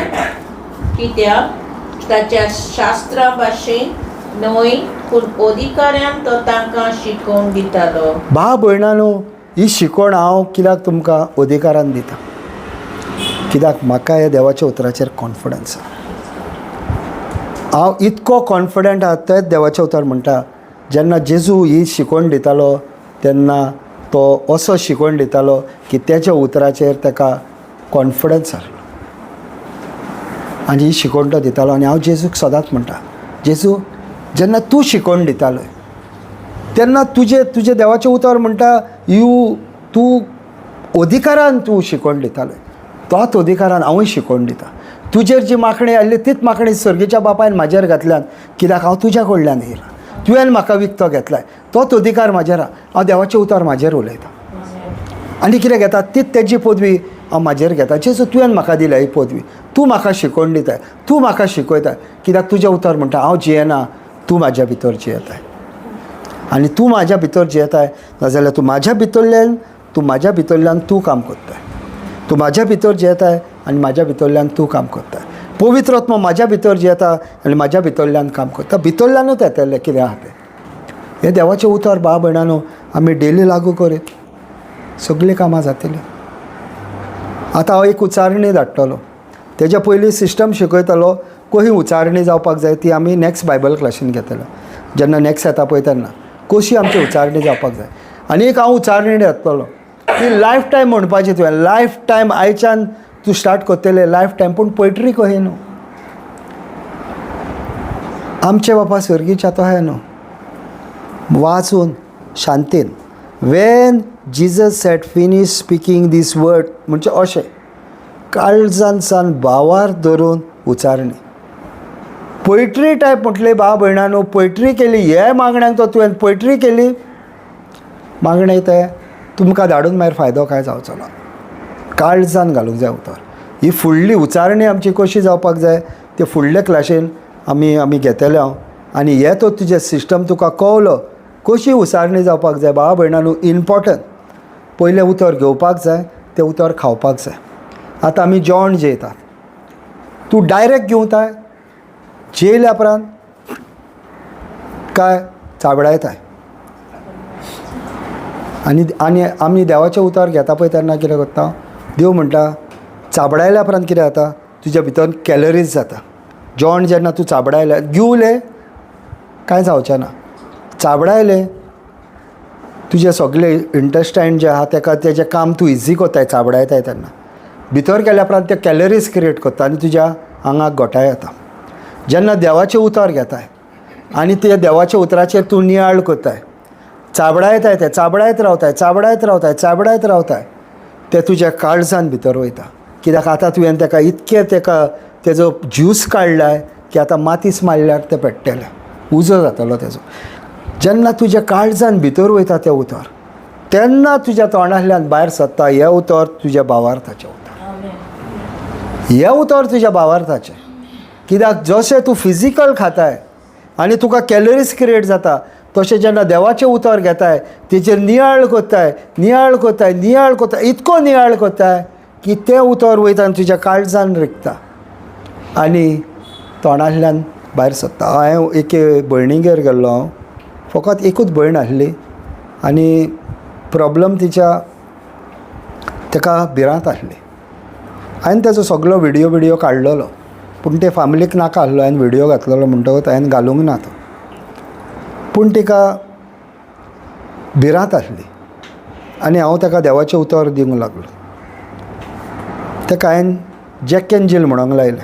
कित्याक ताच्या शास्त्रा भाशेन न्हय पूण अधिकाऱ्यान तो तांकां शिकोवन दितालो. भाव भयणानो, ही शिकवण हांव कित्याक तुमकां अधिकारान दिता, कित्याक म्हाका ह्या देवाच्या उतराचेर कॉन्फिडन्स आसा. हांव इतको कॉन्फिडंट आहा, तेंच देवाचें उतर म्हणटा. जेन्ना जेजू ही शिकवण दितालो तेन्ना तो असो शिकवण दितालो की तेच्या उतराचेर ताका कॉन्फिडन्स आसलो आनी ही शिकवण तो दितालो. आनी हांव जेजूक सदांच म्हणटा, जेजू जेन्ना तूं शिकवण दितालो तेन्ना तुजें तुजें देवाचें उतर म्हणटा you तूं अधिकारान तूं शिकवण दितालो, तोच अधिकारान हांवूय शिकवण दिता. तुजेर जी माखणी आयली तीच माखणी सर्गीच्या बापायन म्हाजेर घातल्यान, कित्याक हांव तुज्या कडल्यान येयला, तुवें म्हाका विकतो घेतलाय, तोच अधिकार म्हाजेर आहा. हांव देवाचें उतर म्हाजेर उलयता आनी कितें घेता तीच तेजी पदवी हांव म्हाजेर घेता. जेजू तुवें म्हाका दिल्या ही पदवी, तूं म्हाका शिकवण दिताय, तूं म्हाका शिकयताय, कित्याक तुजें उतर म्हणटा हांव जियेना, तूं म्हाज्या भितर जियेताय. आनी तूं म्हाज्या भितर जियेताय नाजाल्यार तूं म्हाज्या भितरल्यान, तूं म्हाज्या भितरल्यान तूं काम करताय, तूं म्हाज्या भितर जियेताय आनी म्हाज्या भितरल्यान तूं काम करताय. पवित्र आत्मा म्हाज्या भितर जियेता आनी म्हाज्या भितरल्यान काम करता. भितरल्यानूच येतलें कितें आहा तें. हें देवाचें उतर भाव भयणानो आमी डेली लागू करीत सगळीं कामां जातलीं. आतां हांव एक उचारणी धाडटलो, तेज्या पयलीं सिस्टम शिकयतलो कशी उचारणी जावपाक जाय ती आमी नॅक्स्ट बायबल क्लासीन घेतले जेन्ना नॅक्स्ट येता पळय तेन्ना कशी आमची उचारणी जावपाक जाय. आनी एक हांव उचारणी धाडटलो ती लायफ टायम म्हणपाची तुवें, लायफ टायम आयच्यान तूं स्टार्ट करतले लायफ टायम, पूण पोयट्री कही न्हू. आमचे बापा स्वर्गीच्या तो हे न्हू वाचून शांतीन. When Jesus had finish speaking this word म्हणजे अशें काळजान सान भावार धरून उचारणी. पोयट्री टायप म्हटलें भाव भयणांनो, पोयट्री केली हे मागण्यांक तो तुवें पोयट्री केली मागणें तें तुमकां धाडून मागीर फायदो कांय जावचो ना. काळजान घालूंक जाय उतर. ही फुडली उचारणी आमची कशी जावपाक जाय ते फुडले क्लासीन आमी आमी घेतले हांव. आनी हे तो तुजें सिस्टम तुका कवलो कशी उचारणी जावपाक जाय. भावा भयणांनो इम्पोर्टंट पयलें उतर घेवपाक जाय, तें उतर खावपाक जाय. आतां आमी जेवण जेयतात, तूं डायरेक्ट घेवताय जेयल्या उपरांत काय चाबडायताय. आनी आनी आमी देवाचें उतर घेता पळय तेन्ना कितें करता, देव म्हणटा चाबडायल्या उपरांत कितें जाता तुज्या भितर कॅलरीज जाता. जेवण जेन्ना तूं चाबडायलें गिवलें कांय जावचें ना, चाबडायलें तुजें सगळें इंटेस्टायन जें आहा तेका तेजें काम तूं इजी करताय चाबडायताय तेन्ना भितर गेल्या उपरांत ते कॅलरीज क्रिएट करता आनी तुज्या आंगाक घोटाय येता. जेन्ना देवाचें उतर घेताय आनी ते देवाच्या उतराचेर तूं नियाळ करताय, चाबडायताय, ते चाबडायत रावताय चाबडायत रावताय चाबडायत रावताय, ते तुज्या काळजान भितर वयता. कित्याक आतां तुवें तेका इतकें तेका तेजो ज्यूस काडलाय की आतां मातीस मारल्यार तें पेट्टलें, उजो जातलो तेजो. जेन्ना तुज्या काळजान भितर वयता तें उतर तेन्ना तुज्या तोंडांतल्यान भायर सरता हें उतर तुज्या भावार्थाचें उतर, हें उतर तुज्या भावार्थाचें. कित्याक जशें तूं फिजिकल खाताय आनी तुका कॅलरीज क्रिएट जाता, तशें जेन्ना देवाचें उतर घेताय तेचेर नियाळ करताय नियाळ करताय नियाळ करताय, इतको नियाळ करताय की तें उतर वयता आनी तुज्या काळजान रिगता आनी तोंडांतल्यान भायर सरता. हांवें एके भयणीगेर गेल्लो, हांव फकत एकूच भयण आसली आनी प्रॉब्लम तिच्या तेका भिरांत आसली. हांवें तेजो सगलो विडियो विडियो काडलेलो, पूण ते फामिलीक नाका आसलो हांवें विडियो घातलेलो म्हणटकच हांवें घालूंक ना तो. पूण तिका भिरांत आसली आनी हांव ताका देवाचें उतर दिवंक लागलो. ताका हांवें जॅक एन जील म्हणूंक लायलें,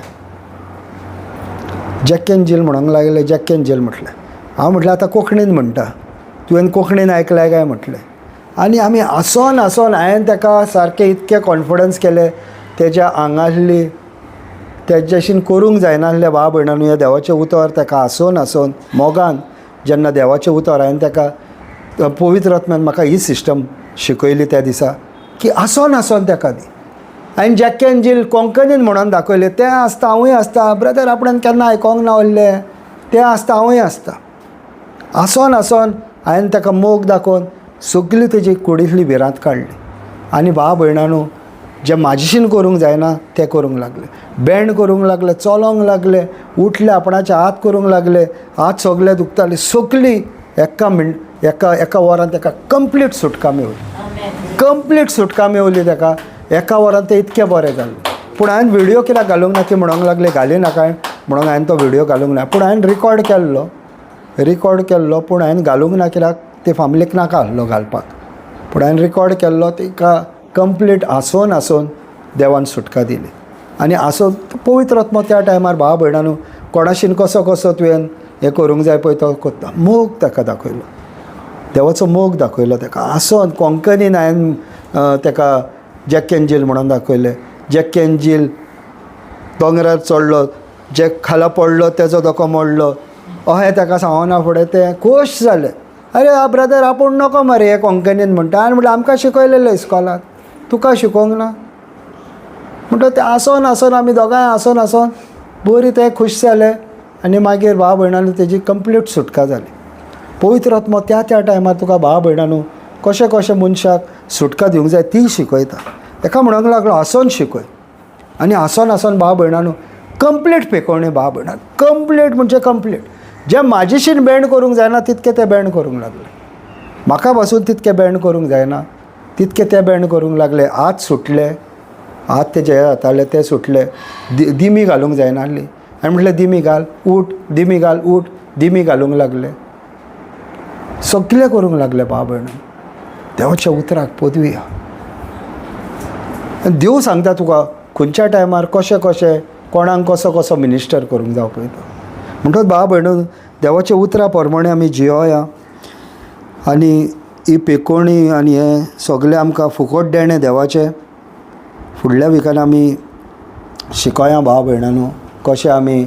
जॅक एन जील म्हणूंक लागलें, जॅक एन जील म्हटलें. हांव म्हटलें आतां कोंकणीन म्हणटा, तुवें कोंकणीन आयकलाय काय म्हटलें. आनी आमी हांसोन हांसोन हांवें ताका सारकें इतकें कॉन्फिडन्स केलें, तेज्या आंगांतली तेज्याशीन करूंक जायनासलें भाव भयणांनो हें देवाचें उतर ताका हांसोन हांसोन मोगान जेन्ना देवाचें उतर हांवें ताका पवित्र आत्म्यान म्हाका ही सिस्टम शिकयली त्या दिसा की हांसोन हांसोन ताका दी. हांवें जॅक एन जील कोंकणीन म्हणून दाखयलें, तें आसता हांवूय आसता ब्रदर आपणान केन्ना आयकोंक ना व्हडलें, तें आसता हांवूय आसता. हांसोन हांसोन हांवें ताका मोग दाखोवन सगली तेजी कुडींतली भिरांत काडली. आनी भाव भयणांनो जें म्हाजेशीन करूंक जायना तें करूंक लागलें, बँड करूंक लागलें, चलोंक लागलें, उठले आपणाचे हात करूंक लागले, हात सगले दुखताले, सगली एका मिन एका एका वरान ताका कंप्लीट सुटका मेवली, कंप्लीट सुटका मेवली ताका एका वरान तें इतकें बरें जालें. पूण हांवें विडियो कित्याक घालूंक ना ती म्हणूंक लागले घाली नाका म्हणून हांवें तो विडियो घालूंक ना, पूण हांवें रिकॉर्ड केल्लो, रिकॉर्ड केल्लो पूण हांवें घालूंक ना कित्याक ते फामिलीक नाका आसलो घालपाक, पूण हांवें रिकॉर्ड केल्लो. तिका कंप्लीट हांसोन हांसोन देवान सुटका दिली. आनी हांसोन पवित्र आत्मो त्या टायमार भाव भयणांनो कोणाशीन कसो कसो तुवें हें करूंक जाय पळय तो करता. मोग ताका दाखयलो, देवाचो मोग दाखयलो ताका हांसोन. कोंकणीन हांवें ताका जॅक एन जील म्हणून दाखयलें. जॅक एन जील दोंगरार चडलो, जॅक खाला पडलो तेजो धोको मोडलो, अहें ताका सांगना फुडें तें खोश जालें. अरे आ ब्रदर आपूण नको मरे हे कोंकणीन म्हणटा. आनी म्हटलें आमकां शिकयलेलें इस्कॉलान, तुका शिकोवंक ना. म्हणटा तें हांसोन हांसोन आमी दोगांय हांसोन हांसोन बरी तें खूश जालें. आनी मागीर भाव भयणांनो तेजी कंप्लीट सुटका जाली. पवित्र आत्मो त्या त्या टायमार तुका भाव भयणांनो कशें कशें मनशाक सुटका दिवंक जाय ती शिकयता. ताका म्हणूंक लागलो हांसोन शिकय. आनी हांसोन हांसोन भाव भयणांनो कंप्लीट पेकोवणी भाव भयणां, कंप्लीट म्हणजे कंप्लीट. जें म्हाजेशीन बँड करूंक जायना तितकें तें बँड करूंक लागलें, म्हाका पासून तितकें बँड करूंक जायना तितकें तें बँड करूंक लागलें. हात सुटले, हात तेजे हे जाताले ते सुटले. दिमी घालूंक जायना आहली. हांवें म्हटलें दिमी घाल, उठ, दिमी घाल, उठ, दिमी घालूंक लागले, सगलें करूंक लागले. भाव भयण, देवाच्या उतराक पदवी आहा. देव सांगता तुका खंयच्या टायमार कशें कशें कोणाक कसो कसो मिनिस्टर करूंक जावं पळय तो. म्हणटकच भाव भयणू, देवाच्या उतरा प्रमाणे आमी जियोया. आनी ही पेकोणी आनी हें सगलें आमकां फुकट देणें देवाचें. फुडल्या विकान आमी शिकोया भाव भयणांनो कशें आमी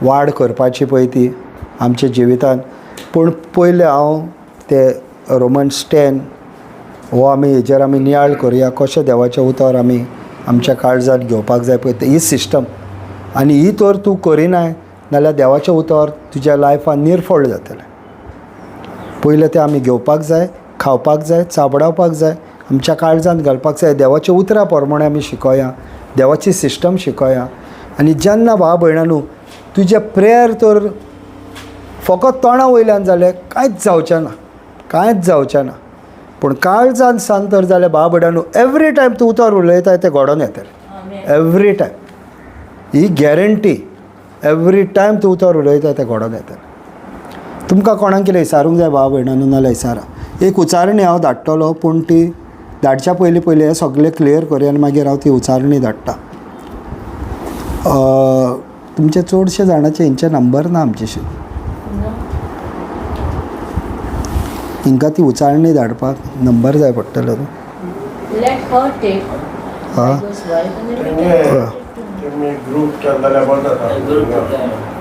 वाड करपाची पळय ती आमच्या जिवितान. पूण पयलें हांव ते रोमन्स 10 हो आमी हेजेर आमी नियाळ करुया, कशें देवाचें उतर आमी आमच्या काळजांत घेवपाक जाय पळय ही सिस्टम. आनी ही तर तूं करिनाय नाल्यार देवाचें उतर तुज्या लायफान निर्फळ जातलें. पयलें तें आमी घेवपाक जाय, खावपाक जाय, चाबडावपाक जाय, आमच्या काळजांत घालपाक जाय. देवाच्या उतरा प्रमाणे आमी शिकोया, देवाची सिस्टम शिकोया. आनी जेन्ना भाव भयणानू तुजें प्रेयर तर फकत तोंडा वयल्यान जालें कांयच जावचें ना, कांयच जावचें ना. पूण काळजान सांग तर जाल्यार भाव भयणानू एवरी टायम तूं उतर उलयता तें घडोवन येतलें. एवरी टायम ही गॅरंटी, एवरी टायम तूं उतर उलयता तें घडोवन येतलें. तुमकां कोणाक कितें विचारूंक जाय भाव भयणानू नाल्यार विचारा. एक उचारणी हांव धाडटलो, पूण ती धाडच्या पयलीं पयलीं हें सगळें क्लियर करुया आनी मागीर हांव ती उचारणी धाडटा. तुमचे चडशे जाणाचे हेंचे नंबर ना आमचेशी, हिंकां ती उचारणी धाडपाक नंबर जाय पडटलो न्हू.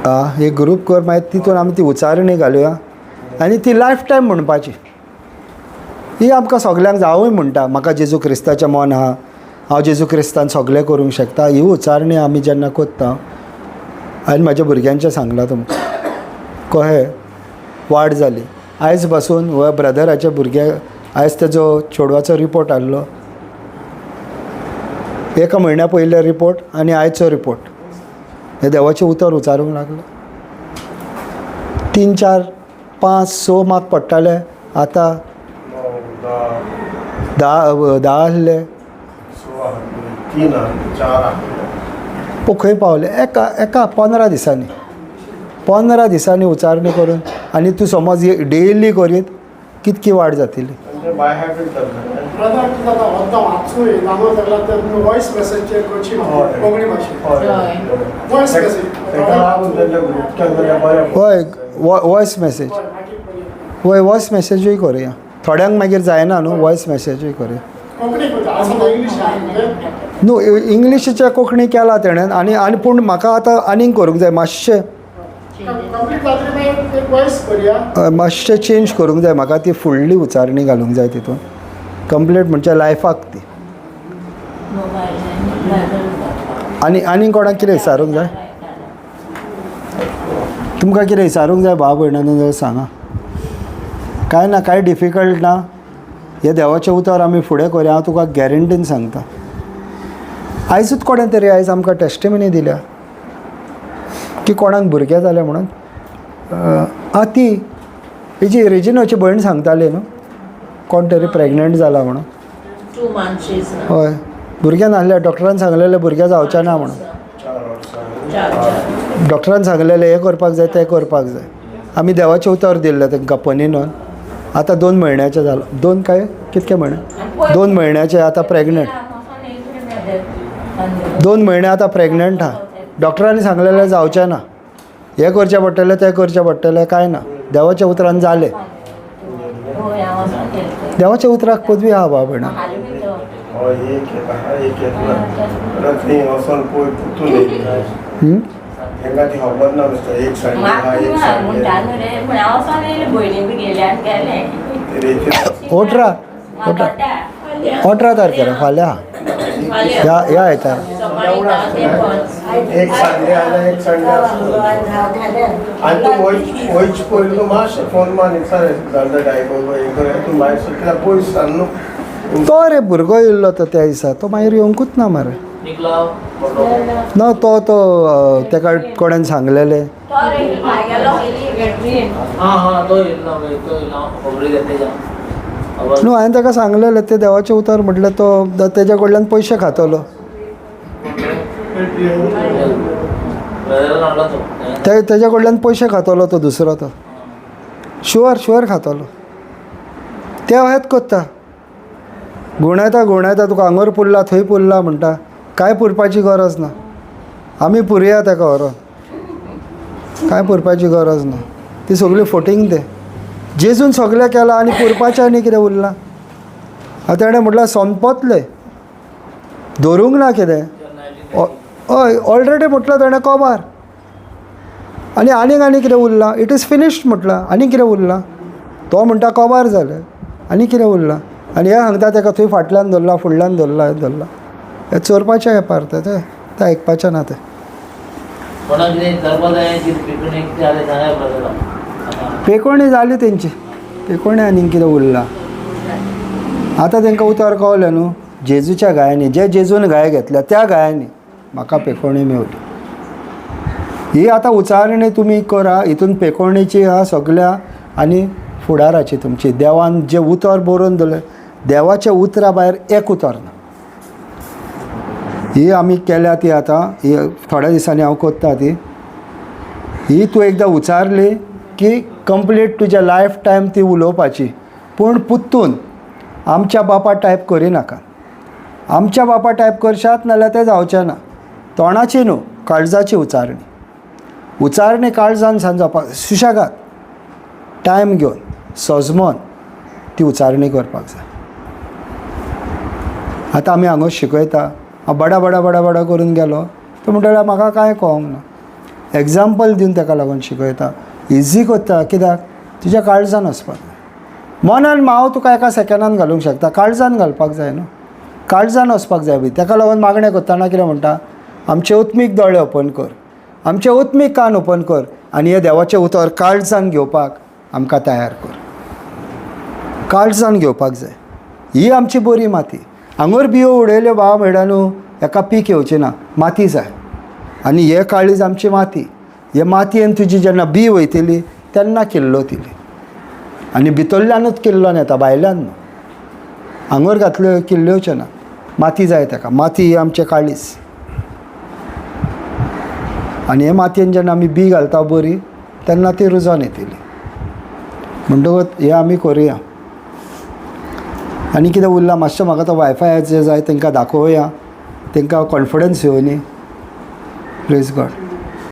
आं, एक ग्रूप कर, मागीर तितून आमी ती उचारणी घालुया आनी ती लायफ टायम म्हणपाची. ही आमकां सगल्यांक जावूय म्हणटा, म्हाका जेजू क्रिस्ताचें मन आहा, हांव जेजू क्रिस्तान सगळें करूंक शकता. ही उचारणी आमी जेन्ना करता, आनी म्हाज्या भुरग्यांचें सांगलां तुमकां कहें वाड जाली आयज पासून. हो ब्रदराचे भुरगे आयज तेजो चेडवाचो रिपोर्ट आहलो, एका म्हयन्या पयले रिपोर्ट आनी आयचो रिपोर्ट, हे देवाचें उतर उचारूंक लागलें. 3 4 5 6 मार्क पडटाले, आतां 10 10 आहले, खंय पावले एका एका 15 दिसांनी, 15 दिसांनी उचारणी करून. आनी तूं समज डेली करीत कितकी वाड जातली. हय, वॉयस मॅसेज, हय वॉयस मॅसेजूय करुया. थोड्यांक मागीर जायना न्हू, वॉयस मॅसेजूय करुया. न्हू इंग्लिशीचे कोंकणी केला तेणें. आनी आनी पूण म्हाका आतां आनीक करूंक जाय, मातशें मातशें चेंज करूंक जाय म्हाका. ती फुडली उचारणी घालूंक जाय तितून कंप्लीट, म्हणजे लायफाक ती. आनी आनी कोणाक कितें विचारूंक जाय तुमकां? कितें विचारूंक जाय भाव भयणांनो जाल्यार सांगा. कांय ना, कांय डिफिकल्ट ना. हें देवाचें उतर आमी फुडें करुया, हांव तुका गॅरंटीन सांगता. आयजूच कोणें तरी आयज आमकां टेस्टिमनी दिल्या की कोणाक भुरगें जालें म्हणून. आं, ती हेजी रेजिनाची भयण सांगताली न्हू, कोण तरी प्रेगनंट जाला म्हणून. हय, भुरगें नासलें, डॉक्टरान सांगलेलें भुरगें जावचें ना म्हणून. डॉक्टरान सांगलेलें हें करपाक जाय, तें करपाक जाय. आमी देवाचें उतर दिल्लें तांकां पनिनून. आतां 2 म्हयन्याचें जालां, 2 काय कितके म्हयने, 2 म्हयन्याचें आतां प्रेगनंट, 2 म्हयने आतां प्रेगनंट आहा. डॉक्टरांनी सांगलेलें जावचें ना, हें करचें पडटलें, तें करचें पडटलें, कांय ना. देवाच्या उतरान जालें. देवाच्या उतराक पदवी आहा बाबा भयणा. ओठरा ओठरा 18 तारखेर फाल्यां ह्या ह्या आयतार. एक संडे आल्या, एक संडे आनी तूं वयच पयलीं तूं मातशें फोन मार तूं भायर कित्याक पयस सान न्हू. तो रे भुरगो येयल्लो तो त्या दिसा, तो मागीर येवंकूच ना मरे. ना तो तो तेका कोणेन सांगलेलें. न्हू हांवें ताका सांगलेलें तें देवाचें उतर म्हटल्यार तो तेज्या कडल्यान पयशे खातलो. ते तेज्या कडल्यान पयशे खातलो तो दुसरो, तो शुअर शुअर खातलो. ते अहेत कोत्ता, गुणायता गुणायता, तुका हांगर पुरला थंय पुरला म्हणटा. कांय पुरपाची गरज ना, आमी पुरया ताका व्हरोन, कांय पुरपाची गरज ना. ती सगळी फोटींग ते जेजून सगळें केलां आनी पुरपाचें आनी कितें उरलां. आतां तेणें म्हटल्यार सोंपतलें, धरूंक ना कितें. हय, ऑलरेडी म्हटलां तेणें कोबार, आनी आनीक आनी कितें उरलां. It is finished म्हटलां, आनी कितें उरलां. तो म्हणटा कोबार जालें, आनी कितें उरलां. आनी हें सांगता ताका थंय फाटल्यान धरला, फुडल्यान धरला, हें धरला. हें चोरपाचें वेपार तें, तें आयकपाचें ना तें. पेकोणी जाली तेंची, पेकोणी आनीक कितें उरलां. आतां तांकां उतर कळलें न्हू, जेजूच्या गायांनी, जे जेजून गाय घेतल्या त्या गायांनी म्हाका पेकोणी मेवली. ही आतां उचारणी तुमी करा, हितून पेकोणीची आहा सगल्या आनी फुडाराची तुमची. देवान जें उतर बरोवन दवरलें, देवाच्या उतरा भायर एक उतर ना. ही आमी केल्या ती आतां ही थोड्या दिसांनी हांव कोत्ता ती. ही तूं एकदां उचारली की कंप्लीट तुज्या लायफ टायम ती उलोवपाची. पूण पुत्तून आमच्या बापा टायप करिनाका. आमच्या बापा टायप करशात नाल्यार तें जावचें ना. तोंडाची न्हू, काळजाची उचारणी. उचारणी काळजान सान जावपाक, सुशेगाद टायम घेवन सजमोन ती उचारणी करपाक जाय. आतां आमी हांगा शिकयता, हांव बडा बडा बडा बडा करून गेलो तो म्हणटा म्हाका कांय कळोंक ना. एग्जाम्पल दिवन ताका लागून शिकयता, इजी करता. कित्याक तुज्या काळजान वचपाक जाय. मनान हांव तुका एका सेकंडान घालूंक शकता, काळजान घालपाक जाय न्हू, काळजान वचपाक जाय बी. ताका लागून मागणें करतना कितें म्हणटा, आमचे उत्मीक दोळे ओपन कर, आमचे उत्मीक कान ओपन कर, आनी हें देवाचें उतर काळजान घेवपाक आमकां तयार कर. काळजान घेवपाक जाय. ही आमची बरी माती. हांगर बियो उडयल्यो भाव भयणा न्हू, हेका पीक येवचें ना, माती जाय. आनी हे काळीज आमची माती. हे मातयेन तुजी जेन्ना बी वयतली तेन्ना किल्लतली, आनी भितरल्यानूच किल्लोन येता, भायल्यान न्हू. हांगर घातल्यो किल्लोवचें ना, माती जाय ताका. माती ही आमचें काळीज. आनी हे मातयेन जेन्ना आमी बी घालता बरी, तेन्ना ती रुजोन येतली. म्हणटकूच हें आमी करुया. आनी कितें उरलां मातशें म्हाका तो वायफायाचें जाय, तांकां दाखोवया, तांकां कॉन्फिडन्स येवनी. Praise God.